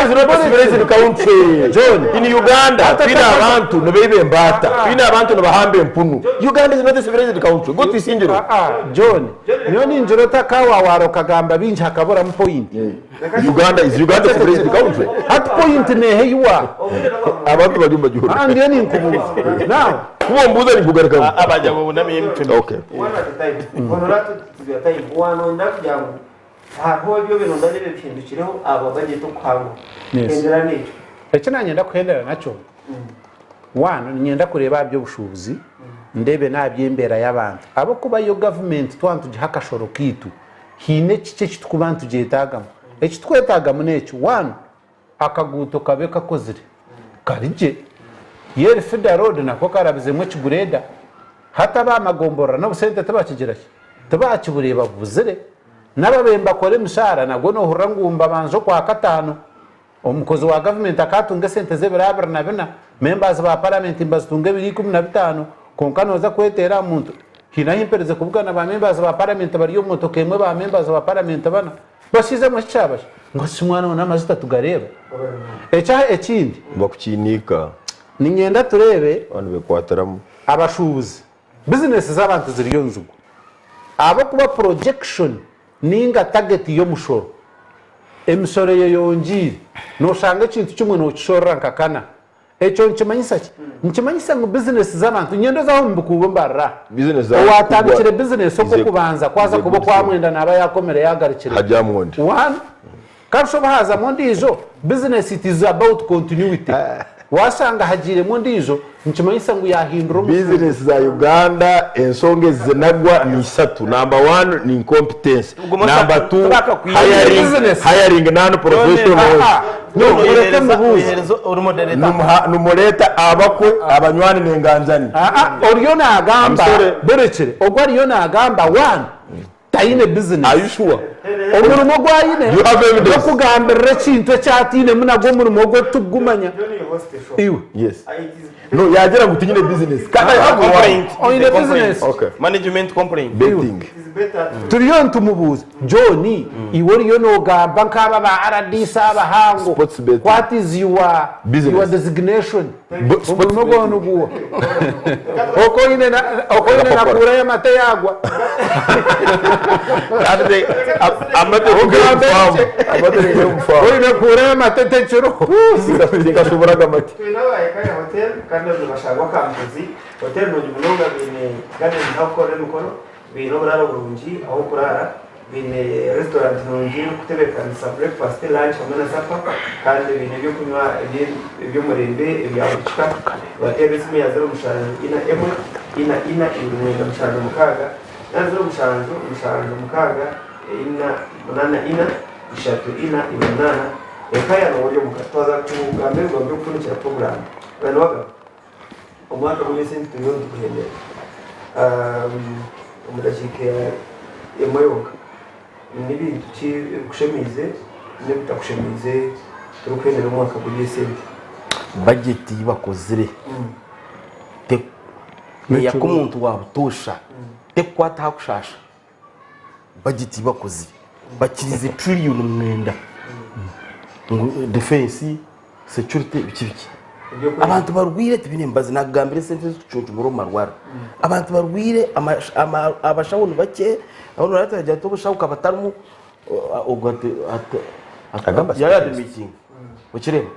is not a civilized country. John. In Uganda, twine abantu nibaiba embaata, twine abantu nibahamba empunu. Uganda is not a civilized country. Go to Isingiro. John, nyowe ningira otakawawaara okagamba bingi hakaburamu point. Uganda is Uganda a civilized country? Hati point neeha ei wa? Abantu bari omu Ah, ndiyo ninkubuuza. Now, Kuba ombuuza ninkugarukamu. Abajja baboname emitwe. Okay. One at a time. Honorato tuzibya time. Wanoyenda kugira ngu hariho ebyo ebirunda n'ebyo bihindukireho aba budget okuhango. Yes. Hendera n'ekyo. Eki nanyenda kuhendera nakyo, one, niinyenda kureeba aha by'obushuubuzi, ndeebe n'aha by'embeera y'abantu. Ahabw'okuba yo gavumenti twaba nitugiha akashoro kaitu, haine kiki eki turikuba nitugyetaagamu. Eki turikwetaagamu n'eki, one, akaguuto kabe kakozire, kari gye. Yeri Feeder Road nako karabizemu ekigureeda. Hati aba magomborora n'obusente tibakigira ki? Tibakibureeba bubuzire. N'ababaire nibakora emishaara nabwo nohurira ngu nibabanza okwakataano. Omukozi wa gavumenti akaatunga esente z'ebiro 24, members ba paramenti nibazitunga ebiro 15, kwonka nooza kweteera aha muntu. Haine ahu mperize kubugana ba members ba paramenti bari omu motoka emwe ba members ba paramenti bana. Bashiizemu eki kyabasha? Ngu shi mwana we n'amajuta tugareeba? Ekya ekindi. Bakukiiniika. Niinyenda tureebe. Abantu bekwatiramu. Abashuubuzi, bizinesi z'abantu ziriyo nizigwa ahabw'okuba projection ninga target y'omushoro, emishoro eyeyongyeire. Noshanga ekintu kimwe nokishorora nka kana. Ekyo nikimanyisa ki? Nikimanyisa ngu bizinesi z'abantu, nyenda oze aho omu bikuubo mbarira. Bizinesi z'abantu Owatandikire kugwa bizinesi is a okw'okubanza ku aza is a kuba good thing. okwamwenda naaba yakomire yagarukire. Hajyamu ondi. One, Kandi obu haazamu ondiijo, business it is about continuity. Waashanga hagiiremu ondiijo, nikimanyisa ngu yaahindura omusingi. Bizinesi za Uganda ensonga ezizinagwa ni ishatu. Number one ni incompetence. Number two hiring, hiring non professionals. No, mureke mubuuze. Nimureeta abakwe, abanywani n'enganjani. Oriyo naagamba, I'm sorry. Borekire, ogwo ariyo naagamba one. Taine business. Are you sure? Omurimo ogu aine Do you have evidence? n'okugambirira ekintu eki atainemu nagwo omurimo gwe tikugumanya. Iwe. Yes. No, yagira ngu tinyine business. Kandi I have one. Oine business. Okay. Management complaint. Betting. Turiyo nitumubuuza John iwe oriyo nogamba nk'aba ba RDC abahango what is your, Business. your designation omurimo gwawe niguwa okoine okoine nakura y'amate yagwa oine kura y'amate tekiriho Sinkashoboraga amate. Twine abaye Hotel kandi nibashangwa Kambuzi. Hotel nungi munonga baine garden ahu kukorera emikoro, baine oburaaro burungi ah'okuraara, baine restaurant nungi erikutebeekanisa breakfast, lunch hamwe na supper kandi baine ebyokunywa eby'omurembe ebya buri kika. Bateerera esimu ya 07 41 44 276 na 07 76 84 34 28. Ekaya nooba ori omuka. Twaza kugamba ebigambo by'okufundikira puroguraamu. Bwenu wagamba omwaka gw'esente turiyo nituguhendera omu dakiika emwe yonka. Ni bintu ki ebikushemiize n'ebitakushemiize turikuhendera omwaka gw'eby'esente? Bajeti ei bakozire neyaka omuntu wa butoosha tekukwata aha kushaasha. Bajeti ei bakozire bakirize tiririyoni 9 ngu defense, security biki biki. Abantu barwaire tibaine mibazi naakugambira esente ezirikucuncumura omu marwariro. Abantu barwaire abashaho ni bakye ahu nooreeba turagira tuti obushaho bukaba butarimu ogwo Agamba yaadimitinga okireeba.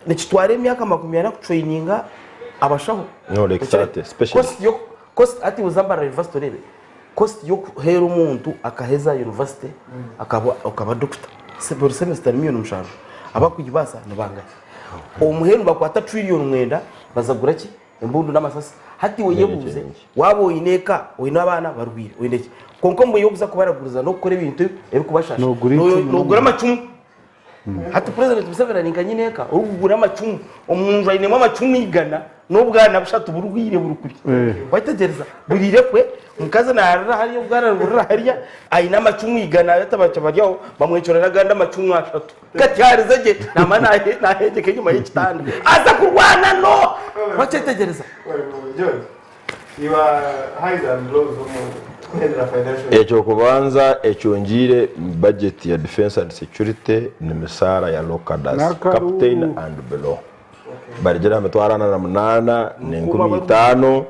Nikitwara emyaka 40 kutureyininga abashaho. No, like 30, specialist. Cost yo cost hati buza Mbarara University oreebe cost y'okuheera omuntu akaheza university akaba okaba doctor buri semester ni miliyoni 7 abakugibaasa ni bangahi? Omuhendo nibakwata tiririyoni 9 baza kugura ki? Embundu n'amasasi. Hati iwe yebuuze waaba oine eka oine abaana barwaire oine ki? Kwonka omu bwire bw'okuza kubaraguriza n'okukora ebintu ebirikubashaasha Noogura icumu noogura amacumu. Hati Purezidenti Museveni ari nka nyina eka orikugura amacumu omunju ainemu amacumu 100 n'obwana bushatu burwaire buri kubi. Wayetegereza buriire kwe omukazi narira hariya obwana niburira hariya aine amacumu 100 atabakye bari aho bamwecorera agandi amacumu ashatu gatyarize gye namara nahegyeka enyima y'ekitanda aza kurwana no wakyetegyereza. John, your highs and lows omu kuhendera financial Ekyokubanza ekyongiire budget ya defense and security ni misaara ya low cadres, N'akaruuru. captain and below. Barugire aha 48,500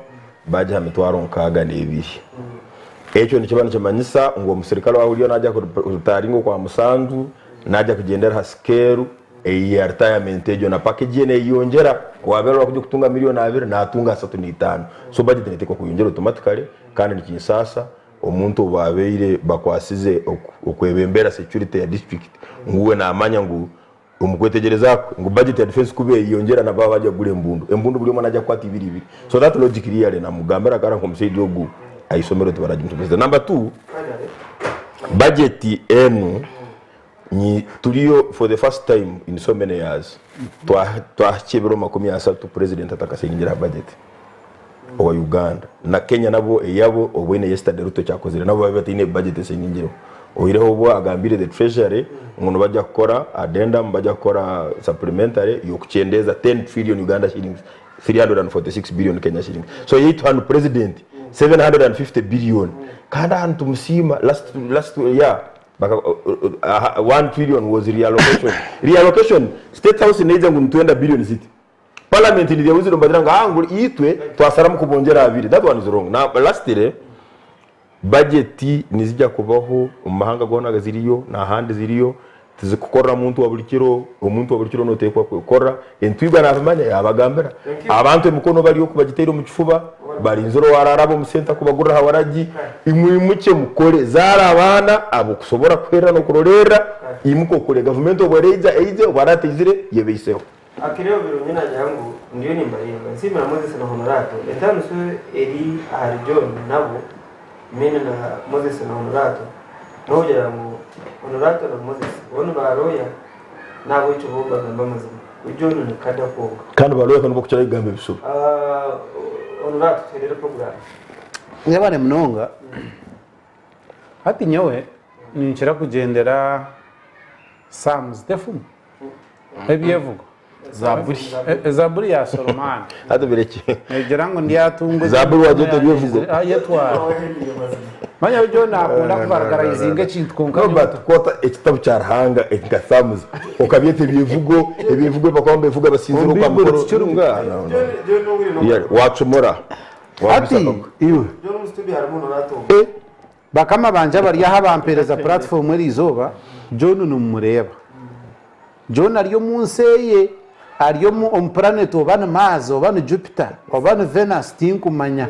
bagye aha 62,000. Ekyo nikiba nikimanyisa ngu omusirikare waaba oriyo naagya kuritayaringa okwa musanju, naagya kugyendera aha sikeeru eya retirement egyo na package ye neyeyongyera. Owaabaire arikugyenda kutunga 20 million naatunga 35. So budget neeteekwa kweyongyera automatically kandi nikinsaasa omuntu ou baabaire bakwasize okwebembera security ya district ngu we naamanya ngu omu kwetegyereza kwe ngu budget ya defense ku beeyongyera nabo baba bagya kugura embundu. Embundu buri omwe naagya kukwata ibiri ibiri. So that logic really namugambira kare ngu omushaija ogu aha ishomero tibaragimushomesize. Number two, budget enu nyi turiyo for the first time in so many years twahikya ebiro 30 president atakasainingire aha budget owa Uganda na Kenya nabo eyabo obwine yesterday Ruto ekyakozire nabo babe bataine budget esainingireho oihireho obu agambire the treasury ngu nibajya kukora addendum bajya kukora supplementary y'okukyendeeza 10 trillion Uganda shillings 346 billion Kenya shillings so yaitu hanu president 750 billion kandi aha nitumusiima last last year baka, 1 trillion was reallocation reallocation state house neija ngu nitwenda billion ziti parliament nibyahuzire nibagira ngu ah ngu itwe twasaramu kubongyera abiri that one is wrong. Now lastly budget nizija kubaho omu mahanga goona ziriyo nahandi ziriyo tizikukorera muntu wa buri kiro omuntu wa buri kiro noteekwa kwekora entwiga nabimanya yabagambira abantu emikono bari oku bagiteire omu kifuba barinzire owararaba omu senta kubagurira aha waragi imwimukye mukore zaara abaana abo kusobora kuherera n'okurorerra imuka okore gavumenti obu ereija eije obu erataizire yebeiseho. Akiriho birungi nagira ngu ndiyo nimbareeba. Nsiimira Moses na Honorato. Entaaniso eri ahari John nabo, Mene na Moses na Honorato, n'okugira ngu Honorato na Moses bo ni baarooya n'ahabw'ekyo bo bagamba amazima. We John ni kada kwonka. Kandi barooya nibo bakukirayo kugamba ebishuba. Honorato tuherere puroguraamu. Mwebare munonga. Hati nyowe ninkira kugyendera Psalms tefumu ebyevugo Zaburi. Zaburi ya Solomani Hati bireke. negira ngu ndyatunga Zaburi wagyeta ebyevugo. Yetwara manya byo nakunda kubaragarayizinga ekintu kwonka No, but kwata ekitabu kya Ruhanga nka Psalms okabyeta ebyevugo ebyevugo bakaba nibevuga abasinzire Omu okwa Baibuli mukoro tikirimu. Nga, no, no. Yeah, wacumura Hati iwe bakama banje abari aha bampereza platform eri izooba John nimumureba John ari omu nsi eye ari omu planet oba ni Mars oba ni Jupiter oba ni Venus tinkumanya.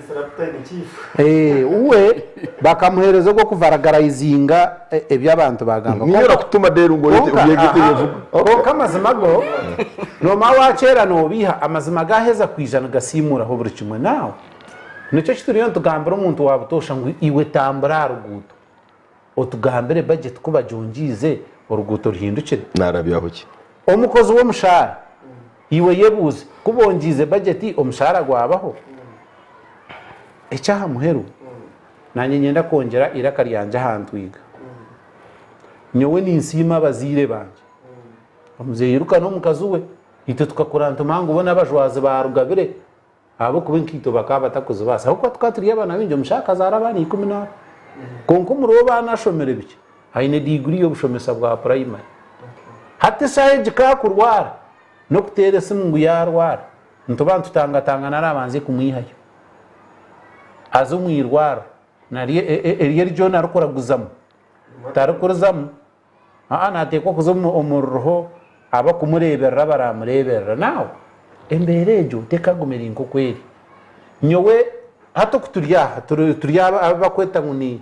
Uwe bakamuhereza ogw'okuvaragarayizinga ebi abantu bagamba. Niyo rakutuma rero ngo ubyegete ebyevugo. Kwonka amazima go noomanya wakyera noobiiha amazima gaheza kwija nigasiimuraho buri kimwe naawe. Nikyo kituriyo nitugambira omuntu wa butoosha ngu iwe tambura aha ruguuto otugambire budget ku bagyongiize oruguuto ruhindukire. Narabyaho ki? Omukozi w'omushaara iwe yebuuze ku bongiize budget omushaara gwabaho? Eky'aha muheru nanye nyenda kwongyera eiraka ryangye aha ntwiga. Nyowe ninsiima abazaire bangye. Omuzeeyi Luka n'omukazi we itwe tukakura nitumanya ngu bo n'abajwazi ba Rugabire ahabw'okuba enkaito bakaba batakuzibaasa. Ahabw'okuba tukaba turi abaana baingi, omushaija akazaara abaana 14. Kwonka omuri bo baana ashomire bikye, aine diguri y'obushomesa bwa purayimari. Hati eshaaha egi ku akurwara, n'okuteera esimu ngu yaarwara, nituba nitutangatangana arabanze kumwihayo aze omu irwariro nari eryo eri John arikuraguzamu tarikurizamu. Aa nateekwa kuza omu ruriho abakumureeberera baramureeberera. Now embeera egyo tekaguma eri nk'oku eri. Nyowe hati oku turi aha turi abu bakweta ngu ni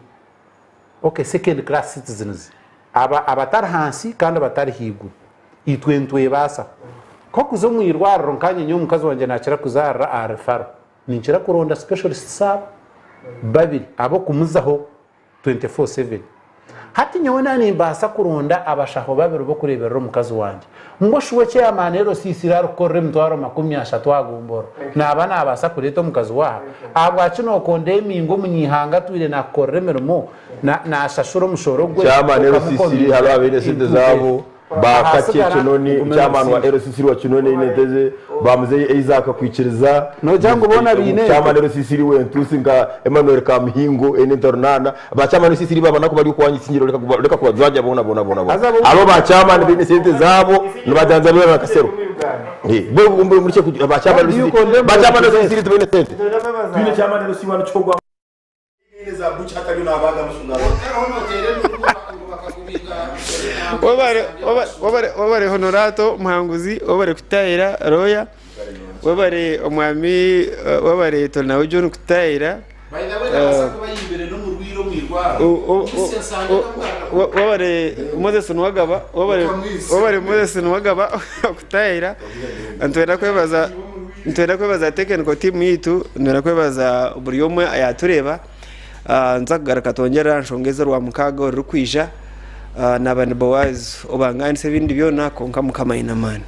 okay second class citizens aba abatari hansi kandi abatari haiguru. Itwe nitwebaasa. Nk'okuza omu irwariro nkanye nyowe omukazi wangye nakira kuzaarira aha referral. Ninkira kuronda specialists abo babiri ab'okumuzaho 24/7. Hati nyowe na nimbaasa kuronda abashaho babiri b'okureeberera omukazi wangye. Mbwo shi we chairman LCC arikukorera emitwaro 30 aha gomborora naaba naabaasa kureeta omukazi we aha? Ahabwaki nookondeminga omunyaihanga atwire naakukorera emirimo, naashashura omushoro gwe Chairman LCC hariho abaine esente zaabo. Ba Kakye Kinoni, Chairman wa LCC wa Kinoni aine ente ze, ba Muzeeyi Isaac Kwikiriza, Nogira ngu boona baine ente? Chairman LCC we Ntusi nka Emmanuel Kamuhingo aine ente runaana. Ba Chairman LCC ba banaku bari okwanyisingiro reka kuba reka kubajwagya boona boona boona boona. Haza bo Hariho ba Chairman baine esente zaabo nibajanjabira na Kasero. Eh, bo bo muri kye ba Chairman Kandi LCC you condemn ba Chairman the LCC tibaine sente. Twine Chairman LCC wanu kikogwa Webare Honorato Muhanguzi, webare kutahira Roya, webare omwami, webare Torinawe John kutahira. Webare Moses Nuwagaba, webare Moses Nuwagaba kutahira. Nitwenda kwebaza nitwenda kwebaza technical team yaitu, nitwenda kwebaza buri omwe ayatureeba. Nituza kugaruka twongyere aha nshonga ez'orwamukaaga orurikwija. Naaba ni Boaz obangaanisa ebindi byona kwonka Mukama aine amaani.